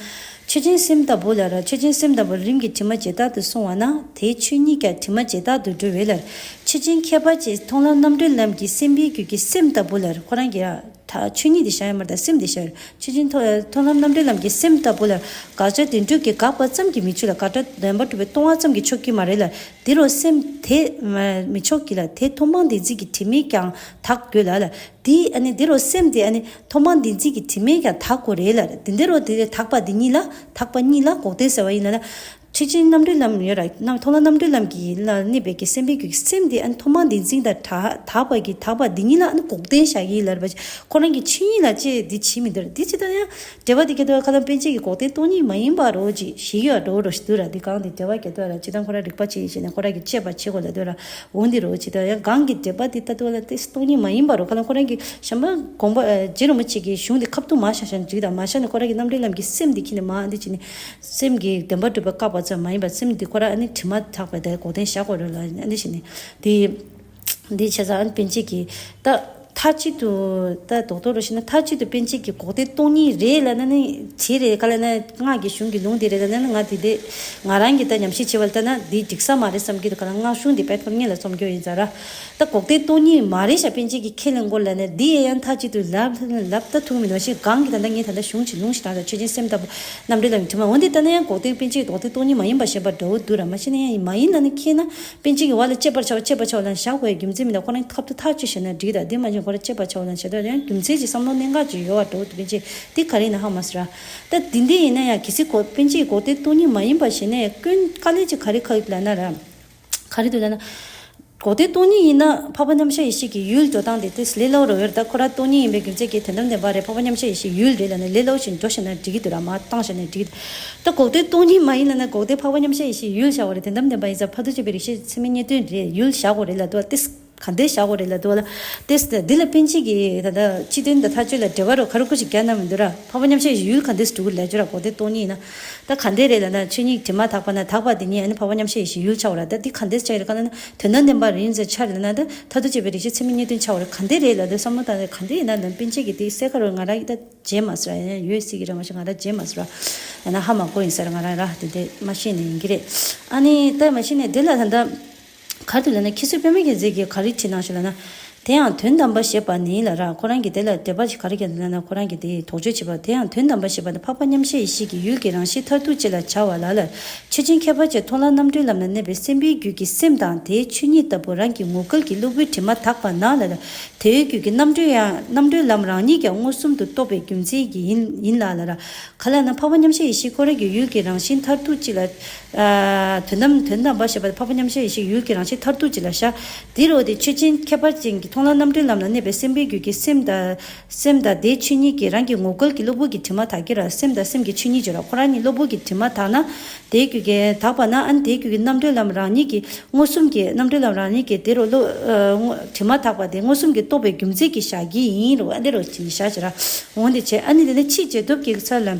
ཆོས་ཅན་སེམས་ལྟ་བུ་ལ་ར་ཆོས་ཅན་སེམས་ལྟ་བུ་རིམ་གྱིས་དྲི་མ་ཇི་ལྟར་དུ་སོང་བ་ན་དེའི་ཆོས་ཉིད་ཀྱང་དྲི་མ་ཇི་ལྟར་དུ་འགྲོ་བས་ལར། ཆོས་ཅན་ཁྱད་པར་ཅན་མཐོང་ལམ་རྣམ་གྲོལ་ལམ་གྱི་སེམས་དཔའི་རྒྱུད་ཀྱི་སེམས་ལྟ་བུ་ལར་ཁོ་རང་གི་ར་ད་ཆོས་ཉིད་དེ་བཞག་ཡ་མ་རེད་ད་སེམས་དེ་བཞག་ཡ་རེད། ཆོས་ཅན་མཐོང་མཐོང་ལམ་རྣམ་གྲོལ་ལམ་གྱི་སེམས་ལྟ་བུ་ལར་དགག་བྱ་བདེན་གྲུབ་ཀྱིས་དགག་པ་ཙམ་གྱིས་མི་ཆོད་ལ་དགག་བྱ་བདེན་པར་གྲུབ་པས་སྟོང་བ་ཙམ་གྱིས་ཆོག་གི་མ་རེད་ལར། དེ་རུ་སེམས་དེ་མི་ཆོག་གི་ལ་དེ་མཐོང་སྤང་བདེན་འཛིན་གྱི་དྲི་མས་ཀྱང་དག་དགོས་ལ་ལ། དེ་ཨ་ནི་དེ་རུ་སེམས་དེ་ཨ་ནི་མཐོང་སྤང་བདེན་འཛིན་གྱི་དྲི་མས་ཀྱང་དག་དགོས་རེད་ལ། དེ་འདི་རུ་དེ་དག་པ་འདི་གཉིས་ལ་དག་པ་གཉིས་ལ་འགོག་བདེན་ཟེར་བ་ཡིན་ལ་ན། ཆོས་ཅན་རྣམ་གྲོལ་ལམ་ཡོད་ར་ན་མཐོང་ལམ་རྣམ་གྲོལ་ལམ་གྱི་ལ་གནས་པའི་གི་སེམས་དཔའི་རྒྱུད་ཀྱི་སེམས་དེ་ཨ་ནི་མཐོང་སྤང་བདེན་འཛིན་དང་དག་དག་པ་གི་དག་པ་འདི་གཉིས་ལ་ཨ་ནི་འགོག་བདེན་བཞག་གི་ཡིན་ལ་རེད་པ། ཁོ་རང་གི་ཆོས་ཉིད་ལ་ཅེས་འདི་བྱེད་མི་འདོད་ར་འདི་ཅི་ལྟར་ཡང་། འགྲེལ་པ་འདི་ག་དོ་ཁ་ལམ་པཎ་ཆེན་གྱི་འགོག་བདེན་སྟོང་ཉིད་མ་ཡིན་པ་རོ་ཅིག་ཞིག་ཡོད་འགྲོ་རོ་ཞིག་འདུག་ར། འདི་གང་འདི་འགྲེལ་པ་ག་དོ་ར་ཅི་དང་ཁོ་ར་རིག་པ་ཅི་ཡིན་ཞེ་ན་ཁོ་ར་གི་དཔྱད་པ་བྱེད་དགོས་ལ་འདུག་ར། འོ་འདི་རོ་ཅི་དང་ཡང་གང་གི་འགྲེལ་པ་འདི་ལྟ་དུ་ལ་ཏེ་སྟོང་ཉིད་མ་ཡིན་པ་རོ་ཁ་ལམ་ཁོ་ར་གི་གཞན་པ་དགོངས་པ་རྗེ་རིན་པོ་ཆེ་གི་གཞུང་འདི་ཁ་ཐུག་མ་ཤ་ཤ་འགྲིག་དང་མ་ཤ་ནི་ཁོ་ར་གི་རྣམ་འགྲེལ་ལམ་གྱི་སེམས་འདི་ཁྱི་ནི་མ་འདི་ཅི་ནི་སེམས་ཀྱི་བདེན་པ་གྲུབ་པའི་བཀག་པ་ཙམ་མ་ཡིན་པར་སེམས་འདི་ཁོ་ར་ཨ་ནི་དྲི་མ་དག་པའི་དེ་འགོག་བདེན་བཞག་དགོས་རོ་ལ་འདི་ཅི་ནི་འདི། འདི་བྱས་ཙང་ཨ་ནི་པཎ་ཆེན་གྱིས་ད་མཐའ་གཅིག་ཏུ་ད་རྡོག་རྡོག་རུ་ཞིག་ན་མཐའ་གཅིག་ཏུ་པཎ་ཆེན་གྱིས་འགོག་བདེན་སྟོང་ཉིད་རེད་ལབ་ན་ནི་དེ་རེད་ག་ལབ་ན་སྔགས་ཀྱི་གཞུང་གི་ལུང་དེ་རེད་ལབ་ན་ནི་ང་དེ་དེ་ང་རང་གིས་ད་ཉམས་ཞིབ་བྱས་པ་ལ་ལྟ་ན་འདི་འགྲིག་ས་མ་རེད་བསམ་གྱི་འདུག་ག་ལ་སྔགས་གཞུང་འདི་པད་ཐོར་ངེས་ལ་རྩོམ་རྒྱུ་ཡིན་ཙང་ར་ད་འགོག་བདེན་སྟོང་ཉིད་མ་རེད་ཤག་པཎ་ཆེན་གྱིས་ཁས་ལེན་དགོས་ལབ་ན་འདི་ཡང་མཐའ་གཅིག་ཏུ་ལབ་ལབ་ད་ཐུག་མི་འདུག་ཤི་གང་གི་ད་ལྟ་ངས་ད་ལྟ་གཞུང་གི་ལུང་ཞིག་དྲངས་ཙང་ཆོས་ཅན་སེམས་ལྟ་བུ་རྣམ་འགྲེལ་ལ་མི་དྲི་མ་འོན་ཏེ་ད་ནི་ཡང་འགོག་བདེན་པཎ་ཆེན་གྱིས་འགོག་བདེན་སྟོང་ཉིད་མ་ཡིན་པ་བཤད་པ་འདྲ་བོ་འདུག་ར་མ་གཞི་ནས་ཡང་མ་ཡིན་ལབ་ན་ཁྱེད་ན། པཎ་ཆེན་གྱི་བ་ལ་དཔྱད་པར་བྱའོ་དཔྱད་པར་བྱའོ་ལབ་བཞག་དགོས་རྒྱུ་མཚན་མི་འདུག་ཁོ་རང་ཁ་ཐུག་ཐག་གཅོད་བྱས་ན་འགྲིག་ད་དེ་མ་བྱུང་ཁོ་རང་དཔྱད་པར་བྱའོ་ལབ་བྱས་ད་ཡང་རྒྱུ་མཚན་ཅིག་བསམ་བློ་གནད་འགག་ཅིག་ཡོད་བ་འགྲོ་འདུག་པཎ་ཆེན་དེ་ག་རེ་ཡིན་ན་ཧ་མ་སི་ར། ད་དེ་འདྲ་ཡིན་ན་ཡང་གལ་སྲིད་གོ་པཎ་ཆེན་གྱི་འགོག་བདེན་སྟོང་ཉིད་མ་ཡིན་པ་ཞེས་ནས་སྐྱོན་དཀའ་ལས་ཅིག་ག་རེ་ཁག་ཡོད་ལབ་ན་ར། ག་རེ་འདུག་ལབ་ན། འགོག་བདེན་སྟོང་ཉིད་ཡིན་ན་འཕགས་པ་མཉམ་གཞག་ཡེ་ཤེས་ཀྱི་ཡུལ་འགྲོ་སྟངས་དེ་དེ་ལས་སླ་བོ་རེད། ད་ཁོ་རང་སྟོང་ཉིད་ཡིན་པའི་རྒྱུ་མཚན་གྱིས་དོན་དམ་བདེན་པ་རེད་འཕགས་པ་མཉམ་གཞག་ཡེ་ཤེས་ཡུལ་རེད་ལབ་ནས་ལས་སླ་བོ་ཞིག་འགྲོ་ཤེས་ན་འགྲིག་གི་འདུག་ར་མ་བཏང་ཤེས་ན་འགྲིག་གི་འདུག་ད་འགོག་བདེན་སྟོང་ཉིད་མ་ཡིན་ལབ་ན་འགོག་བདེན་འཕགས་པ་མཉམ་གཞག་ཡེ་ཤེས་ཡུལ་བཞག་པ་རེད། དོན་དམ་བདེན་པ་ཡིན་ཙང་ཕ་རྡོ་རྗེ་འཆང་དཔལ་རིགས་ཤེས་ཚད་མའི་རྙེད་དོན་རེད་ཡུལ་བཞག་དགོས་རེད་ལབ་འདུག་བ་ཏིས། ག་འདྲས་བཞག་དགོས་རེད་ལབ་འདུག་བ་ལ། དེ་འདི་ལ་པཎ་ཆེན་གྱི་ད་ལྟ་སྤྱི་དོན་དང་ཐག་གཅོད་ལ་འབྲེལ་བ་རོ་ག་རེ་ཀུ་ཞིག་རྒྱག་ན་མི་འདུག་ར། འཕགས་པ་མཉམ་གཞག་ཡུལ་ག་འདྲས་འགྲོ་གི་ལབ་རྒྱུ་ར། གོ་དེ་སྟོང་ཉིད་ཡིན་ན། ད་ག་འདྲས་རེད་ལབ་ན་ཆོས་ཉིད་དྲི་མ་དག་པ་ན་དག་པ་དེ་ཉིད་ཨ་ནི་འཕགས་པ་མཉམ་གཞག་ཡེ་ཤེས་ཡུལ་ཆགས་པ་ར། ད་འདི་ག་འདྲས་ཆགས་ཡོད་རེད་ག་ལབ་ན་དོན་དམ་བདེན་པ་རིག་འཛིན་ཆ་རེད་ལབ་ན་ད་མཐར་ཐུག་དཔྱད་པའི་རིག་བྱེད་ཚད་མའི་གནད་དོན་ཆགས་པ་རེད། ག་འདྲས་རེད་ལབ་དུས་བསམ་བློ་བཏང་ན་ག་འདྲས་ཡིན་ན་ལབ་པཎ་ཆེན་གྱི་དེ་གསལ་ཁ་རོ་ང་ར་ད་བརྗེད་མ་སོང་ར། ཡོད་སྲིད་ཀྱི་ར་མ་གཞི་ང་ར་བརྗེད་མ་སོང་ར། ཡང་ན་ཧ་མ་གོ་ཡིན་ས་ར། ང་ར་ར་དེ་འདྲས་མ་ཤེས་ནས་ཡིན་གྱི་རེད། ཨ་ནི་ད་མ་ཤེས་ནས་དེ་ལ་ད་ད། ག་རེ་ལབ་ན་ཁྱེད་ཚོས་པད་མ་རྒྱལ་མཚན་གྱིས་ག་རེ་བྲིས་གནང་ཞེས་ལབ་ན། དེ་ཡང་དོན་དམ་པ་ཞེས་པ་ནི་ལབ་ར། ཁོ་རང་གིས་དེ་ལ་འགྲེལ་པ་ཞིག་ག་རེ་བརྒྱབ་འདུག་ལབ་ན། ཁོ་རང་གིས་དེ་དོགས་གཅོད་བྱས་པ། དེ་ཡང་དོན་དམ་པ་ཞེས་པ་ནི་འཕགས་པ་མཉམ་གཞག་ཡེ་ཤེས་ཀྱི་ཡུལ་གྱི་རང་བཞིན་མཐར་ཐུག་ཅིག་ལ་བྱ་བ་ལ་ལ། ཆོས་ཅན་ཁྱད་པར་ཅན་མཐོང་ལམ་རྣམ་གྲོལ་ལམ་ལ་གནས་པའི་སེམས་པའི་རྒྱུད་ཀྱི་སེམས་དང་དེའི་ཆོས་ཉིད་ལྟ་བུ་རང་གི་ངོ་སྐལ་གྱི་གློ་བུར་དྲི་མ་དག་པ་ན་ལ་ལ། དེའི་རྒྱུད་ཀྱི་རྣམ་གྲོལ་ཡང་རྣམ་གྲོལ་ལམ་རང་ཉིད་ཀྱང་མངོན་སུམ་དུ་རྟོགས་པའི་རྒྱུ་མཚན་གྱིས་ཡིན་ཡིན་ལ་ལབ་ར། ག་ལབ་ན་འཕགས་པ་མཉམ་གཞག་ཡེ་ཤེས་ཁོ་རང་གི་ཡུལ་གྱི་རང་བཞིན་མཐར་ཐུག་ཅིག་ལ། ཨ། དོན་དམ་དོན་དམ་པ་ཞེས་པ་འཕགས་པ་མཉམ་གཞག་ཡེ་ཤེས་ཡུལ་གྱི་རང་བཞིན་མཐར་ཐུག་ཅིག་ལ་བཞག་དེ་རུ་དེ་ཆོས་ཅན་ཁྱད་པར་ཅན་གྱི་མཐོང་ལམ་རྣམ་གྲོལ་ལམ་ལ་གནས་པའི་སེམས་པའི་རྒྱུད་ཀྱི་སེམས་དང་། སེམས་དང་དེའི་ཆོས་ཉིད་ཀྱིས་རང་གི་ངོ་སྐལ་གྱི་གློ་བུར་གྱི་དྲི་མ་དག་གི་ར། སེམས་དང་སེམས་ཀྱི་ཆོས་ཉིད་ཅིག་ར། ཁོ་རང་ཉིད་གློ་བུར་གྱི་དྲི་མ་དག་ན། དེའི་རྒྱུད་ཀྱི་དག་པ་ན་ཨ་ནི་དེའི་རྒྱུད་ཀྱི་རྣམ་གྲོལ་ལམ་རང་ཉིད་ཀྱི་མངོན་སུམ་གྱི་རྣམ་གྲོལ་ལམ་རང་ཉིད་ཀྱི་དེ་རུ་གློ། ཨ། དྲི་མ་དག་པ་དེ་མངོན་སུམ་གྱིས་རྟོགས་པའི་རྒྱུ་མཚན་གྱིས་བཞག་གི་ཡིན་རུ། ཨ། འདི་རུ་ཅིག་བཞག་ཅིག་ར། འོན་ཏེ་བྱས་ཨ་ནི་དེ་ནི་ཕྱིའི་རྗེས་ཐོབ་ཀྱི་ཚད་ལ།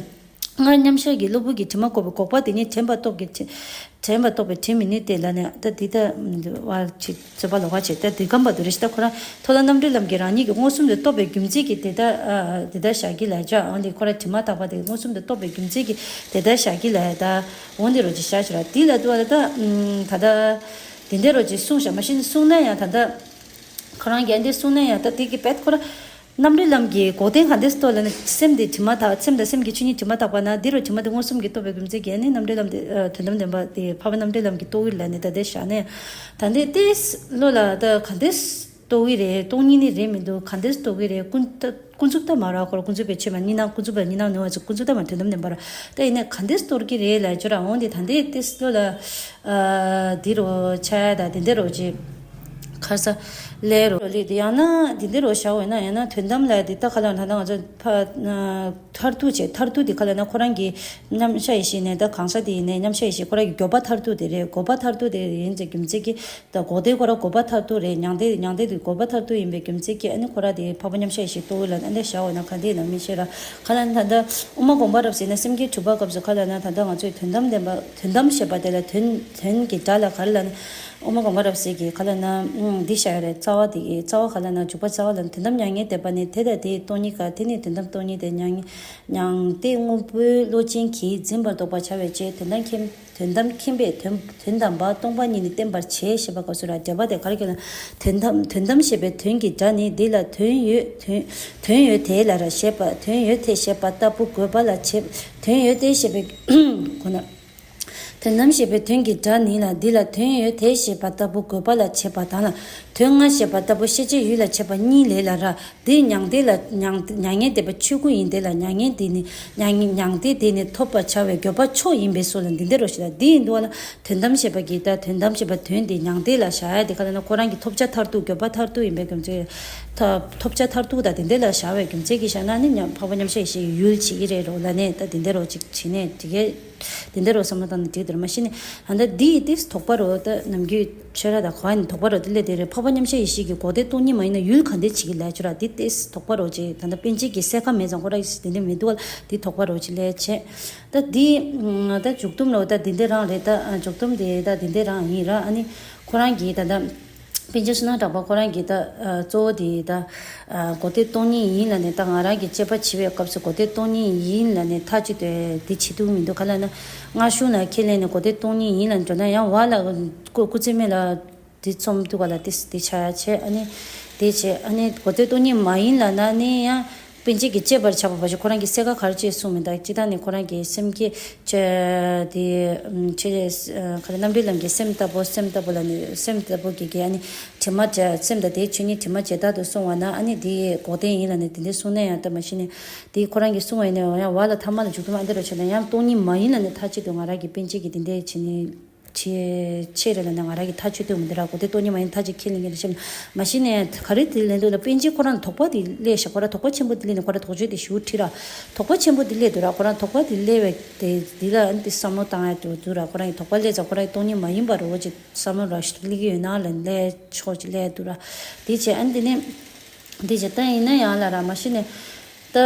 སྔར་མཉམ་གཞག་གི་གློ་བུར་གྱི་དྲི་མ་འགོག་པའི་འགོག་པ་དེ་ཉིད་དྲན་པ་སྟོབས་ཀྱིས་དྲན་པ་རྟོགས་པའི་དྲན་མི་ནུས་ཏེ་ལབ་ནས། ད་འདི་ལྟ་བར་ཅིག་རྩོད་པ་ལོགས་ཀ་བྱས། ད་འདི་རྐང་པ་དུ་རེ་ཞིག་ད་ཁོ་རང་མཐོང་ལམ་རྣམ་གྲོལ་ལམ་གྱི་རང་ཉིད་ཀྱི་མངོན་སུམ་དུ་རྟོགས་པའི་རྒྱུ་མཚན་གྱིས་དེ་ལྟར། ཨ། དེ་ལྟར་བཞག་གི་ལབ་ཅག་འོན་ཏེ་ཁོ་རང་དྲི་མ་དག་པ་དེ་མངོན་སུམ་དུ་རྟོགས་པའི་རྒྱུ་མཚན་གྱིས་དེ་ལྟར་བཞག་གི་ལབ་ད། འོན་ཏེ་རོ་ཅིག་བཞག་ཅིག་ར། འདི་ལ་དུ་བ་ལ་ད། ཨམ། ད་ལྟ་དེ་འདྲ་རོ་ཅིག་གསུངས་བཞག་མ་གཞི་ནས་གསུངས་ན་ཡང་ད་ལྟ་ཁོ་རང་གིས་འདི་གསུངས་ན་ཡང་ད་དེ་གི་བེད་ཁོ་རང་། རྣམ་གྲོལ་ལམ་གྱི་འགོག་བདེན་ག་འདྲས་རྟོགས་ལབ་ན། སེམས་དེ་དྲི་མ་དག་སེམས་དང་སེམས་ཀྱི་ཆོས་ཉིད་དྲི་མ་དག་པ་ན་འདི་རུ་དྲི་མ་དེ་མངོན་སུམ་གྱིས་རྟོགས་པའི་རྒྱུ་མཚན་གྱིས་ནི་རྣམ་གྲོལ་ལམ་དེ། ཨ། དོན་དམ་བདེན་པ་དེ་འཕགས་པའི་རྣམ་གྲོལ་ལམ་གྱི་རྟོགས་ཡུལ་ལ་ནི་ད་ལྟའི་བཞག་ནས། ད་འདི་ཏེས་བློ་ལ་ད་ག་འདྲས་རྟོགས་ཀྱི་རེད། སྟོང་ཉིད་ནི་རེད་མི་འདུག་ག་འདྲས་རྟོགས་ཀྱི་རེད། ཀུན་ད་ཀུན་རྫོབ་ལྟ་མ་ར་ཁོ་ར་ཀུན་རྫོབ་པའི་ཆོས་མ་གཉིས་སྣང་ཀུན་རྫོབ་པ་གཉིས་སྣང་ནོར་བ་ཚོ་ཀུན་རྫོབ་ལྟ་མ་དོན་དམ་བདེན་པ་ར། ད་ཡིན་ནའི་ག་འདྲས་རྟོགས་ཀྱི་རེད་ལབ་ཅོ་ར། འོན་ཏེ་ད་འདི་ཏེས་བློ་ལ། ཨ། འདི་རུ་ཆ་ཡ་ད་འདི་འདི་རུ་ཅི། ཁ་ས་ལས་རོ་ལི་དེ་ཡང་ན་འདི་འདི་རོ་བཞག་འོས་ན་ཡང་ན་དོན་དམ་ལ་འདི་ལྟ་ག་ལ་ད་ལྟ་ང་ཚོ་ཕ་མཐར་ཐུག་བྱས་མཐར་ཐུག་དེ་ག་ལ་ན་ཁོ་རང་གི་མཉམ་གཞག་ཡེ་ཤེས་ནས་ད་གང་ཟག་དེ་ཡིན་ནའི་མཉམ་གཞག་ཡེ་ཤེས་ཁོ་རང་གི་འགོག་པ་མཐར་ཐུག་དེ་རེད། འགོག་པ་མཐར་ཐུག་དེ་ཡིན་ཚེ་རྒྱུ་མཚན་གྱི་ད་འགོག་བདེན་ཁོ་རང་འགོག་པ་མཐར་ཐུག་རེད། མྱང་འདས་མྱང་འདས་དེ་འགོག་པ་མཐར་ཐུག་ཡིན་པའི་རྒྱུ་མཚན་གྱི་ཨ་ནི་ཁོ་རང་དེ་འཕགས་པ་མཉམ་གཞག་ཡེ་ཤེས་རྟོགས་འོས་ལ་ཨ་འདི་བཞག་འོས་ན་ག་འདི་ན་མི་ཤེས་ར། ག་ལ་ན་ད་ལྟ་དབུ་མ་དགོངས་པ་རབ་གསལ་ན་སེམས་བསྐྱེད་དྲུག་པ་སྐབས་སུ་ག་ལ་ན་ད་ལྟ་ང་ཚོས་དོན་དམ་བདེན་པ་དོན་དམ་ཞེས་པ་དེ་ལ་དོན་དོན་གྱི་སྒྲ་ལ་ག་ལ་ན། དབུ་མ་དགོངས་པ་རབ་གསལ་གྱི་ག་ལ་ན། ཨང་། འདི་བཤད་ཡོད་རེད། རྩ་བ་དེ་གི་རྩ་བ་ག་ལ་ན་འཇུག་པ་རྩ་བ་ལ་དོན་དམ་མྱ་ངན་འདས་པ་ནི་དེ་དང་དེའི་སྟོང་ཉིད་དཀར། དེ་ནི་དོན་དམ་སྟོང་ཉིད་དེ་མྱ་ངན་མྱང་འདས་དངོས་པོའི་བློ་ཅན་གྱིས་འཛིན་པར་འདོད་པར་བྱ་བའི་ཕྱིར་དོན་དམ་མཁྱེན་དོན་དམ་མཁྱེན་པས་དོན་དོན་དམ་པ་སྟོང་པ་ཉིད་ནི་བསྟན་པར་བྱེད་ཞེས་པ་སྐབས་སུ་ར། འགྲེལ་པ་དེ་ག་རེ་གྱོན་ན། དོན་དམ་དོན་དམ་ཞེས་པའི་དོན་གྱི་སྒྲ་ནི་འདི་ལ་དོན་ཡོད་དོན་དོན་ཡོད་དེ་ལ་ར་ཞེས་པ་དོན་ཡོད་དེ་ཞེས་པ་ལྟ་བུ་དགོས་པ་ལ་བྱེད་དོན་ཡོད་དེ་ཞེས་པའི་གོ་ན། དོན་དམ་ཞེས་པའི་དོན་གྱི་སྒྲ་ནི་ལ་འདི་ལ་དོན་ཡོད་དེ་ཞེས་པ་ལྟ་བུ་དགོས་པ་ལ་བྱེད་པ་དང་ལ། དོན་ལྔ་ཞེས་པ་ལྟ་བུ་ཤེས་བྱའི་ཡུལ་ལ་བྱེད་པ་གཉིས་ལས་ལ་ར། འདི་མྱང་འདས་ལ་མྱང་མྱ་ངན་འདས་པ་ཆོས་སྐུ་ཡིན་དེ་ལ་མྱ་ངན་འདས་ནི་མྱ་ངན་མྱང་འདས་འདས་ནི་ཐོབ་པར་བྱ་བའི་འགྱོད་པ་མཆོག་ཡིན་པས་སོ་ལ་འདི་འདི་རོ་ཞེས་ལ་འདི་ཡིན་འདུག་བ་ལ། དོན་དམ་ཞེས་པ་གི་ད་དོན་དམ་ཞེས་པ་དོན་དེ་མྱང་འདས་ལ་བཞག་ཡ་དེ་ག་ལ་ན་ཁོ་རང་གི་ཐོབ་བྱ་མཐར་ཐུག་འགྱོད་པ་མཐར་ཐུག་ཡིན་པའི་རྒྱུ་མཚན། ཐོབ་ཐོབ་བྱ་མཐར་ཐུག་ད་དེ་འདྲ་ལ་བཞག་པའི་རྒྱུ་མཚན་གྱིས་བཞག་ན་ནི་མྱང་འཕགས་པ་མཉམ་གཞག་ཡེ་ཤེས་ཀྱི་ཡུལ་བྱེད་ཀྱི་རེད་རོ་ལ་ནས་ད་དེ་འདྲ་རོ་ཅིག་བྱེད་ནས་དེ་གས་དེ་འདྲ་རོ་བསམ་བློ་བཏང་ནས་འགྲིག་འདུག་མ་གཞི་ནས་ད་ལྟ་འདི་ཡི་ཏིས་དོགས་པ་རོ་ད་ནམ་རྒྱུན་ཆོས་ར་དང་གོ་བ་ནི་དོགས་པ་རོ་དེ་ལས་དེ་རེད། འཕགས་པ་མཉམ་གཞག་ཡེ་ཤེས་ཀྱི་གོ་དེ་སྟོང་ཉིད་མ་ཡིན་ན་ཡུལ་ག་འདྲ་བྱེད་ཀྱི་ལས་ཆོས་ར་དེ་ཏིས་དོགས་པ་རོ་ཅིག་ད་ལྟ་པཎ་ཆེན་གྱི་གསལ་ཁ་མེད་ཙང་ཁོ་ར་ཡི་དེ་འདྲ་མི་འདུག་བ་དེ་དོགས་པ་རོ་ཅིག་ལས་བྱེད། ད་འདི་ད་མཇུག་སྡོམ་ལོ་ད་འདི་འདྲ་རང་རེད། ད་མཇུག་སྡོམ་དེ་ད་འདི་འདྲ་རང་ཡིན་ར། ཨ་ནི་ཁོ་རང་གིས་ད་ལྟ་པཎ་ཆེན་བསོད་ནམས་གྲགས་པ་ཁོ་རང་གིས་ད་གཙོ་བོ་དེ་ད་གོ་དེ་སྟོང་ཉིད་ཡིན་ལ་ནས་ད་ང་རང་གི་དཔྱད་པ་བྱེད་པའི་སྐབས་སུ་གོ་དེ་སྟོང་ཉིད་ཡིན་ལ་ནས་ཐག་གཅོད་དེ་འདི་བྱེད་ཐུབ་མི་འདུག་ག་ལ་ན། སྔ་གཞུག་ན་ཁས་ལེན་ནས་གོ་དེ་སྟོང་ཉིད་ཡིན་ལ་འགྲོ་ན་ཡང་བ་ལ་སྐུ་སྐུ་ཚེ་སྨད་ལ། དེ་རྩོམ་འདུག་ག་ལ་དེ་དེ་ཆ་ཡ་བྱས། ཨ་ནི་དེ་བྱས་ཨ་ནི་གོ་དེ་སྟོང་ཉིད་མ་ཡིན་ལ་ན་ནི་ཡང་པཎ་ཆེན་གྱིས་དཔྱད་པར་བྱ་བ་བ་ཞིག་ཁོ་རང་གིས་གསལ་ཁ་ག་རེ་བྱས་གསུངས་མི་འདུག་སྤྱིར་བཏང་ནི་ཁོ་རང་གིས་སེམས་བསྐྱེད་བྱས་དེ་ཆེ་ག་རེ་རྣམ་འགྲེལ་ལམ་གྱི་སེམས་ལྟ་བུ་སེམས་ལྟ་བུ་ལ་ནི་སེམས་ལྟ་བུ་གི་གི་ཨ་ནི་དྲི་མ་བྱས་སེམས་དང་དེའི་ཆོས་ཉིད་དྲི་མ་བྱས་རྟག་ཏུ་གསུངས་པ་ན་ཨ་ནི་དེ་གོ་དེ་ཡིན་ལ་ནི་དེ་འདྲ་གསུངས་ན་ཡང་ད་མ་གཞི་ནི་དེ་ཁོ་རང་གིས་གསུངས་པ་ཡིན་ན་ཡང་བ་ལ་ཐ་མ་ལ་འཇུག་ཐུབ་མ་འདི་རུ་བྱས་ན་ཡང་སྟོང་ཉིད་མ་ཡིན་ལ་ནི་མཐའ་གཅིག་ཏུ་ང་རང་གིས་པཎ་ཆེན་གྱིས་དེ་འདྲ་བྱས་ནི། ཆེ་ཆེ་རེད་ལབ་ནས་ང་རང་གིས་ཐག་ཆོད་ཐུབ་མི་འདུག་ར། གོ་དེ་སྟོང་ཉིད་མ་ཡིན་ཐག་ཅིག་ཁས་ལེན་གྱི་རེད་ཤག་མ་གཞི་ནས་ག་རེ་དེ་ལེན་འདུག་ལ། པཎ་ཆེན་ཁོ་རང་དོགས་པ་དེ་སླེབས་ཤག་ཁོ་རང་དོགས་པ་ཆེན་པོ་དེ་སླེབས་ནས་ཁོ་རང་དོགས་གཅོད་དེ་ཞུ་ཁྲིད་ར། དོགས་པ་ཆེན་པོ་དེ་སླེབས་འདུག་ར། ཁོ་རང་དོགས་པ་དེ་སླེབས་པའི་དེ་དེ་ལ་ཨ་ནི་དེ་བསམ་བློ་བཏང་ཡ་འདུག་འདུག་ར། ཁོ་རང་གི་དོགས་པ་སླེབས་ཙང་ཁོ་རང་གི་སྟོང་ཉིད་མ་ཡིན་པ་རེད་འོ་ཅིག་བསམ་བློ་ར་སླེབས་ཀྱི་ཡོད་ན་ལ་སླེབས་ཆོག་ཅིག་སླེབས་འདུག་ར། དེ་བྱས་ཨ་ནི་དེ་ནས། འདི་བྱས་ད་ཡིན་ན་ཡང་ལ་ར་མ་གཞི་ནས། ད་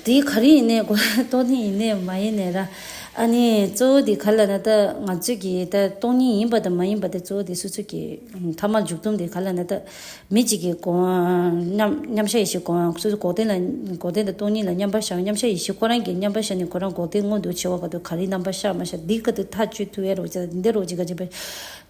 འདི་ག་རེ་ཡིན་ནའི་གོ་སྟོང་ཉིད་ཡིན་ནའི་མ་ཡིན་ནའི་ར། ཨ་ནི་གཙོ་བོ་འདི་ག་ལ་ན་ད་ང་ཚོས་ཀྱི་ད་སྟོང་ཉིད་ཡིན་པ་དང་མ་ཡིན་པ་དེ་གཙོ་བོ་འདི་སོ་སོ་གི་ཐ་མལ་འཇུག་སྡོམ་འདི་ག་ལ་ན་ད་མི་གཅིག་གི་གོ་མཉམ་མཉམ་བཞག་ཡེ་ཤེས་གོ་སོ་སོ་འགོག་བདེན་ལ་འགོག་བདེན་དང་སྟོང་ཉིད་ལ་མཉམ་པར་བཞག་མཉམ་བཞག་ཡེ་ཤེས་ཁོ་རང་གི་མཉམ་པར་བཞག་ནས་ཁོ་རང་འགོག་བདེན་མངོན་དུ་བྱེད་པ་ག་དུས་ག་རེ་རྣམ་པར་ཤར་མ་ཤར་འདི་ག་དུས་ཐག་གཅོད་ཐུབ་ཡ་རོ་ཅེ་འདི་རོ་ཅེ་ག་ཅེ་པ།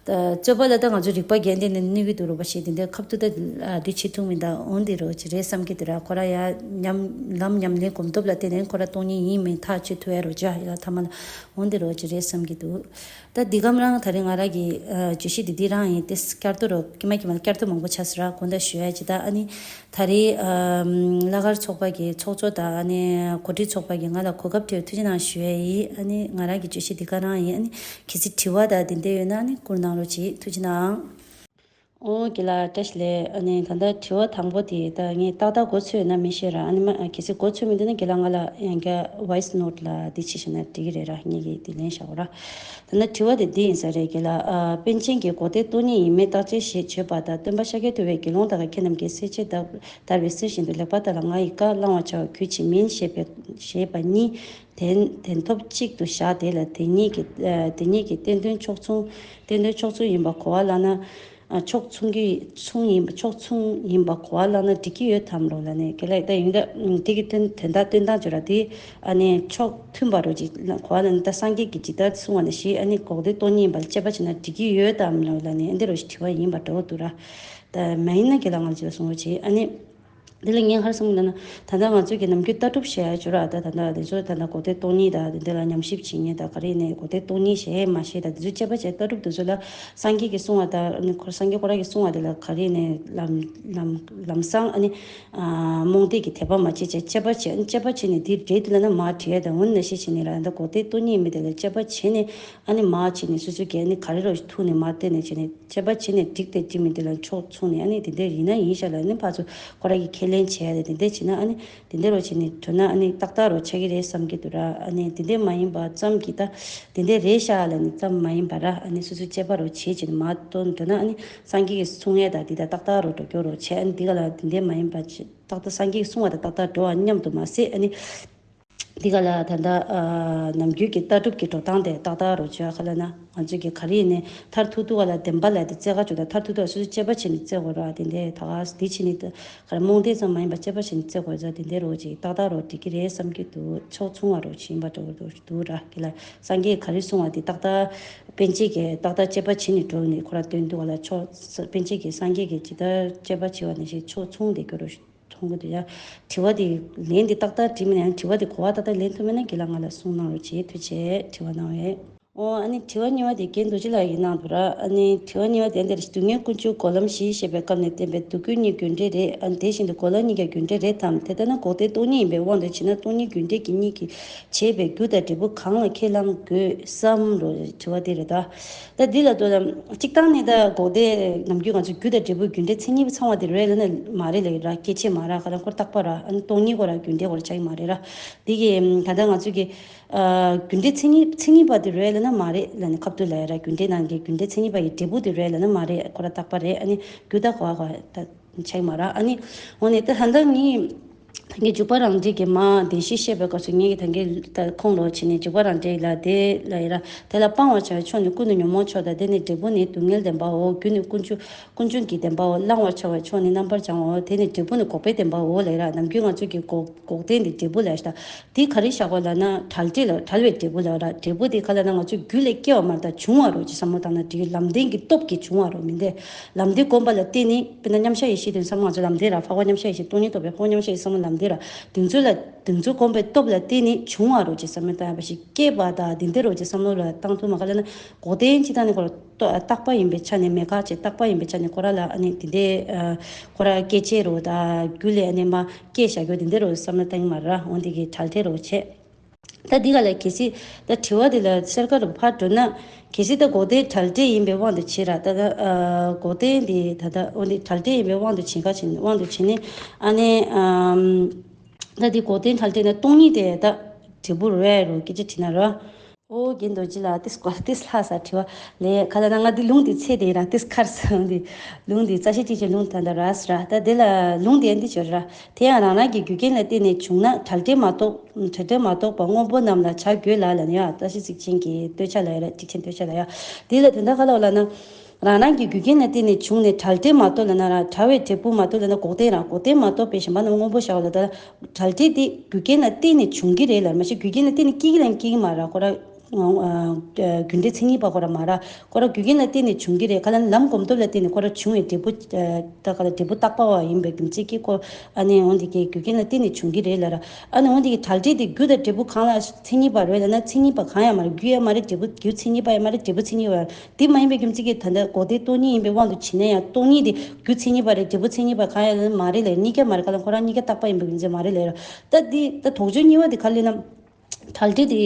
རྩོད་པ་ལ་ད་ང་ཚོ་རིག་པ་རྒྱན་ལྡན་ནས་གནོད་ཀྱི་འདུག་རོགས་པ་ཞེས་དེ་འདྲའི་ཁ་ཐུག་ད་འདི་བྱེད་ཐུབ་མི་འདུག་འོན་ཏེ་རོགས་ཅིག་རེད་བསམ་གྱི་འདུག་ར། ཁོ་ར་ཡ་ཉམས་ལམ་ཉམས་ལེན་གོམས་སྟོབས་ལ་བརྟེན་ནས་ཁོ་ར་སྟོང་ཉིད་ཡིན་མིན་ཐག་གཅོད་ཐུབ་ཡ་རོགས་ཅིག་ཡ་ལ་ཐ་མ་ལ་འོན་ཏེ་རོགས་ཅིག་རེད་བསམ་གྱི་འདུག་ད་འདི་གམ་རང་ད་རེས་ང་ར་གི་བརྗོད་གཞི་འདི་འདི་རང་ཡིན་ཏེ་བསྐྱར་དུ་རོགས་ཀྱི་མ་ཀྱི་མ་བསྐྱར་དུ་མང་པོ་ཆགས་སོང་ར། དགོངས་དག་ཞུ་ཡ་ཅིག་ད་ཨ་ནི། ད་རེས་ཨམ་གླ་གར་ཚོགས་པ་གི་ཚོགས་གཙོ་དང་ཨ་ནི་འགོ་ཁྲིད་ཚོགས་པ་གིས་ང་ལ་གོ་སྐབས་སྤྲད་ཐུགས་རྗེ་གནང་ཞུ་ཡས་ཡིན། ཨ་ནི་ང་རང་གི་བརྗོད་གཞི་འདི་ག་རང་ཡིན། ཨ་ནི་གལ་སྲིད་དྲི་བ་དང་དེ་འདྲ་ཡོད་ན་ཨ་ནི་བསྐུར་གནང་རོགས་གྱིས། ཐུགས་རྗེ་གནང་། ཨོ་དགེ་ལགས་བཀྲ་ཤིས་བདེ་ལེགས། ཨ་ནི་ད་ལྟ་དྲི་བ་དང་པོ་དེ་ད་ངས་ཏག་ཏག་མགོ་ཚོས་ཡོད་ན་མི་ཤེས་ར། ཨ་ནི་མ་གལ་སྲིད་མགོ་ཚོས་མི་འདུག་ན་དགེ་ལགས་ང་ལ་ཡང་བསྐྱར་voice note་ལ་འདི་བྱེད་ཤེས་ན་འགྲིག་གི་རེད་ར། ངེད་ཀྱིས་འདི་ལན་བཞག་གོ་ར། ད་ནི་དྲི་བ་དེ་འདི་ཡིན་ས་རེད་དགེ་ལགས། ཨ་པཎ་ཆེན་གྱིས་འགོག་བདེན་སྟོང་ཉིད་ཡིན་མིན་བརྟག་དཔྱད་ཞེས་བརྗོད་པ་དང་། སྟོན་པ་ཤཱཀྱ་ཐུབ་པས་དགེ་སློང་དག་གིས་ཁྱེད་རྣམས་ཀྱིས་སྲེག་བཅད་བརྡར་བའི་གསེར་བཞིན་དུ་ལེགས་པར་བརྟགས་ལ་ང་ཡི་བཀའ་བླང་བར་བྱ་བ་གུས་བྱེད་མིན་ཞེས་པའི་ཞེས་པ་གཉིས་དོན་དོན་ཐོབ་གཅིག་ཏུ་བཞག་དེ་ལ་དེ་གཉིས་ཀྱི་ཨ་དེ་གཉིས་ཀྱི་བསྟན་དོན་ཕྱོགས་མཚུངས་བསྟན་དོན་ཕྱོགས་མཚུངས་ཡིན་པ་གོ་བ་བླངས་ན། ཨ་ཕྱོགས་མཚུངས་ཀྱི་མཚུངས་ཡིན་པ་ཕྱོགས་མཚུངས་ཡིན་པ་གོ་བ་བླངས་ན་འགྲིག་གི་ཡོད་དམ་རོ་ལ་ནས་དགེ་ལགས་ད་ཡིན་ད་དེ་གི་དོན་དོན་དག་སྟོན་སྟངས་བརྗོད་ར་དེ་ཨ་ནི་ཕྱོགས་མཐུན་པ་རོ་ཅིག་གོ་བ་ལ་ནི་ད་སངས་རྒྱས་ཀྱིས་ཇི་ལྟར་གསུངས་པ་ནང་བཞིན་ཨ་ནི་འགོག་བདེན་སྟོང་ཉིད་ཡིན་པ་ལ་དཔྱད་པ་བྱས་ན་འགྲིག་གི་ཡོད་དམ་རོ་ལ་ནི་ཨ་འདི་རོ་ཞིག་དྲི་བ་ཡིན་པ་འདྲ་བོ་འདུག་ར། ད་མ་ཡིན་ན་དགེ་ལགས་ང་ལ་ཅིག་ལ་གསུང་རོགས་བྱེད། ཨ་ནི། འདི་ལ་ངས་ག་རེ་གསུང་གི་འདུག་ན། ད་ལྟ་ང་ཚོས་ཀྱི་ནམ་རྒྱུན་ལྟ་གྲུབ་བཤད་ཡ་ཅིག་ཡོད་ར། ད་ད་ལྟ་འདི་ཚོ་ད་ལྟ་གོ་དེ་སྟོང་ཉིད་ད་འདི་འདི་ལ་ཉམས་ཞིབ་བྱེད་མཁན་ད་ག་རེ་ནས་གོ་དེ་སྟོང་ཉིད་ཞེས་མ་ཞེས་ད་འདི་ཚོ་དཔྱད་པ་བྱས་ལྟ་གྲུབ་འདི་ཚོ་ལ་སངས་རྒྱས་ཀྱིས་གསུང་བ་ད་ནི་ཁོ་སངས་རྒྱས་ཁོ་རང་གིས་གསུང་བ་དེ་ལ་ག་རེ་ནས་ལམ་ལམ་ལམ་སང་ཨ་ནི་ཨ་རྨོངས་དད་ཀྱི་དད་པ་མ་བྱེད་ཅེས་དཔྱད་པ་བྱས། ཨ་ནི་དཔྱད་པ་བྱས་ནས་འདི་འདྲའི་འདི་ལ་ན་མ་བྲིས་ཡ་ད་འོ་ན་ཞེས་བྱས་ནས་ར་ད་གོ་དེ་སྟོང་ཉིད་མི་དེ་ལ་དཔྱད་པ་བྱས་ནས་ཨ་ནི་མ་བྱས་ནས་སོ་སོ་གིས་ཨ་ནི་ག་རེ་རོ་ཐུག་ནས་མ་བལྟས་ནས་བྱས་ནས། དཔྱད་པ་བྱས་ནས་འགྲིག་དེ་འགྲིག་མིན་དེ་ལ་ཕྱོགས་མཚུངས་ནས་ཨ་ནི་དེ་འདྲ་ཡིན་ན་ཡིན་ཤག་ལ་ཨ་ནི་ཕར་ཚུར་ཁོ་རང་གིས་ཁས་ལེན་བྱས་ཏེ་དེ་འདྲ་བྱས་ན་ཨ་ནི་དེ་འདྲ་རོ་བྱས་ནས་གྲོལ་ན་ཨ་ནི་ཏག་ཏག་རོ་ཆགས་ཀྱི་རེད་བསམ་གྱི་འདུག་ར། ཨ་ནི་དེ་འདྲ་མ་ཡིན་པ་ཙམ་གྱིས་ད་དེ་འདྲ་རེད་ཤག་ལ་ནི་ཙམ་མ་ཡིན་པ་ར། ཨ་ནི་སོ་སོའི་དཔྱད་པ་རོ་བྱས་བྱས་ནས་མ་གཏོང་གྲོལ་ན་ཨ་ནི་སངས་རྒྱས་ཀྱིས་གསུང་ཡས་ད་དེ་ད་ཏག་ཏག་རོ་འགྲོ་སྐྱོ་རོ་བྱས། ཨ་ནི་འདི་ག་ལ་དེ་འདྲ་མ་ཡིན་པ་ཅི་ཏག་ཏག་སངས་རྒྱས་ཀྱིས་གསུང་བ་ད་ཏག་ཏག་འགྲོ་བ་མཉམ་དུ་མ་ཟད་ཨ་ནི། འདི་ག་ལ་ད་ལྟ་ཨ་ནམ་རྒྱུན་གྱི་ལྟ་གྲུབ་ཀྱི་འགྲོ་སྟངས་དེ་ཏག་ཏག་རོ་བྱོས་ཁ་ལ་ན་ང་ཚོས་ཀྱི་ག་རེ་ནས་མཐར་ཐུག་ཐུག་ག་ལ་བདེན་པ་ལ་དེ་རྩེ་ག་བྱོས་དང་མཐར་ཐུག་ཐུག་སོ་སོས་དཔྱད་པ་བྱས་ནས་རྩེ་དགོས་ར། དེ་འདྲས་ད་ག་འདི་བྱས་ནས་ད་ག་རེ་རྨོངས་དད་ཙམ་མ་ཡིན་པར་དཔྱད་པ་བྱས་ནས་རྩེ་དགོས་ཙང་དེ་འདྲས་རོ་ཅིག་ཏག་ཏག་རོ་འགྲིག་གི་རེད་བསམ་གྱི་འདུག་ཕྱོགས་མཚུངས་པ་རོ་ཅིག་ཡིན་པ་འགྲོ་གི་འདུག་འདུག་ར་གི་ལ་སངས་རྒྱས་ག་རེ་གསུང་བ་དེ་ཏག་ཏག་པཎ་ཆེན་གྱིས་ཏག་ཏག་དཔྱད་པ་བྱས་ནས་འགྲོ་ནས་ཁོ་ར་སྟོན་འདུག་ག་ལ་ཕྱོགས་པཎ་ཆེན་གྱིས་སངས་རྒྱས་ཀྱིས་ཇི་ལྟར་དཔྱད་པ་བྱས་པ་ནང་བཞིན་ཕྱོགས་མཚུངས་དེ་སྐྱོ་རོ་ཞུ། མཐོང་གི་འདུག་ཡ། དྲི་བ་དེ་ལན་དེ་ཏག་ཏག་དྲིས་མིན་ན་ཡང་དྲི་བ་དེ་གོ་བ་ཏག་ཏག་ལེན་ཐུབ་མེད་ན་དགེ་ལགས་ང་ལ་གསུང་གནང་རོགས་བྱེད། ཐུགས་རྗེ་ཆེ་དྲི་བ་གནང་བས། ཨོ་ཨ་ནི་དྲི་བ་གཉིས་པ་དེ་རྒན་རྡོ་རྗེ་ལགས་ཀྱིས་གནང་འདུག་ར། ཨ་ནི་དྲི་བ་གཉིས་པ་དེ་འདིར་སྡུག་བསྔལ་ཀུན་འབྱུང་སྒོ་ལམ་བཞི་ཞེས་པའི་སྐབས་ནས་བསྟན་པའི་སྡུག་ཀུན་གཉིས་རྒྱུ་འབྲས་རེད། ཨ་ནི་དེ་བཞིན་དུ་སྒོ་ལམ་གཉིས་ཀྱང་རྒྱུ་འབྲས་རེད་དམ། དེ་ལྟ་ན་འགོག་བདེན་སྟོང་ཉིད་ཡིན་པའི་དབང་དུ་བྱས་ན་སྟོང་ཉིད་རྒྱུ་འབྲས་ཀྱི་གཉིས་ཀྱིས་བྱས་པའི་རྒྱུ་དང་འབྲས་བུ་གང་ལ་ཁས་བླང་དགོས་སམ་རོ་དྲི་བ་དེ་རེད་ད། ད་འདི་ལ་ལྟོས་དང་། སྤྱིར་བཏང་ནི་ད་འགོག་བདེན་ནམ་རྒྱུན་ང་ཚོ་རྒྱུ་དང་འབྲས་བུ་རྒྱུ་འབྲས་མཚན་ཉིད་ཚང་བ་དེ་རེད་ལབ་ན་མ་རེད་ལབ་ཡོད་ར། སྐྱེ་མཆེད་མ་ར་ག་ལ་འཁོར་རྟག་པ་ར། ཨ་ནི་སྟོང་ཉིད་ཀོ་ར་རྒྱུ་འབྲས་ཀོ་ར་ཆགས་ཀྱི་མ་རེད་ར། འདི་གི་ད་ལྟ་ང་ཚོ་གི་ཨ་རྒྱུ་འབྲས་མཚན་ཉིད་མཚན་ཉིད་པ་དེ་རེད་ལབ་ན་མ་རེད་ལབ་ནས་ཁ་ཐུག་ལབ་ཡ་ར། རྒྱུ་འབྲས་ནང་གི་རྒྱུ་འབྲས་མཚན་ཉིད་པ་ཡི་འབྲས་བུ་དེ་རེད་ལབ་ན་མ་རེད། ཁོ་ར་རྟག་པ་རེད། ཨ་ནི་རྒྱུ་དག་གོ་བ་གོ་ད། ཆགས་མ་ར། ཨ་ནི་འོ་ནས་ད་ཧན་ད་ངའི་ད་ངའི་འཇུག་པ་རང་འགྲེལ་གྱི་མ་བདེན་བཞི་བཤད་པའི་སྐབས་སུ་ངས་ཀྱི་ད་ངའི་ད་ཁོང་ལོ་བྱས་ནས་འཇུག་པ་རང་འགྲེལ་ལ་དེ་ལ་ཡི་ར། དེ་ལ་སྤང་བར་བྱ་བའི་ཕྱོགས་ནི་ཀུན་ཏུ་ཉོན་མོངས་ཕྱོགས་དང་། དེ་ནི་འབྲས་བུ་ནི་སྡུག་བསྔལ་བདེན་པའོ། རྒྱུ་ནི་ཀུན་འབྱུང་ཀུན་འབྱུང་གི་བདེན་པའོ། བླང་བར་བྱ་བའི་ཕྱོགས་ནི་རྣམ་པར་བྱང་བའོ། དེ་ནི་འབྲས་བུ་ནི་འགོག་པའི་བདེན་པའོ་ལ་ཡི་ར། ནམ་རྒྱུན་ང་ཚོས་ཀྱི་འགོག་འགོག་བདེན་འདི་འབྲས་བུ་ལ་ཡི་ར། དེ་ག་རེ་བཞག་པ་ལབ་ན་བྲལ་འབྲས་ལ་བྲལ་བའི་འབྲས་བུ་ལ་ར། འབྲས་བུ་དེ་ག་ལབ་ན་ང་ཚོས་རྒྱུ་ལས་སྐྱེ་བ་མ་རེད་ད་བྱུང་བ་རོ་ཅེས་བསམ་བློ་བཏང་ན་འགྲིག་གི། ལམ་བདེན་གྱི་སྟོབས་ཀྱིས་བྱུང་བ་རོ་མིན་ཏེ། ལམ་བདེན་སྒོམ་པ་ལ་བརྟེན་ནས་དཔེར་ན་མཉམ་གཞག་ཡེ་ཤེས་དོན་བསམ་ང་ཚོ་ལམ་བདེན་ར་འཕགས་པ་མཉམ་གཞག་ཡེ་ཤེས་སྟོང་ཉིད་རྟོགས་པའི་འཕགས་པ་མཉམ་གཞག་ཡེ་ཤེས་བསམ་བློ་ལམ་བདེན་ར། དེ་ཚོ་ལ་དེ་ཚོ་སྒོམ་པའི་སྟོབས་ལ་བརྟེན་ནས་བྱུང་བ་རོ་ཅེས་བསམ་བློ་བཏང་ཡ་བ་ཞིག་སྐྱེས་པ་དང་དེ་འདྲ་རོ་ཅེས་བསམ་བློ་ལ་བཏང་ཐུབ་མ་ག་ལབ་ན་འགོག་བདེན་སྤྱིར་བཏང་ནས་ཁོ་ར་རྟོགས་རྟག་པ་ཡིན་པའི་ཆ་ནས་མེད་ཁ་ཅེས་རྟག་པ་ཡིན་པའི་ཆ་ནས་ཁོ་ར་ལ་ཨ་ནི་དེ་འདྲའི་ཨ་ཁོ་ར་སྐྱེ་བྱེད་རོ་དང་རྒྱུ་ལས་ཨ་ནི་མ་སྐྱེས་བཞག་རྒྱུ་དེ་འདྲ་རོ་བསམ་བློ་བཏང་གི་མ་ར། འོན་ཏེ་གི་བྲལ་འབྲས་རོ་བྱེད། ད་འདི་ག་ལ་གལ་སྲིད་ད་དྲི་བ་འདི་ལ་གསལ་ཁ་རུ་ཕར་འགྲོ་ན། གལ་སྲིད་ད་འགོག་བདེན་གྲལ་འགྲིག་ཡིན་པའི་དབང་དུ་བྱས་ར། ད་ད་ཨ་འགོག་བདེན་འདི་ད་ད་འོ་འདི་གྲལ་འགྲིག་ཡིན་པའི་དབང་དུ་བྱེད་ཁ་བྱེད་དབང་དུ་བྱེད་ནི་ཨ་ནི་ཨམ། ད་འདི་འགོག་བདེན་གྲལ་འགྲིག་ན་སྟོང་ཉིད་དེ་ད་འབྲས་བུ་རེད་རུ་སྐད་ཆ་དྲིས་ན་ར། ཨོ་རྒན་རྡོ་རྗེ་ལགས་ཏིས་ཀོ་ཏིས་ལྷ་ས་དྲི་བ་ལས་ཁ་ལ་ན་ང་འདི་ལུང་འདི་ཚེ་དེ་ར་ཏིས་ཁར་སང་འདི་ལུང་འདི་རྩ་ཤེ་ཏིས་ཀྱི་ལུང་ད་ད་ར་ས་ར། ད་དེ་ལ་ལུང་འདི་འདི་ཆོ་ར། དེ་ཡང་རང་རང་གི་རྒྱུ་རྐྱེན་ལ་བརྟེན་ནས་བྱུང་ན་གྲལ་འགྲིག་མ་གཏོགས་གྲལ་འགྲིག་མ་གཏོགས་པ་སྔོན་པོ་རྣམས་ལ་བྱ་དགོས་ལ་ལ་ནི་ཡ། རྩ་ཤེ་ཚིག་ཆེན་གྱི་སྟོད་ཆ་ལ་ཡ་ར་ཚིག་ཆེན་སྟོད་ཆ་ལ་ཡ། དེ་ལ་དེ་འདྲ་ཁ་ལ་ལ་ན། རང་རང་གི་རྒྱུ་རྐྱེན་ལ་བརྟེན་ནས་བྱུང་ནས་གྲལ་འགྲིག་མ་གཏོགས་ལ་ན་ར་བྲལ་བའི་འབྲས་བུ་མ་གཏོགས་ལ་ན་འགོག་བདེན་རང་འགོག་བདེན་མ་གཏོགས་པའི་གཞན་པ་རྣམས་སྔོན་པོ་བྱ་བ་ལ་ད་གྲལ་འགྲིག་དེ་རྒྱུ་རྐྱེན་ལ་བརྟེན་ནས་བྱུང་གི་རེད་ལ་མ་གཞི་རྒྱུ་རྐྱེན་ལ་བརྟེན་ནས་སྐྱེ་གི་ལ་སྐྱེ་གི་མ་ར་ཁོ་ར། རྒྱུ་འབྲས་མཚན་ཉིད་པ་ཁོ་ར་མ་ར། ཁོ་ར་རྒྱུ་རྐྱེན་ལ་བརྟེན་ནས་བྱུང་གི་རེད། ག་ལ་ལམ་གོམས་སྟོབས་ལ་བརྟེན་ནས་ཁོ་ར་བྱུང་བའི་འབྲས་བུ། ད་ག་ལ་འབྲས་བུ་རྟག་པ་བ་ཡིན་པའི་རྒྱུ་མཚན་གྱིས་ཁོ། ཨ་ནི་འོན་ཏེ་གི་རྒྱུ་རྐྱེན་ལ་བརྟེན་ནས་བྱུང་གི་རེད་ལ་ར། ཨ་ནི་འོན་ཏེ་གི་གྲལ་འགྲིག་དེ་རྒྱུ་དང་འབྲས་བུ་གང་ལ་མཚན་ཉིད་པ་རེད་ལ་ན་མཚན་ཉིད་པ་གང་ཡང་མ་རེད། རྒྱུ་ཡང་མ་རེད་འབྲས་བུ་རྒྱུ་མཚན་ཉིད་པ་ཡང་མ་རེད་འབྲས་བུ་མཚན་ཉིད་པ་ཡང་། དེ་མ་ཡིན་པའི་རྒྱུ་མཚན་གྱིས་ད་ལྟ་འགོག་བདེན་སྟོང་ཉིད་ཡིན་པའི་དབང་དུ་བྱས་ན་ཡང་སྟོང་ཉིད་དེ་རྒྱུ་མཚན་ཉིད་པ་རེད་འབྲས་བུ་མཚན་ཉིད་པ་གང་ཡང་མ་རེད་ལས་གཉིས་ཀ་མ་རེད། ག་ལ་ཁོ་རང་གཉིས་ཀ་རྟག་པ་ཡིན་པའི་རྒྱུ་མཚན་མ་རེད་ལས་ར། ད་འདི་ད་དོགས་གཅོད་གཉིས་པ་དེ་ག་ལས་ན། གྲལ་འགྲིག་དེ་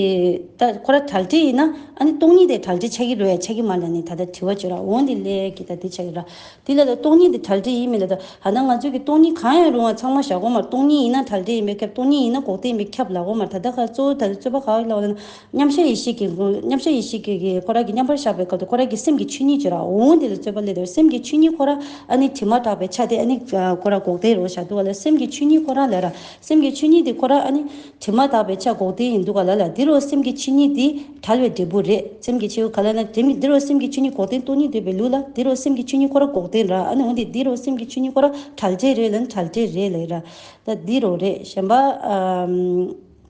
ད་ཁོ་ར་གྲལ་འགྲིག་ཡིན་ན་ཨ་ནི་སྟོང་ཉིད་དེ་གྲལ་འགྲིག་ཆགས་ཀྱི་རེད་ཡ་ཆགས་ཀྱི་མ་རེད་ལ་ནི་ད་ལྟ་དྲི་བ་བཅོས་ར་འོང་དེ་ལས་ཀྱི་ད་དེ་ཆགས་ཀྱི་ར། དེ་ལ་ད་སྟོང་ཉིད་དེ་གྲལ་འགྲིག་ཡིན་མིན་ལ་ད་ཧ་ན་ང་ཚོས་ཀྱི་སྟོང་ཉིད་གང་ཡང་རུང་བ་ཚང་མ་བཞག་གོ་མ་རེད། སྟོང་ཉིད་ཡིན་ན་གྲལ་འགྲིག་ཡིན་པས་ཁྱབ་སྟོང་ཉིད་ཡིན་ན་འགོག་བདེན་ཡིན་པས་ཁྱབ་ལ་གོ་མ་རེད། ད་ལྟ་ཁ་གཙོ་བོ་ད་ལྟ་རྩོད་པ་ག་བ་ལ་བ་ལ་ན། མཉམ་གཞག་ཡེ་ཤེས་ཀྱི་མཉམ་གཞག་ཡེ་ཤེས་ཀྱི་ཀྱི་ཁོ་ར་གི་མཉམ་པར་བཞག་པའི་སྐབས་དུ་ཁོ་ར་གི་སེམས་ཀྱི་ཆོས་ཉིད་ཅིག་ར་འོང་དེ་ལ་རྩོད་པ་སླེབས་དེ་སེམས་ཀྱི་ཆོས་ཉིད་ཁོ་ར་ཨ་ནི་དྲི་མ་དག་པའི་ཆ་དེ་ཨ་ནི་ཁོ་ར་འགོག་བདེན་རོ་བཞག་འདུག་ག་ལ་སེམས་ཀྱི་ཆོས་ཉིད་ཁོ་ར་ལ་ར་སེམས་ཀྱི་ཆོས་ཉིད་དེ་ཁོ་ར་ཨ་ནི་དྲི་མ་དག་པའི་ཆ་འགོག་བདེན་ཡིན་འདུག་ག་ལ་ལ་དེ་རོ་སེམས་ཀྱི་ཆོས་ཉིད་དེ་བྲལ་བའི་འབྲས་བུ་རེད། སེམས་ཀྱི་ཆོས་ག་ལ་ན་དེ་མི་དེ་རོ་སེམས་ཀྱི་ཆོས་ཉིད་འགོག་བདེན་སྟོང་ཉིད་འདོད་པའི་ལུགས་ལ་དེ་རོ་སེམས་ཀྱི་ཆོས་ཉིད་ཁོ་ར་འགོག་བདེན་ར་ཨ་ནི་འོན་ཏེ་དེ་རོ་སེམས་ཀྱི་ཆོས་ཉིད་ཁོ་ར་བྲལ་འབྲས་རེད་ལ་ནི་བྲལ་འབྲས་རེད་ལ་ར། ད་འདི་རོ་རེད་གཞན་པ། ཨམ།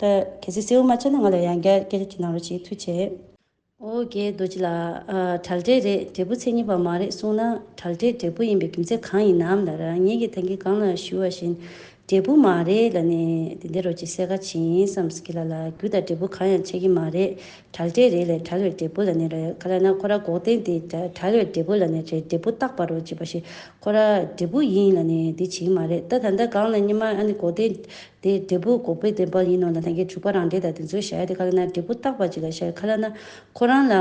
ད་གལ་སྲིད་གསལ་བོ་མ་ཆགས་ན་ང་ལ་ཡང་བསྐྱར་སྐད་ཆ་དྲིས་གནང་རོགས་བྱེད། ཐུགས་རྗེ་ཆེ། ཨོ་རྒན་རྡོ་རྗེ་ལགས། ཨ། གྲལ་འབྲས་རེད་འབྲས་བུ་མཚན་ཉིད་པ་མ་རེད་གསུངས་ན་གྲལ་འབྲས་འབྲས་བུ་ཡིན་པའི་རྒྱུ་མཚན་གང་ཡིན་ནམ་ལབ་ར། ངེད་ཀྱིས་ད་གིན་གོང་ལ་ཞུས་པ་བཞིན་འབྲས་བུ་མ་རེད་ལབ་ནས་དེ་འདྲ་རོ་ཅིག་གསལ་ཁ་ཕྱིན་བསམ་སྐྱིད་ལ་ལ་རྒྱུ་དང་འབྲས་བུ་གང་ཡང་ཆགས་ཀྱི་མ་རེད། གྲལ་འབྲས་རེད་ལས་བྲལ་བའི་འབྲས་བུ་ལབ་ནས་ར་ག་ལ་ན་ཁོ་ར་འགོག་བདེན་དེ་བྲལ་བའི་འབྲས་བུ་ལབ་ནས་རེད་འབྲས་བུ་རྟག་པ་རོ་ཅིག་པ་ཞིག་ཁོ་ར་འབྲས་བུ་ཡིན་ལབ་ནས་དེ་བྱེད་ཀྱི་མ་རེད། ད་ད་ལྟ་གང་ལ་སྔོན་མ་ཨ་ནི་འགོག་བདེན། དེ་འབྲས་བུ་འགོག་པའི་བདེན་པ་ཡིན་ནོ་ལ་ད་གིན་དྲུག་པ་རང་འགྲེལ་དང་དེ་ཚོའི་བྱ་ཡ་དེ་ག་ལ་ན་འབྲས་བུ་རྟག་པ་ཅིག་ལ་བྱ་ཡ་ག་ལ་ན་ཁོ་རང་ལ་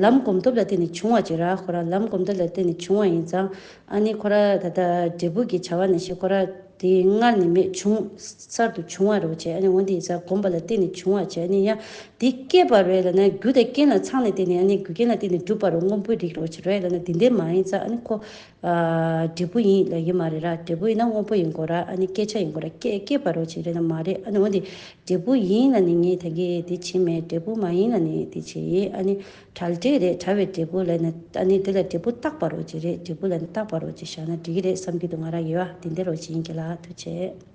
ལམ་གོམས་སྟོབས་ལ་བརྟེན་ནས་བྱུང་བ་ཅིག་ར་ཁོ་རང་ལམ་གོམས་སྟོབས་ལ་བརྟེན་ནས་བྱུང་བ་ཡིན་ཙང་ཨ་ནི་ཁོ་ར་ད་ལྟ་འབྲས་བུ་གི་བྱ་བ་ནང་བཞིན་ཁོ་ར་དེ་སྔར་ནས་མེད་བྱུང་གསར་དུ་བྱུང་བ་རོ་བྱས་ཨ་ནི་འོན་ཏེ་ཡིན་ཙང་གོམས་པ་ལ་བརྟེན་ནས་བྱུང་བ་བྱས་ཨ་ནི་ཡང་དེ་སྐྱེས་པ་རེད་ལ་ན་རྒྱུ་དང་རྐྱེན་ལ་ཚང་ནས་བརྟེན་ནས་ཨ་ནི་རྒྱུ་རྐྱེན་ལ་བརྟེན་ནས་གྲུབ་པ་རོ་སྔོན་པོའི་རིགས་རོ་ཅིག་རེད་ལ་ན་དེ་འདྲས་མ་ཡིན་ཙང་ཨ་ནི་ཁོ། འབྲས་བུ་ཡིན་ལ་ཡིན་མ་རེད་ར། འབྲས་བུ་ཡིན་ན་སྔོན་པོ་ཡིན་དགོས་ར། ཨ་ནི་སྐྱེ་ཆ་ཡིན་དགོས་ར། སྐྱེ་སྐྱེས་པ་རོ་ཅིག་རེད་ན་མ་རེད། ཨ་ནི་འོན་ཏེ་འབྲས་བུ་ཡིན་ལ་ནི་ངས་ད་གིན་དེ་བྱེད་མེད། འབྲས་བུ་མ་ཡིན་ལ་ནི་དེ་བྱེད་ཡིན། ཨ་ནི་བྲལ་འབྲས་རེད། བྲལ་བའི་འབྲས་བུ་ལ་ནི་ཨ་ནི་དེ་ལ་འབྲས་བུ་རྟག་པ་རོ་ཅིག་རེད། འབྲས་བུ་ལ་ནི་རྟག་པ་རོ་ཅིག་བཞག་ན་འགྲིག་གི་རེད་བསམ་གྱི་འདུག་ང་རང་ཡོད་ཨ་དེ་འདྲ་རོ་ཅིག་ཡིན་གྱི་ལ་ཐུགས་རྗེ་ཆེ།